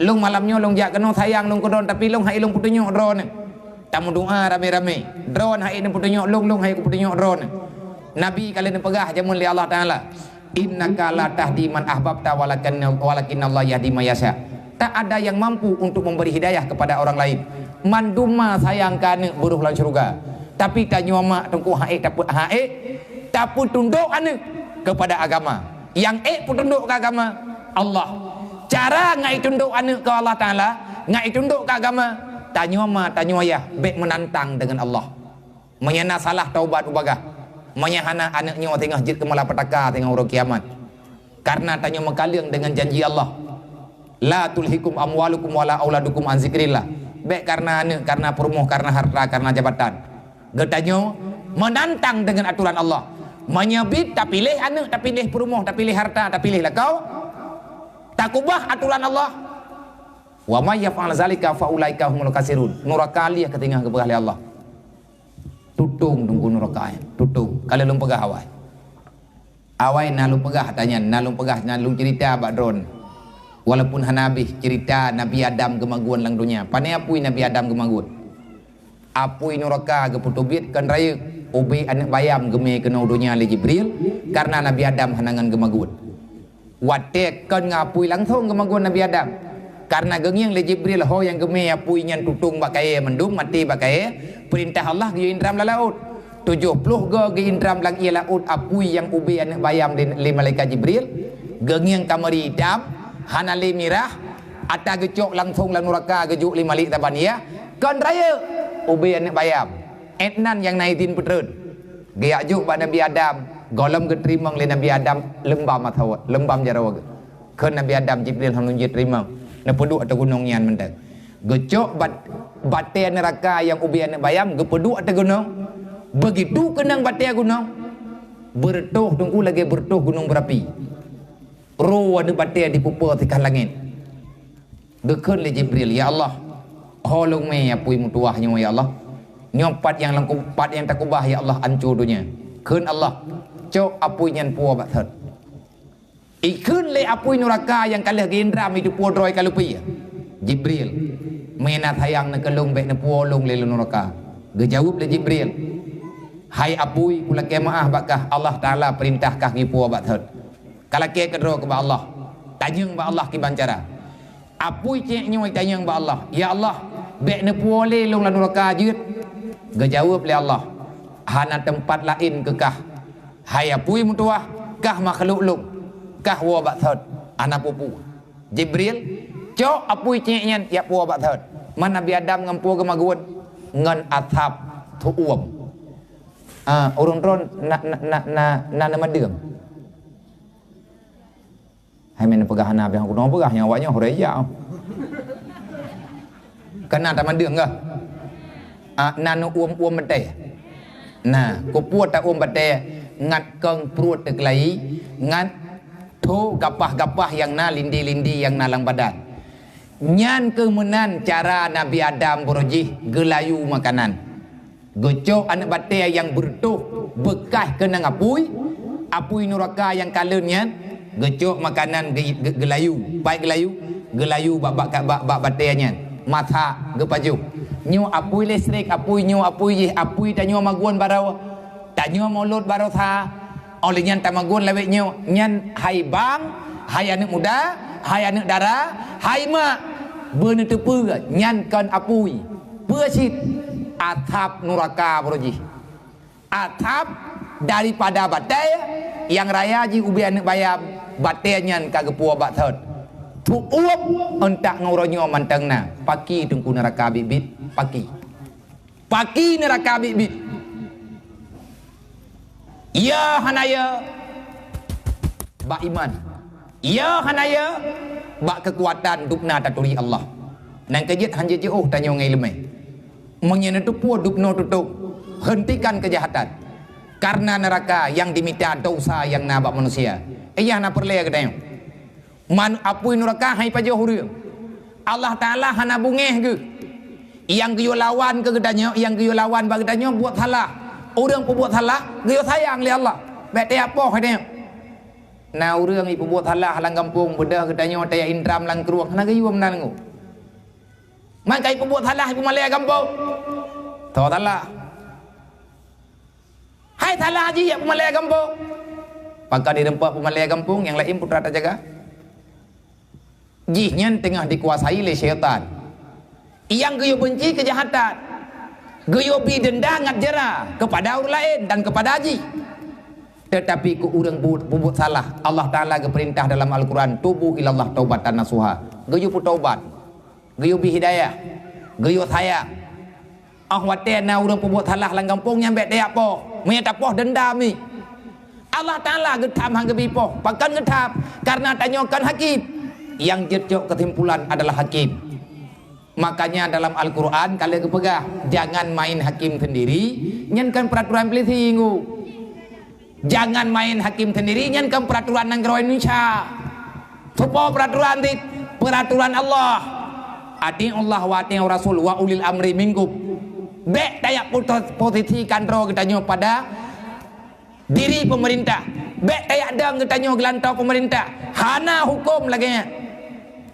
Lôn malam nyoe lôn jak keunoe sayang lôn keudroe, tapi lôn hai lôn peutunyok droeneuh. Tameudoa ramé-ramé. Droeneuh hai lôn peutunyok lôn, lôn hai kupeutunyok droeneuh. Nabi ka lheueh neupeugah jameun lé Allah Taala, "Innaka la tahdi man ahbabta walakin, walakin Allah yahdi man yasha." Tak ada yang mampu untuk memberi hidayah kepada orang lain. Mandum ma sayang keu aneuëk beurôh lam syeuruga. Tapi tanyoe mak teungku hai tapeu hai tapeutundok aneuëk kepada agama. Nyang ék peutundok keu agama Allah. Cara ngai tundok aneuëk keu Allah Taala, ngai tundok keu agama, tanyoe ma tanyoe yah bék meunantang deungon Allah. Meunyoe na salah taubat ubagah. Meunyoe hana aneuëk nyoe teungoh jeuet keu malapetaka teungoh uroe kiamat. Karena tanyoe meukaleueng deungon janji Allah. La tulhikum amwalukum wala auladukum an zikrillah. Bék karena aneuëk, karena peurumoh, karena harta, karena jabatan. Geutanyoe meunantang deungon aturan Allah. Meunyoe bit tapiléh aneuëk, tapiléh peurumoh, tapiléh harta, tapiléh lakoe, takubah aturan Allah. Wa may yaf'al zalika fa ulaika humul khasirun. Nuraka lieh keutingah geupeugah lé Allah. Tutong teungku nuraka, tutong. Ka lheueh lôn peugah awai. Awai na lôn peugah ata nyan, na lôn peugah, na lôn cerita bak droeneuh. Walaupun hana habéh cerita Nabi Adam geumagun lam donya. Pane apui Nabi Adam geumagun? Apui nuraka geupeuteubiet kon rayeuk ubé aneuëk bayam geumé keunoe donya lé Jibril, karena Nabi Adam hana ngon geumagun. Watée kon ngon apui langsong geumagun Nabi Adam. Karena geungieng lé Jibril ho nyang geumé apui nyan tutong bak kayée mandum, maté bak kayée, peurintah Allah geuyue indram lam laôt. Tujoh ploh goe geuindram lam ié laôt apui nyang ubé aneuëk bayam lé, lé malaikat Jibril. Geungieng kamari itam, hana lé mirah, ata geucok langsong lam nuraka geujok lé Malik Zabaniyah, kon rayeuk ubé aneuëk bayam. Étnan nyang na idin peutreun. Geujak jok bak Nabi Adam, gohlom geuteurimong lé Nabi Adam leumbam atawa leumbam jaroe geuh. Kheun Nabi Adam, Jibril hana lôn jeuet teurimong. Neupeuduek ateueh gunong nyan mantong. Geucok bat-, batée neuraka nyang ubé aneuëk bayam geupeuduek ateueh gunong. Beugitu keunong batée gunong, beureutoh teungku lagée beureutoh gunong beurapi. Roh aneuëk batée dipeupo sikah langét. Geukheun lé Jibril, "Ya Allah, ho lôn mé apui meutuwah nyoe, ya Allah. Nyoe pat nyang lôn ku-, pat nyang takubah, ya Allah, anco donya." Kheun Allah, "Cok apui nyan puwoe bak thot." Ikheun lé apui nuraka nyang ka lheueh geuindram iteupuwoe droe ka leupie. "Jibril, meunyoe na sayang neuh keu lôn bék neupuwoe lôn lé nuraka." Geujaweueb lé Jibril, "Hai apui, kulakée meuáh bak kah, Allah Taala peurintah kah geupuwoe bak thot." Kalakée keudroe keu bak Allah, tanyong bak Allah kiban cara. Apui cék nyoe tanyong bak Allah, "Ya Allah, bék neupuwoe lé lôn lam nuraka jeuet." Geujaweueb lé Allah, "Hana teumpat laén keu kah. Hai apui meutuwah, kah makhlok lôn, kah woe bak thot, hana peue-peue." Jibril, "Cok apui cék nyan jak puwoe bak thot." Man Nabi Adam ngon peue geumagun? Ngon asab teuuem. Ah, ureuëng droe na, na, na, na, na neumadeueng. Hai meunan peugah hana, biang kunoe peugah nyang awak nyoe huraya. Kana tamadeueng kah? Ah, na neuuem-uem batée. Nah, kupuwoe ta-uem batée ngat kong pruet teukeulayi, ngat tho gapah-gapah nyang na lindi-lindi nyang na lam badan. Nyan keuh meunan cara Nabi Adam baroe jih geulayu makanan. Geucok aneuëk batée nyang beureutoh beukah keunong apui, apui nuraka nyang kalon nyan, geucok makanan geu-, geu-, geulayu. Pai geulayu? Geulayu bak, bak, bak, bak batée nyan. Masak, geupajoh. Nyoe apui listrik, apui nyoe, apui jih, apui tanyoe magun baroe. Tanyoe mulot baroe sa. Óh lheueh nyan tamagun lawét nyoe, nyan hai bang, hai aneuëk muda, hai aneuëk dara, hai mak, beuneuteupeu nyan kon apui. Peue cit? Asab nuraka baroe jih. Asab daripada batée nyang raya jih ubé aneuëk bayam, batée nyan ka geupuwoe bak thot. Teuuem, euntak ngon uroe nyoe mantong na, paki teungku nuraka biet-biet, paki. Paki nuraka biet-biet. Ya hana ya bak iman. Ya hana ya bak keukuatan dubna taturi Allah. Nyang keujeuet hanjeuet jiôh tanyoe ngon iéleumé. Meunyoe neuteupeue dubnoe tutong, heuntikan keujahatan. Karena nuraka nyang dimita dosa nyang na bak manusia. Iyah na peureulée geutanyoe. Man apui nuraka hai pajoh ureuëng. Allah Taala hana beungéh geuh. Nyang geuyue lawan keu geutanyoe, nyang geuyue lawan bak geutanyoe buet salah. Ureuëng peubuet salah geuyue sayang lé Allah. Bék teuyak poh geutanyoe. Na ureuëng ipeubuet salah lam gampông, beudôh geutanyoe teuyak intram lam krueng, hana geuyue meunan ngu. Maka ipeubuet salah ipeumalée gampông. Tho salah. Hai salah jih yak peumalée gampông. Pakon direumpok peumalée gampông nyang laén putra tajaga. Jih nyan teungoh dikuasai lé syaitan. Nyang geuyue beunci keujahatan. Geuyue bi denda ngat jera kepada ureuëng laén dan kepada jih. Tetapi keu ureuëng bu-, peubuet salah, Allah Taala geupeurintah dalam Al-Quran, "Tubu ilallah taubatan nasuha." Geuyue peutobat. Geuyue bi hidayah, geuyue sayang. Óh watée na ureuëng peubuet salah lam gampông nyan bék teuyak poh. Meunyoe tapoh denda mi. Allah Taala geutham han geubi poh. Pakon geutham? Karena tanyoe kon hakim. Nyang jeuet cok keusimpulan adalah hakim. Makanya dalam Al-Quran ka lheueh geupeugah, "Jangan main hakim sendiri, nyan kon peuraturan polisi ngu." Jangan main hakim sendiri, nyan kon peuraturan nanggroe Indonesia. Soe po peuraturan dit? Peuraturan Allah. "Ati'ullah wa ati'ur rasul wa ulil amri minkum." Bék teuyak puto-, posisi kantô geutanyoe pada diri peumeurintah. Bék teuyak dong geutanyoe geulantoe peumeurintah. Hana huköm lagée nyan.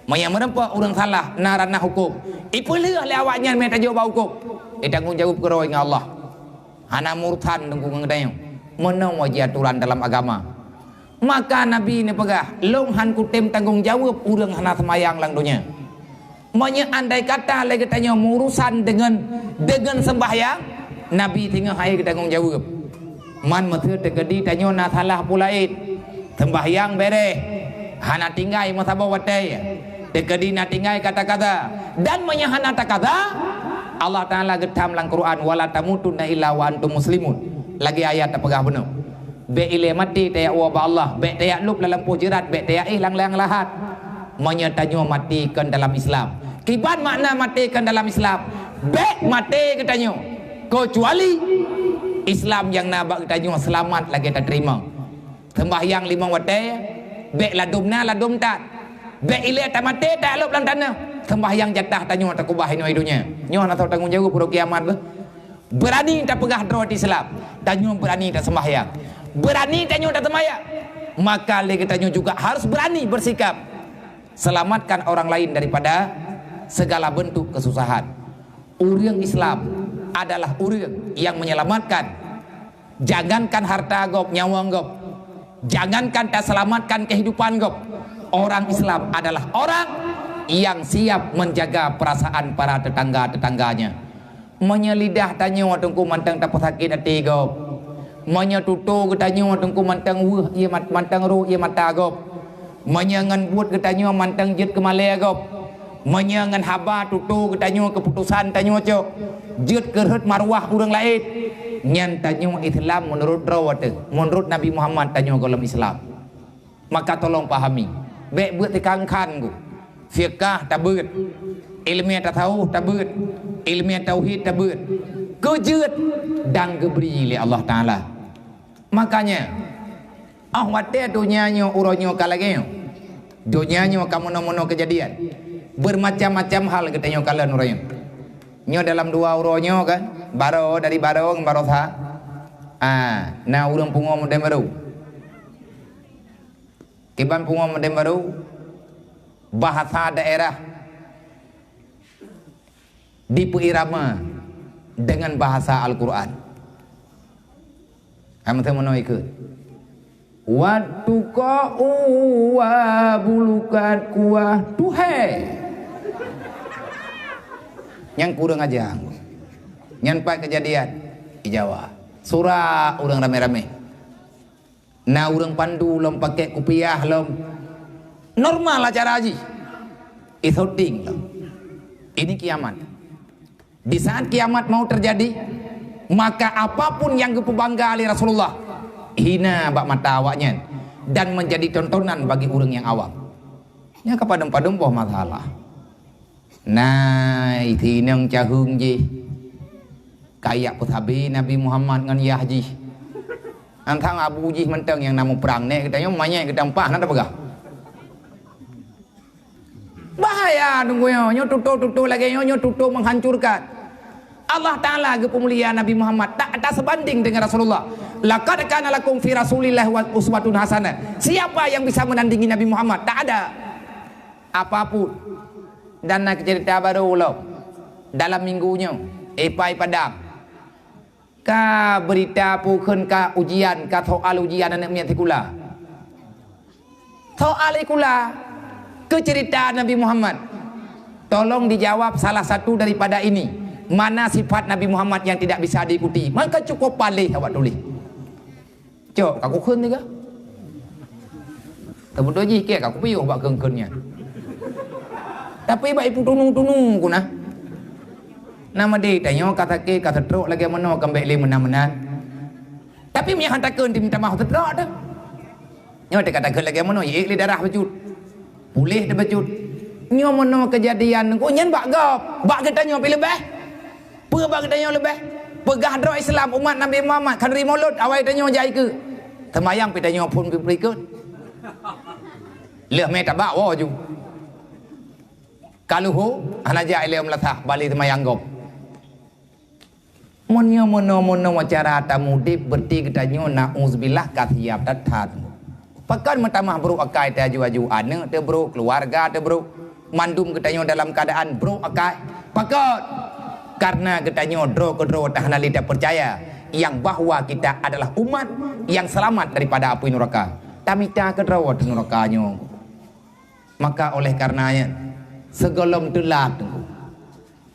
Meunyoe meureumpok ureuëng salah, na ranah huköm. Ipeulheueh lé awaknyan mé tajok bak huköm. Itanggong jaweueb keudroe ngon Allah. Hana meurusan teungku ngon geutanyoe. Meunoe wajib aturan dalam agama. Maka Nabi neupeugah, "Lôn han kutem tanggong jaweueb ureuëng hana seumayang lam donya." Meunyoe andai kata lé geutanyoe meurusan deungon, deungon seumbahyang, Nabi singoh hai geutanggong jaweueb. Man meuseu teukeudi tanyoe na salah peue laén. Seumbahyang béréh, hana tinggai meusaboh watée. Teukeudi na tinggai kata-kata. Dan meunyoe hana takata, Allah Taala geutham lam Quran, "Wala tamutunna illa wa antum muslimun." Lagée ayat tapeugah bunoe. Bék ilée maté teuyak woe bak Allah, bék teuyak lôb lam lampôh jeurat, bék teuyak éh lam liang lahat. Meunyoe tanyoe maté kon dalam Islam. Kiban makna maté kon dalam Islam? Bék maté geutanyoe, keucuali Islam nyang na bak geutanyoe seulamat lagée tateurimong. Seumbahyang limong watée, bék ladôm na ladôm that. Bék ilée tamaté teuyak lôb lam tanoh. Seumbahyang jatah tanyoe takeubah inoe donya. Nyoe hana soe tanggong jaweueb uroe kiamat beuh. Beurani tapeugah droe Islam, tanyoe beurani taseumbahyang. Beurani tanyoe taseumbahyang, maka lé geutanyoe juga harus beurani bersikap selamatkan orang lain daripada segala bentuk kesusahan. Ureuëng Islam adalah ureuëng nyang menyelamatkan, jangankan harta gob, nyawa gob, jangankan taselamatkan kehidupan gob. Orang Islam adalah orang yang siap menjaga perasaan para tetangga-tetangganya. Meunyoe lidah tanyoe teungku mantong tapeusakét até gob, meunyoe tutoe geutanyoe teungku mantong weueh ié mat-, mantong rôh ié mata gob, meunyoe ngon buet geutanyoe mantong jeuet keu malée gob, meunyoe ngon haba tutoe geutanyoe keuputosan tanyoe cok jeuet keu rhot marwah ureuëng laén, nyan tanyoe Islam meunurot droe teuh, meunurot Nabi Muhammad tanyoe gohlom Islam. Maka tolong pahami, bék beuet teukan-kan ku. Fiqah tabeuet, ilmu tasawuf tabeuet, ilmu tauhid tabeuet, keu jeuet dan geubri lé Allah Taala. Makanya, óh watée donya nyoe uroe nyoe ka lagée nyoe, donya nyoe ka meunoe-meunoe keujadian, beumacam-macam hal geutanyoe kalon uroe nyoe. Nyoe dalam dua uroe nyoe kan, baroe dari baroe ngon baroe sa, ah, na ureuëng pungo meudeh baru. Kiban pungo meudeh baru, bahasa daerah dipeuirama dengan bahasa Al-Quran. Hai meuteumeunoe ikeu. Wat tukoe uwa bulukat kuah tuhée. Nyang kureueng aja. Nyan pat keujadian di Jawa. Sura ureuëng ramé-ramé. Na ureuëng pandu lom pakèk kupiah lom. Normal acara jih. Isoting lom. Ini kiamat. Di saat kiamat mau terjadi, maka apapun yang geupeubangga lé Rasulullah, hina bak mata awaknyan dan menjadi tontonan bagi ureuëng nyang awam. Nyan ka padum-padum boh masalah. Na, itinong caheueng jih. Kayak peusabe Nabi Muhammad ngon yah jih. Antang abu jih mantong nyang na muprang, nèk geutanyoe manyét geutanyoe paih na tapeugah. Bahaya teungku nyoe, nyoe tutoe-tutoe lagèe nyoe, nyoe tutoe menghancurkan. Allah Ta'ala geupeumulia Nabi Muhammad, tak ada sebanding dengan Rasulullah. "Laqad kana lakum fi Rasulillah wa uswatun hasanah." Siapa yang bisa menandingi Nabi Muhammad? Tak ada. Apapun. Dan na cerita baru lom. Dalam minggu nyoe, Ipai Padang. Ka beurita peue kheun ka ujian, ka soal ujian aneuk miet sikula. Soal sikula keu cerita Nabi Muhammad. Tolong dijawab salah satu daripada ini. Mana sifat Nabi Muhammad yang tidak bisa diikuti? Maka cukup paléh awak tuléh. Cok, ka kukheun tiga. Teubeudôh jih kèe ka kupiôh bak kheun-kheun nyan. Tapi bak ipeutunu-tunu ku na. Na meudeh tanyoe ka sakét, ka seutrok lagèe meunoe, ka bèk lé meunan-meunan. Tapi meunyo han takheun, di meutamah seutrok teuh. Nyoe teuka takheun lagèe meunoe, jiék lé darah bacut. Puléh teuh bacut. Nyoe meunoe keujadian, oh, nyan bak gob, bak geutanyoe pih leubeh. Peue bak geutanyoe leubeh? Peugah droe Islam umat Nabi Muhammad khanuri mulod awai tanyoe jai keu. Teumayang pih tanyoe phôn pih peurikot. Lheueh mé tabak woe ju. Ka lheueh hana jak ilée meulasah bali teumayang gob. Meunyoe meunoe-meunoe cara tamudeb, berarti geutanyoe na'uzubillah ka siab that-that. Pakon meutamah brok akai teuh aju-aju, aneuk teuh brok, keuluwarga teuh brok, mandum geutanyoe dalam keuadaan brok akai. Pakon? Karena geutanyoe droe keudroe teuh hana lé tapeucaya yang bahwa kita adalah umat yang selamat daripada apui nuraka. Tamita keudroe teuh nuraka nyoe. Maka oleh karena nyan, sigohlom teulat teungku,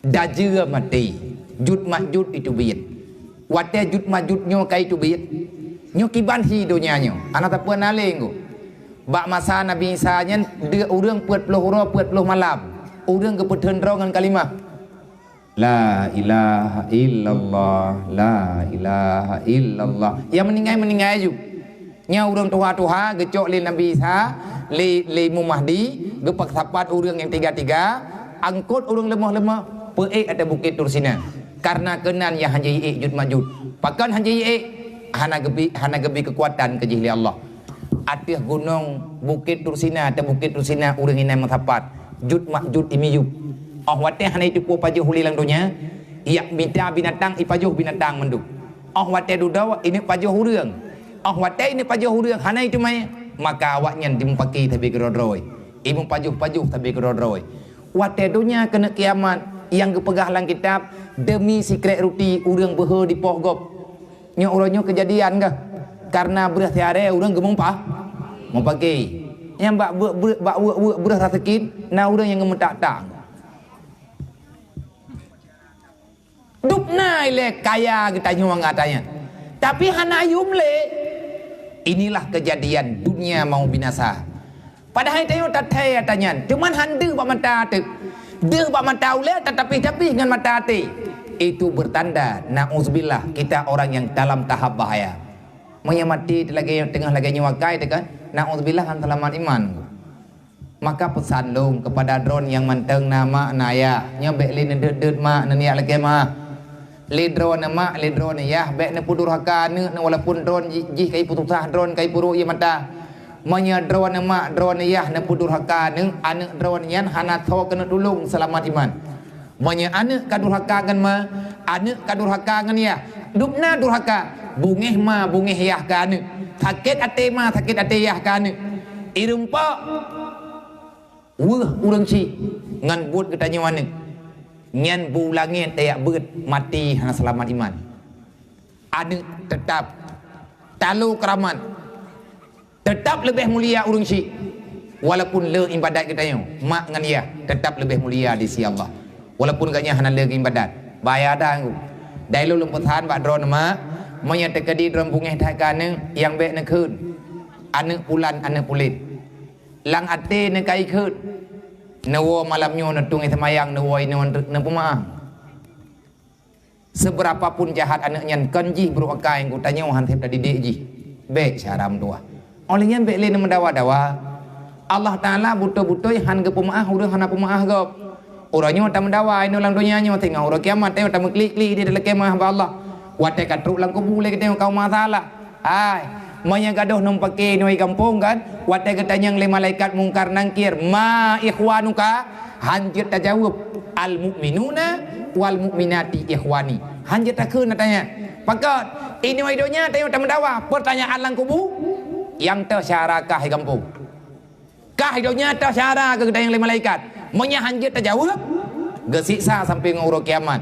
dajeue maté, Jut Majut iteubiet. Watée Jut Majut nyoe ka iteubiet, nyoe kiban hi donya nyoe, hana sapeue na lé teungku. Bak masa Nabi Isa nyan, deuek ureuëng peuet ploh uroe peuet ploh malam, ureuëng geupeutheun droe ngon kalimah. La ilaha illallah, la ilaha illallah. Nyang meuninggai, meuninggai aju. Nyang ureuëng tuha-tuha geucok lé Nabi Isa, lé, lé Imam Mahdi, geupeusapat ureuëng nyang tiga-tiga, angkot ureuëng leumoh-leumoh, peuék ateueh Bukét Tursina. Karena keunan nyang hana jiék Jut Majut. Pakon hana jiék? Hana geubi, hana geubi keukuatan keu jih lé Allah. Ateueh gunong Bukét Tursina, ateueh Bukét Tursina ureuëng inan meusapat, Jut Majut imiyueb. Óh watée hana jiteupeue pajoh ulée lam donya, ijak mita binatang ipajoh binatang mandum. Óh watée dudoe ineuk pajoh ureuëng. Óh watée ineuk pajoh ureuëng hana jiteumé, maka awaknyan jimeupaki sabe keudroe-droe. Imeupajoh-pajoh sabe keudroe-droe. Watée donya keuneuk kiamat, nyang geupeugah lam kitab, demi sikrék ruti ureuëng beuhe dipoh gob. Nyoe uroe nyoe keujadian kah? Karena breueh siarée ureuëng geumeupa, meupaki. Nyang bak beu-, beu-, bak weuek-weuek breueh raseukin, na ureuëng nyang geumeutak-tak. Dubna ilée kaya geutanyoe ngon ata nyan. Tapi hana yum lé. Inilah keujadian dunia mau binasa. Padahai tanyoe tathée ata nyan, cuman han deuh bak mata teuh. Deuh bak mata ulée tatapih-tapih ngon mata até. Itu bertanda, na'uzubillah, kita orang yang dalam tahap bahaya. Meunyoe maté lagée, teungoh lagée nyoe akai teuh kan, na'uzubillah, han seulamat iman. Maka peusan lôn keupada droeneuh nyang mantong na mak na ayah, nyoe bék lé neudeuet-deuet mak, neuniyak lakée meu'ah. Lé droeneuh mak, lé droeneuh yah, bék neupeudurhaka aneuk neuh walaupun droeneuh jih, jih ka jipeususah, droeneuh ka jipeurôk ié mata. Meunyoe droeneuh mak, droeneuh yah neupeudurhaka aneuk, aneuk droeneuh nyan hana soe keuneuk tulông seulamat iman. Meunyoe aneuk ka durhaka ngon ma, aneuk ka durhaka ngon yah, dubna durhaka, beungéh ma, beungéh yah keu aneuk, sakét até ma, sakét até yah keu aneuk. Irumpok weueh ureuëng syiek ngon buet geutanyoe aneuk. Nyan bu langét tajak beuet, maté hana seulamat iman. Aneuk teutap talo keuramat, teutap leubeh mulia ureuëng syiek. Walaupun le ibadat geutanyoe, mak ngon yah teutap leubeh mulia di sisi Allah. Walaupun gobnyan hana le ibadat, bahaya that teungku. Dai lôn peusan bak droeneuh mak, meunyoe teukeudi droeneuh beungéh that keu aneuk, nyang bék neukheun, "Aneuk pulan, aneuk pulan." Lam até neukai kheun, neuwoe malam nyoe neutueng seumayang, neuwoe inoe neupeumeu'ah. Seubeurapa pun jahat aneuk nyan, kon jih brok akai, geutanyoe han sép tadidik jih. Bék syara meutuwah. Óh lheueh nyan bék lé neumeudawa-dawa. Allah Ta'ala beutôi-beutôi han geupeumeu'ah ureuëng hana peumeu'ah gob. Uroe nyoe tameudawa inoe lam donya nyoe, teungoh uroe kiamat tanyoe tameuklik-klik di dalam keumah bak Allah. Watée ka trok lam kubu lé geutanyoe ka masalah. Hai, meunyoe gadôh ngon pake nyoe gampông kan, watée geutanyong lé malaikat Mungkar Nangkir, "Ma ikhwanuka?" Hanjeuet tajaweueb, "Al-mu'minuna wal mu'minati ikhwani." Hanjeuet takheun tanya. Pakon, inoe donya tanyoe tameudawa, peurtanyaan lam kubu, nyang teuh syahara kah gampông. Kah donya teuh syahara keu geutanyong lé malaikat. Meunyoe hanjeuet tajaweueb, geusiksa sampoe ngon uroe kiamat.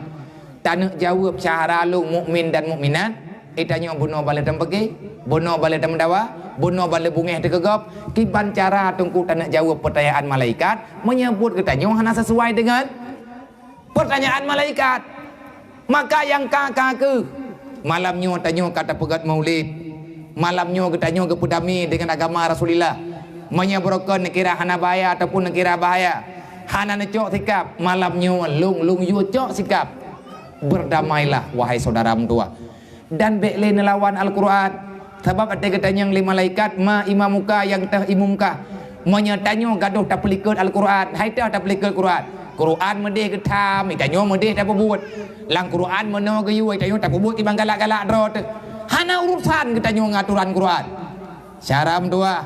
Taneuk jaweueb syahara lôn mukmin dan mukminat, eh, tanyoe bunoe balée tameupeugé, bunoe balée tameudawa, bunoe balée beungéh teukeugop, kiban cara teungku taneuk jaweueb peurtanyaan malaikat, meunyoe buet geutanyoe hana sesuai deungon peurtanyaan malaikat. Maka nyang ka-ka kheueh, malam nyoe tanyoe ka tapeugét maulid. Malam nyoe geutanyoe geupeudamé deungon agama Rasulullah. Meunyoe beurokon neukira hana bahaya ataupun neukira bahaya, hana neucok sikab, malam nyoe lôn-lôn yue cok sikab. Berdamailah, wahai syedara meutuwah. Dan bék lé neulawan Al-Qur'an. Sabab watée geutanyong lé malaikat, "Ma imamuka?" Nyang teuh imum kah. Meunyoe tanyoe gadôh tapeulikot Al-Qur'an, hai teuh tapeulikot Qur'an. Qur'an meudeh geutham, tanyoe meudeh tapeubuet. Lam Qur'an meunoe geuyue, tanyoe tapeubuet kiban galak-galak droe teuh. Hana urusan geutanyoe ngon aturan Qur'an. Syedara meutuwah,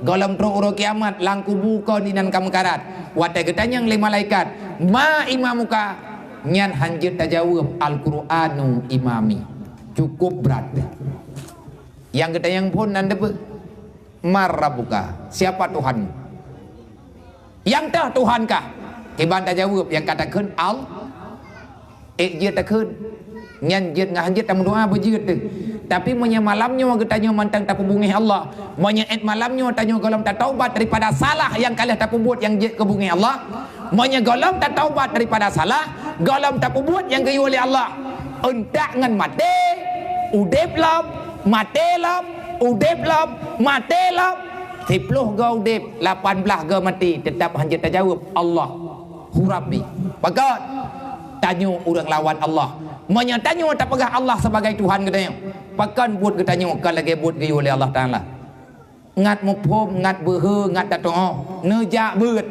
gohlom trok uroe kiamat, lam kubu kon inan ka meukarat. Watée geutanyong lé malaikat, "Ma imamuka?" Nyan hanjeuet tajaweueb, "Al-Qur'anu imami." Cukup brat. Nyang geutanyong phon nan deubeuh, "Man rabbuka?" Siapa Tuhanmu? Nyang teuh Tuhan kah? Kiban tajaweueb nyang ka takheun, "Al-," ék jeuet takheun. Nyan jeuet ngon hanjeuet tameudoá beujeuet teuh. Tapi meunyoe malam nyoe geutanyoe mantong tapeubungéh Allah, meunyoe ék malam nyoe tanyoe gohlom tataubat daripada salah nyang ka lheueh tapeubuet nyang jeuet keu bungéh Allah, meunyoe gohlom tataubat daripada salah, gohlom tapeubuet nyang geuyue lé Allah, euntak ngon maté, udeb lom, maté lom, udeb lom, maté lom, siploh goe udeb, lapan blaih goe maté, teutab hanjeuet tajaweueb, "Allahu Rabbi." Pakon? Tanyoe ureuëng lawan Allah. Meunyoe tanyoe tapeugah Allah sibagai Tuhan geutanyoe, pakon buet geutanyoe ka lagée buet geuyue lé Allah Taala? Ngat muphom, ngat beuhe, ngat tatuoh, neujak beuet.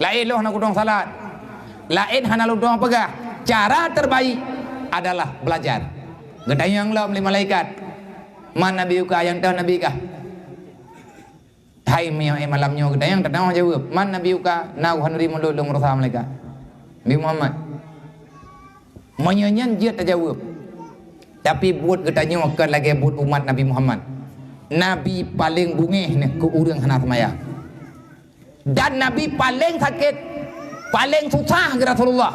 Laén lôn hana kudong salat. Laén hana lôn dong peugah. Cara terbaik adalah belajar. Geutanyong lom lé malaikat, "Man nabiyuka?" Nyang teuh nabi kah? Hai meunyoe malam nyoe geutanyong, tatuoh jaweueb, "Man nabiyuka?" Na uhan ri mulod lôn rasa malaikat. Nabi Muhammad. Meunyoe nyan jeuet tajaweueb. Tapi buet geutanyoe kon lagée buet umat Nabi Muhammad. Nabi paleng bungéh nyoe keu ureuëng hana seumayang. Dan Nabi paleng sakét, paleng susah geuh Rasulullah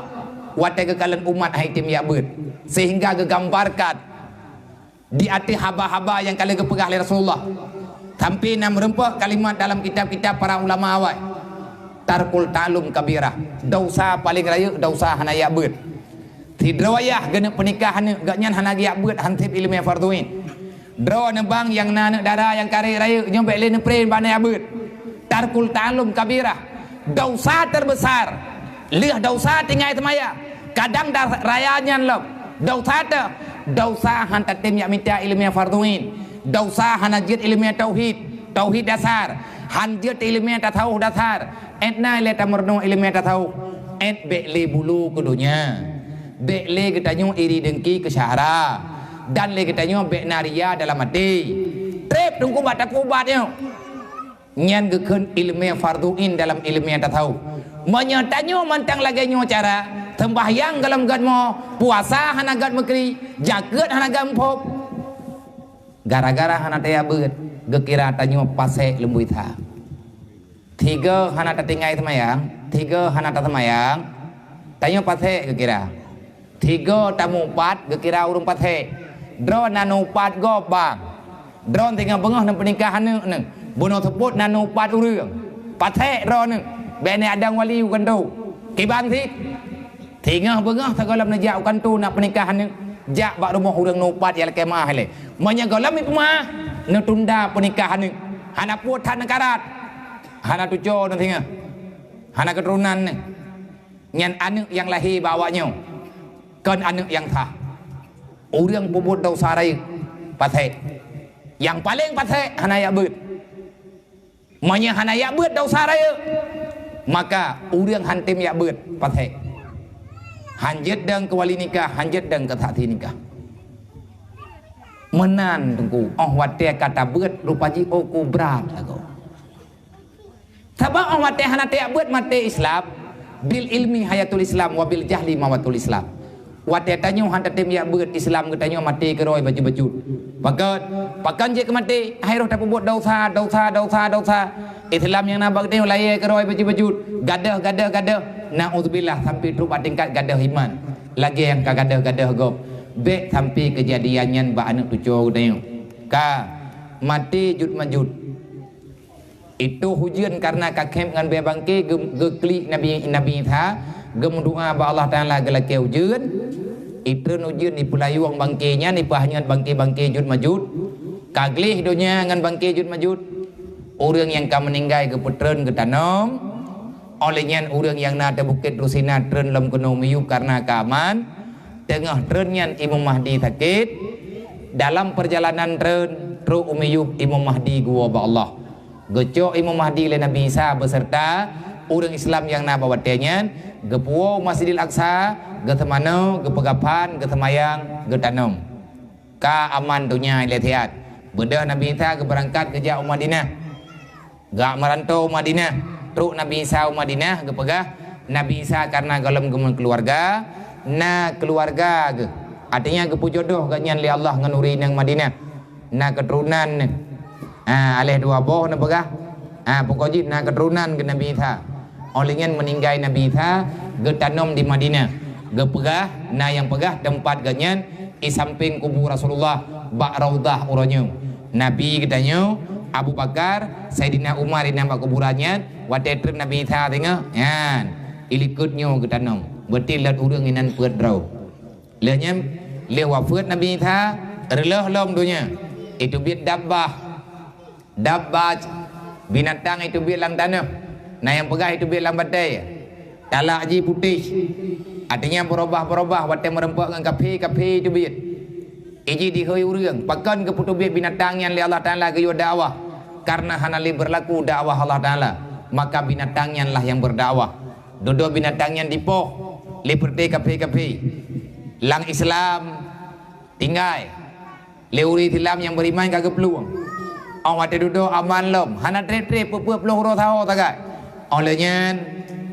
watée geukalon umat hai tem jak beuet, sehingga geugambarkan di ateueh haba-haba nyang ka lheueh geupeugah lé Rasulullah. Sampoe na meurumpok kalimat dalam kitab-kitab para ulama awai. Tarkul ta'allum kabirah, desya paleng rayeuk desya hana jak beuet. Sidroe yah geuneuk peunikah aneuk, gobnyan hana geujak beuet hanseb iéleumé fardhu ain. Droeneuh bang nyang na aneuk dara nyang karek rayeuk, nyoe bék lé neupren bak aneuk jak beuet. Tarkul ta'allum kabirah, desya teubesar, lheueh desya tinggai seumayang. Kadang da-, raya nyan lom, desya teuh, desya han tatem jak mita iéleumé fardhu ain, desya hana jeuet iéleumé tauhid, tauhid dasar, han jeuet iéleumé tasawuf dasar, Ét na lé tameurunoe iéleumé tasawuf. Ét bék lé bulo keu donya. Bék lé geutanyoe iri deungki keu syahara. Dan lé geutanyoe bék na ria dalam até. Treb teungku bak takubat nyoe. Nyan geukheun iéleumé fardhu ain dalam iéleumé tasawuf. Meunyoe tanyoe mantong lagée nyoe cara, seumbahyang gohlom gét mo, puasa hana gét meukri, jakeuet hana gét muphom. Gara-gara hana tajak beuet, geukira tanyoe pasék lumboi that. Tiga hana tatinggai seumayang, tiga hana taseumayang, tanyoe pasék geukira. Tiga tamupat geukira ureuëng pasék. Droe na neuupat gob bang. Droe singoh beungoh neupeunikah aneuk neuh. Bunoe seupôt na neuupat ureuëng. Pasék droeneuh. Bék neuadong wali u kantô. Kiban cit. Singoh beungoh sigohlom neujak u kantô nak peunikah aneuk, jak bak rumoh ureuëng neuupat nyang lakée meuáh ilée. Meunyoe gohlom ipeumeuáh, neutunda peunikah aneuk. Hana puet that neukarat. Hana tuco neuh singoh. Hana keuturonan neuh. Nyan aneuk nyang lahé bak awak nyoe, kon aneuk nyang sah. Ureuëng peubuet desya rayeuk, pasék. Nyang paleng pasék hana jak beuet. Meunyoe hana jak beuet desya rayeuk, maka ureuëng han tem jak beuet pasék. Han jeuet dong keu wali nikah, han jeuet dong keu saksi nikah. Meunan Teungku, óh watée ka tabeuet rupa jih, oh, ku brat lagoe. Sabab óh watée hana tajak beuet maté Islam, bil ilmi hayatul Islam wa bil jahli mawatul Islam. Watée tanyoe hana tatem jak beuet Islam geutanyoe maté keudroe bacut-bacut. Pakon? Pakon jeuet keu maté? Hai roh tapeubuet dosa, dosa, dosa, dosa. Islam nyang na bak geutanyoe layée keudroe bacut-bacut. Gadôh, gadôh, gadôh. Naudzubillah, sampai trok bak tingkat gadôh iman. Lagée nyang ka gadôh-gadôh gob. Bék sampai keujadian nyan bak aneuëk cucoe geutanyoe. Ka maté jut-majut. Itu ujeuen karna ka khém ngon bée bangke geu-, geuklik Nabi, Nabi Isa, geumeudoá bak Allah Taala geulakée ujeuen. Itreun ujeuen ipeulayueng bangke nyan, ipeuhanyot bangke-bangke jut-majut. Ka gleh donya ngon bangke jut-majut. Ureuëng nyang ka meuninggai geupeutreun geutanom. Óh lheueh nyan ureuëng nyang na teuh bukét Rusina treun lom keunoe miyueb karna ka aman. Teungoh treun nyan Imam Mahdi sakét. Dalam peurjalanan treun, trok u miyueb Imam Mahdi geuwoe bak Allah. Geucok Imam Mahdi lé Nabi Isa beuseurta ureuëng Islam nyang na bak watée nyan, geupuwoe u Masjidil Aqsa, geuseumanoe, geupeugah phan, geuseumayang, geutanom. Ka aman donya ilée siat. Beudôh Nabi Isa geubeurangkat geujak u Madinah. Geujak meuranto u Madinah. Trok Nabi Isa u Madinah geupeugah, Nabi Isa karna gohlom geumeukeuluwarga, na keuluwarga geuh. Artinya geupeujodoh gobnyan lé Allah ngon ureuëng inong Madinah. Na keuturonan neuh. Ha, aléh dua boh neupeugah. Ha, pokok jih na keuturonan geuh Nabi Isa. Óh lheueh nyan meuninggai Nabi Isa, geutanom di Madinah. Geupeugah, na nyang peugah teumpat gobnyan i sampéng kubu Rasulullah bak Raudhah uroe nyoe. Nabi geutanyoe, Abu Bakar, Saidina Umar inan bak kuburan nyan, watée treun Nabi Isa teungoh, nyan, i likot nyoe geutanom. Beuti lheueh ureuëng inan peuet droe. Lheueh nyan, lheueh wafeuet Nabi Isa, reuloh lom donya. Iteubiet dabbah. Dabbah, binatang iteubiet lam tanoh. Na nyang peugah iteubiet lam batée. Talak jih putéh. Artinya beurubah-beurubah watée meureumpok ngon kafé-kafé iteubiet. Iji dihôi ureuëng, pakon geupeuteubiet binatang nyan lé Allah Taala geuyue dakwah? Karna hana lé beurlaku dakwah Allah Taala, maka binatang nyan lah nyang beurdakwah. Dudoe binatang nyan dipoh lé peureté kafé-kafé. Lam Islam tinggai. Lé ureuëng Islam nyang beuriman ka geuplueng. Óh watée dudoe aman lom, hana treb-treb peue-peue ploh uroe saho sagai. Óh lheueh nyan,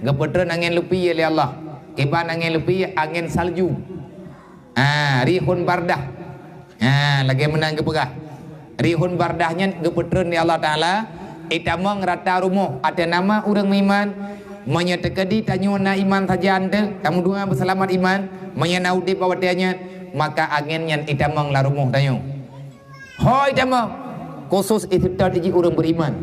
geupeutreun angén lupi lé Allah. Kiban angén lupi, angén salju. Ah, rihun bardah. Ah, lagée meunan geupeugah. Rihun bardah nyan geupeutreun lé Allah Taala, itamong rata rumoh ateueh nama ureuëng meuiman. Meunyoe teukeudi tanyoe na iman sajan teuh, tameudoá beuseulamat iman, meunyoe na udeb bak watée nyan, maka angén nyan itamong lam rumoh tanyoe. Hôi tamong, khusos iseutôt jih ureuëng beuriman.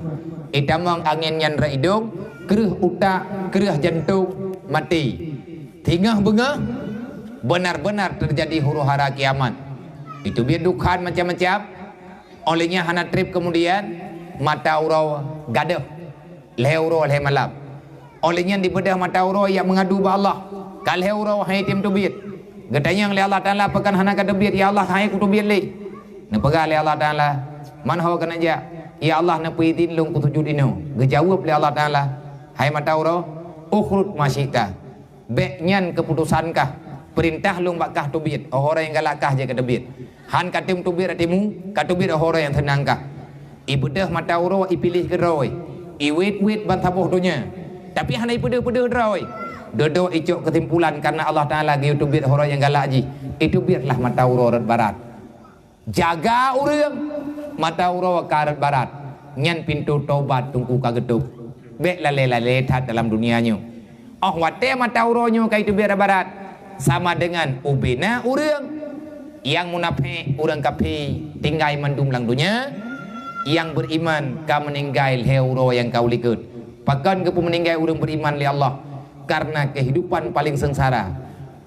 Itamong angén nyan rot idong, kreueh utak, kreueh jantong, maté. Teungoh beungoh, beunar-beunar teujadi huru-hara kiamat. Iteubiet dukhan macam-macam, óh lheueh nyan hana treb keumudian, mata uroe gadôh. Lhée uroe lhée malam. Óh lheueh nyan dibeudôh mata uroe jak meungadu bak Allah. Ka lhée uroe han jitem teubiet. Geutanyong lé Allah Taala, "Pakon hana kateubiet, ya Allah, han jikuteubiet lé?" Neupeugah lé Allah Taala, "Man ho keuneuk jak?" "Ya Allah, neupeuidhin lôn kusujut inoe." Geujaweueb lé Allah Taala, "Hai mata uroe, ukhruj ma syi'ta." Bék nyan keuputosan kah, peurintah lôn bak kah teubiet, óh uroe nyang galak kah jeuet kateubiet. Han katem teubiet atimu, kateubiet óh uroe nyang seunang kah. Ibeudôh mata uroe ipiléh keudroe, iwét-wét bansaboh donya. Tapi hana ipeudeuh-peudeuh droe. Dudoe icok keusimpulan karna Allah Taala geuyue teubiet óh uroe nyang galak jih, iteubietlah mata uroe rot barat. Jaga ureuëng, mata uroe ka rot barat, nyan pintoe tobat Teungku ka geutôp. Bék lalée-lalée that dalam dunia nyoe. Óh watée mata uroe nyoe ka iteubiet rot barat, sama deungon ubena ureuëng. Nyang munafék, ureuëng kafé, tinggai mandum lam donya. Nyang beuriman ka meuninggai lhée uroe nyang ka u likot. Pakon geupeumeuninggai ureuëng beuriman lé Allah? Karna keuhidupan paleng seungsara.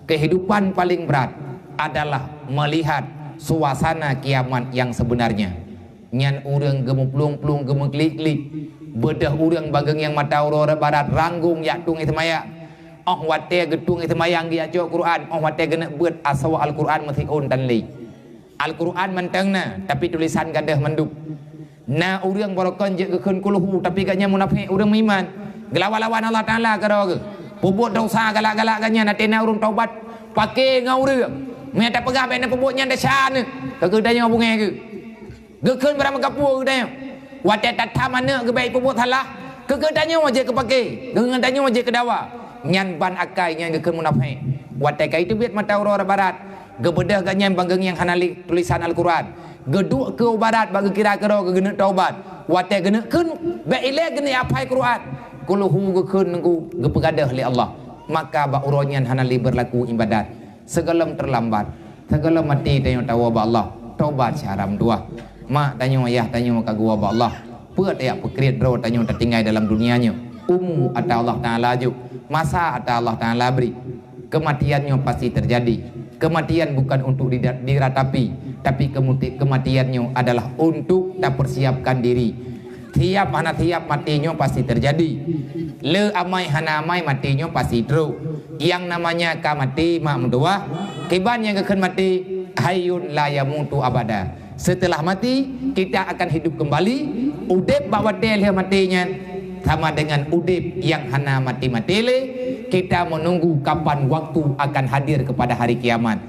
Keuhidupan paleng brat adalah meulihat suasana kiamat nyang seubeunarnya. Nyan ureuëng geumeuplueng-plueng, geumeuklik-klik. Beudôh ureuëng bageueng nyang mata uroe rot barat ranggong jak tueng seumayang. Óh watée geutueng seumayang geujak cok Quran, óh watée geuneuk beuet asoe Al-Quran meusiôn tan lé. Al-Quran mantong na, tapi tulésan gadôh mandum. Na ureuëng barokon jeuet geukheun kulhu, tapi gobnyan munafék, ureuëng meuiman. Geulawan-lawan Allah Taala keudroe geuh. Peubuet desya galak-galak gobnyan, até na ureuëng taubat, paké ngon ureuëng. Meunyo tapeugah bèk neupeubuet nyan desya neuh, keu geutanyoe beungèh geuh. Geukheun barang meukapeue geutanyoe. Watèe tatham aneuk geuh bèk ipeubuet salah, keu geutanyoe jeuet keu paké, keu geutanyoe jeuet keu dawa. Nyan ban akai nyan geukheun munafék. Watèe ka iteubiet mata uroe barat, geubeudôh geuh nyan bak geungieng hana li tulisan Al-Quran. Geuduek keu barat bak geukira keudroe keu geuneuk taubat. Watèe geuneuk kheun bèk ilèe geuneuk aphai Quran. Kulhu geukheun nunggu geupeugadôh lé Allah. Maka bak uroe nyan hana lé beurlaku ibadat. Sigohlom teulambat, sigohlom maté tanyoe tawoe bak Allah, tobat siharam dua. Mak tanyoe, ayah tanyoe ka geuwoe bak Allah. Peue tajak peukriet droe tanyoe tatinggai dalam dunia nyoe? Umu ata Allah Taala jok, masa ata Allah Taala bri. Kematian nyoe pasti terjadi. Kematian bukan untuk dida-, diratapi, tapi kemuti-, kematian nyoe adalah untuk tapersiapkan diri. Siap hana siap maté nyoe pasti terjadi. Le amai hana amai maté nyoe pasti trok. Nyang namanya ka maté mak meutuwah, kiban nyang geukheun maté, hayyun la yamutu abada. Setelah mati, kita akan hidup kembali. Udeb bak watèe lheueh maté nyan sama dengan udeb nyang hana maté-maté lé. Kita menunggu kapan waktu akan hadir kepada hari kiamat.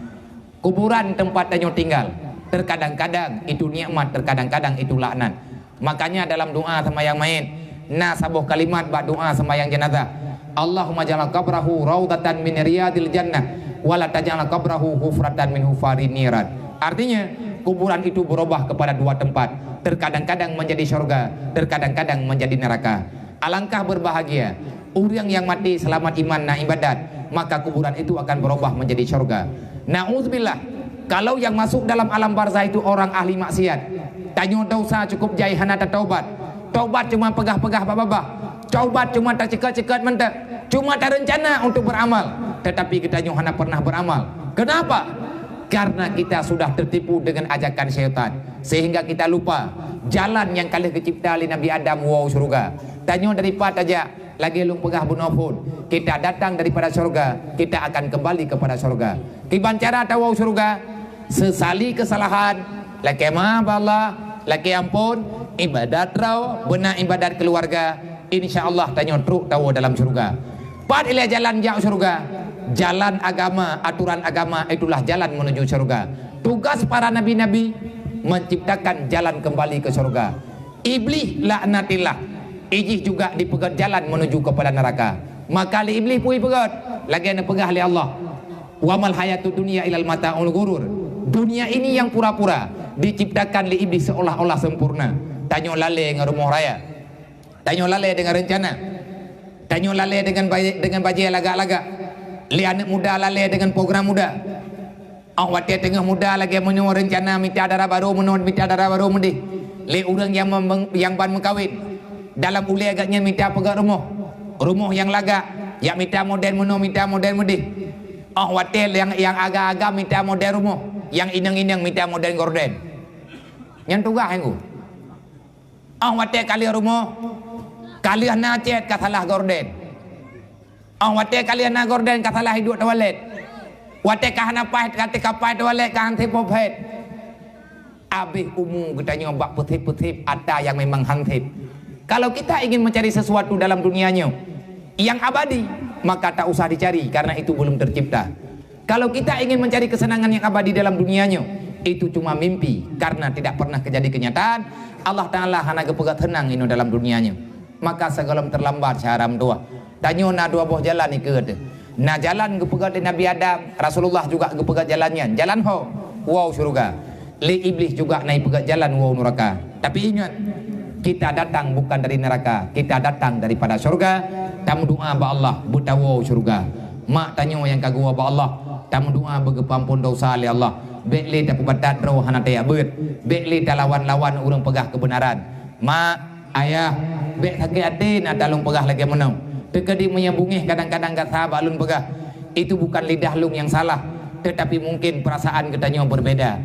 Kuburan tempat tanyoe tinggal, terkadang-kadang itu nikmat, terkadang-kadang itu laknat. Makanya dalam doa sembahyang mait, na saboh kalimat bak doa sembahyang jenazah, "Allahumma ja'al qabrahu raudatan min riyadil jannah, wa la taj'al qabrahu hufratan min hufarin niran." Artinya, kuburan itu berubah kepada dua tempat, terkadang-kadang menjadi syurga, terkadang-kadang menjadi neraka. Alangkah berbahagia ureuëng nyang maté seulamat iman na ibadat, maka kuburan itu akan berubah menjadi syurga. Na'udzubillah, kalau nyang masuk dalam alam barzah itu orang ahli maksiat, tanyoe desya cukup jai hana tataubat. Taubat cuma peugah-peugah bak babah. Taubat cuma taceukat-ceukat mantong, cuma tarencana untuk beramal, tetapi geutanyoe hana pernah beramal. Kenapa? Karena kita sudah tertipu dengan ajakan syaitan, sehingga kita lupa jalan nyang ka lheueh geucipta lé Nabi Adam woe syeuruga. Tanyoe dari pat tajak, lagèe lôn peugah bunoe phon, kita datang daripada syurga, kita akan kembali kepada syurga. Kiban cara tawoe syeuruga? Seusali keusalahan, lakèe maaf bak Allah, lakèe ampôn, ibadat droe, beuna ibadat keuluwarga, insya Allah tanyoe trok tawoe dalam syeuruga. Pat ilèe jalan jak syeuruga? Jalan agama, aturan agama, itulah jalan menuju syeuruga. Tugas para nabi-nabi menciptakan jalan kembali ke syeuruga. Iblih laknatillah, ijih juga dipeugèt jalan menuju kepada neraka. Maka lé Iblih peue ipeugèt? Lagèe neupeugah lé Allah, "Wa mal hayatud dunya illal mata'ul ghurur." Dunia ini yang pura-pura, diciptakan lé Iblih seolah-olah sempurna. Tanyoe lalèe ngon rumoh raya. Tanyoe lalèe deungon reuncana. Tanyoe lalèe deungon ba-, deungon bajèe lagak-lagak. Lé aneuk muda lalèe deungon program muda. Óh watèe teungoh muda lagèe meunyoe reuncana mita dara barô meunoe, mita dara barô meudéh. Lé ureueng nyang mem-, nyang ban meukawen, dalam ulèe geuh nyan mita peugèt rumoh. Rumoh nyang lagak, jak mita modern meunoe, mita modern meudéh. Óh watèe nyang, nyang agam-agam mita modern rumoh, nyang inong-inong mita modern gorden. Nyan tugaih nyan ku. Óh watèe ka lheueh rumoh, ka lheueh na cèt ka salah gorden. Óh watèe ka lheueh na gorden ka salah iduek toilet. Watèe ka hana paih, ka teuka paih toilet ka han sép pop head. Abéh umu geutanyoe bak peusép-peusép ata nyang memang han sép. Kalau kita ingin mencari sesuatu dalam dunia nyoe yang abadi, maka tak usah dicari karena itu belum tercipta. Kalau kita ingin mencari kesenangan yang abadi dalam dunia nyoe, itu cuma mimpi karena tidak pernah kejadi kenyataan. Allah Taala hana geupeugah seunang inoe dalam dunia nyoe. Maka sigohlom teulambat syahram dua. Tanyoe na dua boh jalan ikeue teuh. Na jalan geupeugah lé Nabi Adam, Rasulullah juga geupeugah jalan nyan, jalan ho, woe syeuruga. Lé Iblih juga na ipeugah jalan woe nuraka. Tapi ingat, kita datang bukan dari neraka, kita datang daripada syurga. Tameudoa bak Allah beutawoe syeuruga. Mak tanyoe nyang ka geuwoe bak Allah, tameudoa beugeupeuampon dosa lé Allah. Bèk lé tapeubatat droe hana tajak beuet. Bèk lé talawan-lawan ureueng peugah keubeunaran. Mak, ayah, bèk sakét até na talôn peugah lagèe meunoe. Teukeudi meunyoe beungèh kadang-kadang gata bak lôn peugah, itu bukan lidah lôn nyang salah, tetapi mungkin perasaan geutanyoe berbeda.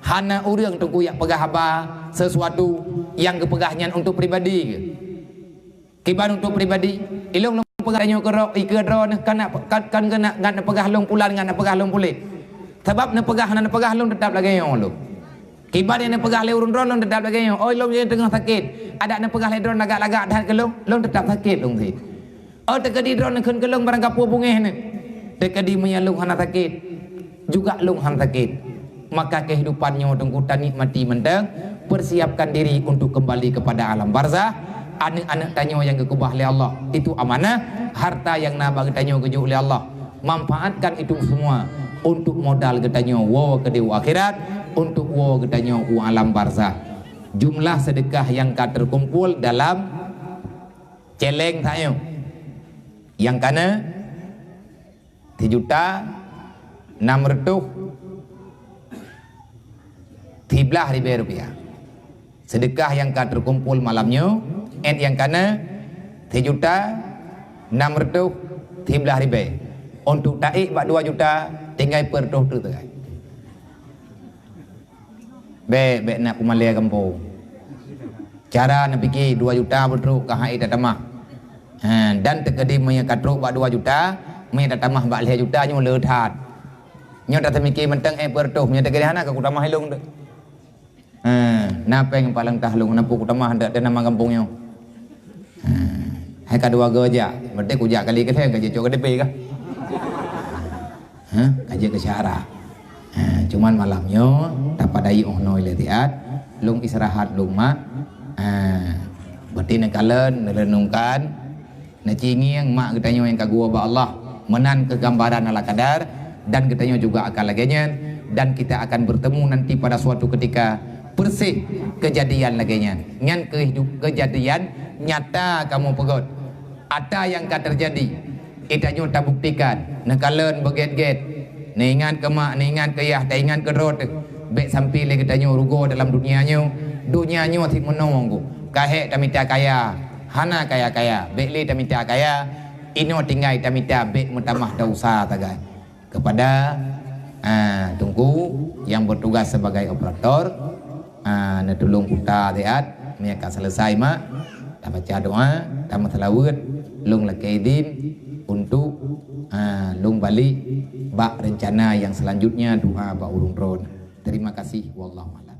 Hana ureueng teungku jak peugah haba sesuatu nyang geupeugah nyan untuk pribadi geuh. Kiban untuk pribadi, ilôn lôn peugah tanyoe keudroe, ikeue droe neuh kan nak, kan, kan keuneuk ngat neupeugah lôn pulan, ngat neupeugah lôn puléh. Sabab neupeugah hana neupeugah lôn teutap lagèe nyoe lôn. Kiban nyang neupeugah lé ureueng droe lôn teutap lagèe nyoe. Oh, lôn nyang teungoh sakét. Adak neupeugah lé droe lagak-lagak that keu lôn, lôn teutap sakét lôn sit. Oh, teukeudi droe neukheun keu lôn barangkapeue beungèh neuh. Teukeudi meunyoe lôn hana sakét, Juga lôn han sakét. Maka kehidupan nyoe Teungku tanikmati mantong, persiapkan diri untuk kembali kepada alam barzah. Aneuk-aneuk tanyoe nyang geukeubah lé Allah, itu amanah, harta nyang na bak geutanyoe geujok lé Allah. Manfaatkan itu semua untuk modal geutanyoe woe keudeh u akhirat, untuk woe geutanyoe u alam barzah. Jumlah sedekah nyang ka terkumpul dalam celeng tanyoe, nyang ka na sijuta nam reutôh siblaih ribée rupiah. Sedekah nyang ka terkumpul malam nyoe, ék nyang ka na sijuta nam reutôh siblaih ribée. Untuk taék bak dua juta, tinggai peureutôh teuk sagai. Bék, bék na peumalée gampông. Cara neupike dua juta beutrok ka hai tatamah. Ha, dan teukeudi meunyoe ka trok bak dua juta, meunyoe tatamah bak lhée juta nyoe le that. Nyoe tateumike mantong ék peureutôh, meunyoe teukeudi hana ka kutamah ilong tu. Ha, na péng paléng tah lôn, na peue kutamah dak teuh nama gampông nyoe. Ha, hai ka dua go jak, berarti kujak kali keudeh ka jicok KTP kah? Ha, ka jeuet keu syarat. Ha, cuman malam nyoe tapadai óh noe lé siat, lôn istirahat lôn mak. Ha, berarti neukalon, neurenungkan, neucingieng mak geutanyoe nyang ka geuwoe bak Allah. Meunan keuh gambaran ala kadar, dan geutanyoe juga akan lagée nyan, dan kita akan bertemu nanti pada suatu ketika persis kejadian lagée nyan. Nyan keuh keujadian nyata kamoe peugét. Ata nyang ka teujadi, geutanyoe tabuktikan, neukalon beugét-gét, neuingat keu mak, neuingat keu yah, taingat keu droe teuh. Bék sampai lé geutanyoe rugoe dalam dunia nyoe. Dunia nyoe sit meunoe, ka hék tamita kaya, hana kaya-kaya, bék lé tamita kaya, inoe tinggai tamita bék meutamah desya sagai. Kepada, ah, Teungku yang bertugas sebagai operator, ah, neutulông kuta siat, meunyo ka selesai mak, tabaca doa, tameuseulaweuet, lôn lakée idin untuk, ah, lôn balik bak rencana yang selanjutnya, doa bak ureuëng droe. Terima kasih, wallahu a'lam.